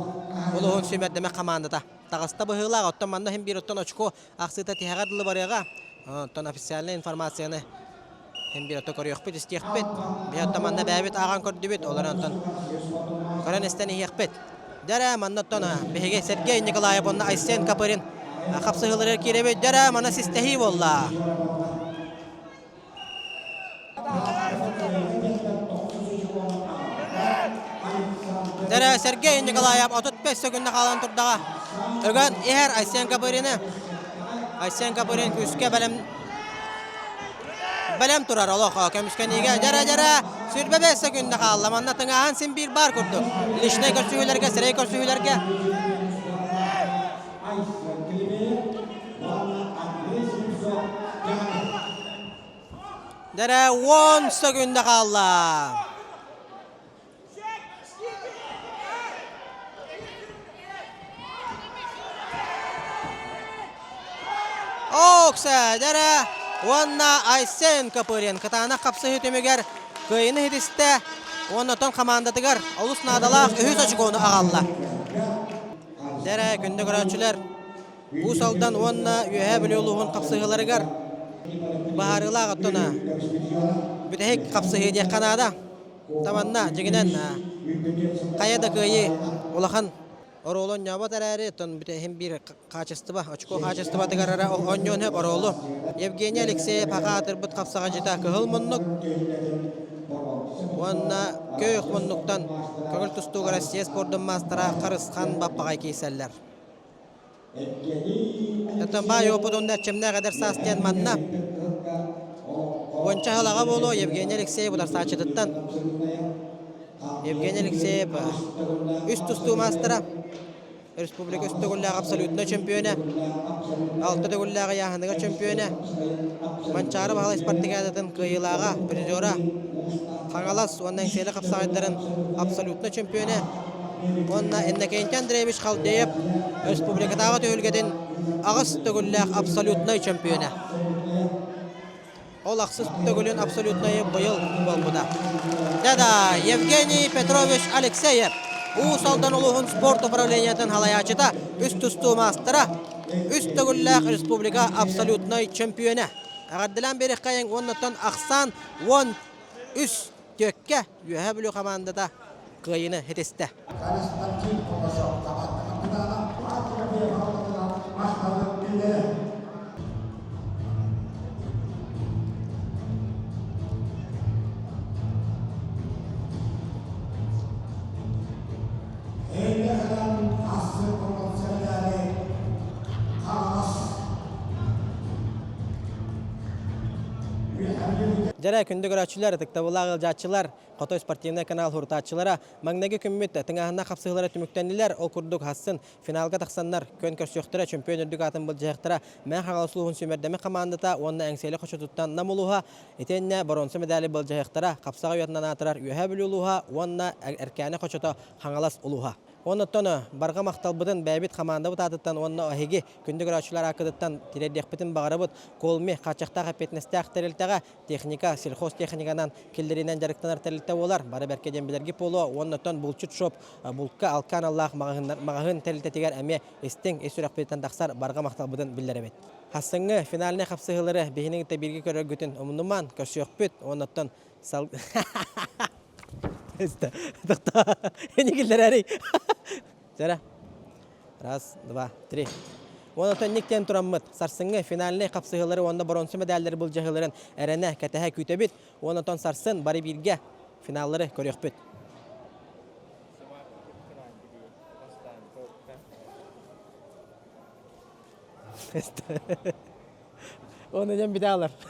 улууһун сүүмэрдэмэ хамаандата таҕыста быһыылаах. Оттон манна иһин биир оттон очко ахсыыта тиһэҕэр дылы барыаҕа. Оттон официальнай информацияны иһин биир отто көрүөхпүт, истиэхпит. Биһи оттон манна бэйэбит ааҕан көрдүбүт, олор онтон көрөн истэн иһиэхпит. Дьэрэ, манна оттон биһиги Сергей Николаев уонна Айсен Копырин хапсыһыыларыгар киирэбит. Дьэрэ, манна систэһии буолла. Дэрэ Сергей Николаев 35 сөкүндэ хаалан турдаҕа. Өгөн иһэр Айсен Копырины. Айсен Копырин күүскэ бэлэм бэлэм турар олох көмүскэниигэ дьэрэ-дьэрэ 25 сөкүндэ хаалла. Манна тыҥааһын син биир баар курдук. Личнэй көрсүһүүлэргэ, сирэй көрсүһүүлэргэ Дэрэ 10 сөкүндэ хаалла. Бокса дэрэ уонна Айсен Копырин кытаанах хапсыһыы түмүгэр кыайыны ситистэ уонна оттон хамаандатыгар олус наадалаах үһүс очкону аҕалла. Дэрэ күндү көрөөччүлэр Уус Алдан уонна Үөһээ Бүлүү улууһун хапсыһыыларыгар быһаарыылаах оттон бүтэһик хапсыһыы диэххэ наада. Таманна дьиҥинэн хайа да кыайыы улахан оруолу оонньообот эрээри, оттон бүтэһин биир хаачыстыба, очко хаачыстыбатыгар эрэ оонньуон сөп оруолу. Евгений Алексеев аха аатырбыт хапсаҕайдьыта кыһыл муннук уонна көөх муннуктан көҥүл тустууга Россия спордун маастара Харысхан Баппаҕай киирсэллэр. Оттон баай опыт уонна эрчимнээх эдэр саас диэн манна уонча сыл аҕа буолуо Евгений Алексеев утарсааччытыттан. Евгений Алексеев үс тустуу маастара, республика үс төгүллээх абсолютнай чөмпүйүөнэ, алта төгүллээх ыйааһыныгар чөмпүйүөнэ, Манчаары Баһылай спартакиадатын кыайыылааҕа, призера, Хаҥалас уонна Эҥсиэли хапсаҕайдарын абсолютнай чөмпүйүөнэ уонна Иннокентий Андреевич Халдеев республикатааҕы түһүлгэтин аҕыс төгүллээх абсолютнай чөмпүйүөнэ. Ол ахсыс төгүлүн абсолютнайы быйыл буолбута. Да-да, Евгений Петрович Алексеев, Уус Алдан улууһун спорт управлениетын салайааччыта, үс тустуу маастара, үс төгүллээх республика абсолютнай чөмпүйүөнэ. Эҕэрдэлээн биэриэххэйиҥ уоннаттан ахсаан 13 түөккэ Үөһээ Бүлүү хамаандата кыайыыны ситистэ. Дьэрэ, күндү көрөөччүлэр, ытыктабыллаах ыалдьааччылар, Хотой спортивнай канал сурутааччылара маҥнайгы күммүт тыҥааһыннаах хапсыһыылара түмүктэннилэр. Ол курдук Хассын финалга тахсаннар күөн көрсүөхтэрэ, чөмпүйүөн үрдүк аатын былдьаһыахтара Мэҥэ Хаҥалас улууһун сүүмэрдэммит хамаандата уонна Эҥсиэли хочотуттан Нам улууһа, итиэннэ боруонса медали былдьаһыахтара Хапсаҕай уйатынан аатырар Үөһээ Бүлүү улууһа уонна Эркээни хочото Хаҥалас улууһа. Оннуттан барҕа махталбытын бэйэбит хамаандабыт аатыттан уонна эһиги күндү көрөөччүлэр ааккытыттан тириэрдиэхпитин баҕарабыт. Колми хааччахтаах эппиэтинэстээх тэрилтэҕэ техника, сельхозтехниканан киллэриинэн дьарыктанар тэрилтэ буолар. Бары бэркэ диэн билэргит буолуо. Уонна оттон булчут шоп булка алка аналлаах маҕаһыын тэрилтэтигэр эмиэ истиҥ ис сүрэхпититтэн тахсар барҕа махталбытын биллэрэбит. Хассыҥҥы финальнай хапсыһыылары биһини кытта бииргэ көрөргүтүн умнумаан, көрсүөхпүт. Уонна оттон сал... Эникиллэрэрий. Сара. Раз, два, три. Уонна никтен тураммыт сарсыҥҥы финальнай хапсыһыылары уонна боруонса медаллары былдьаһыыларын эрэнэ кэтэһэ күүтэбит. Уонна сарсын бары бииргэ финаллары көрүөхпүт. Оны дем биталар.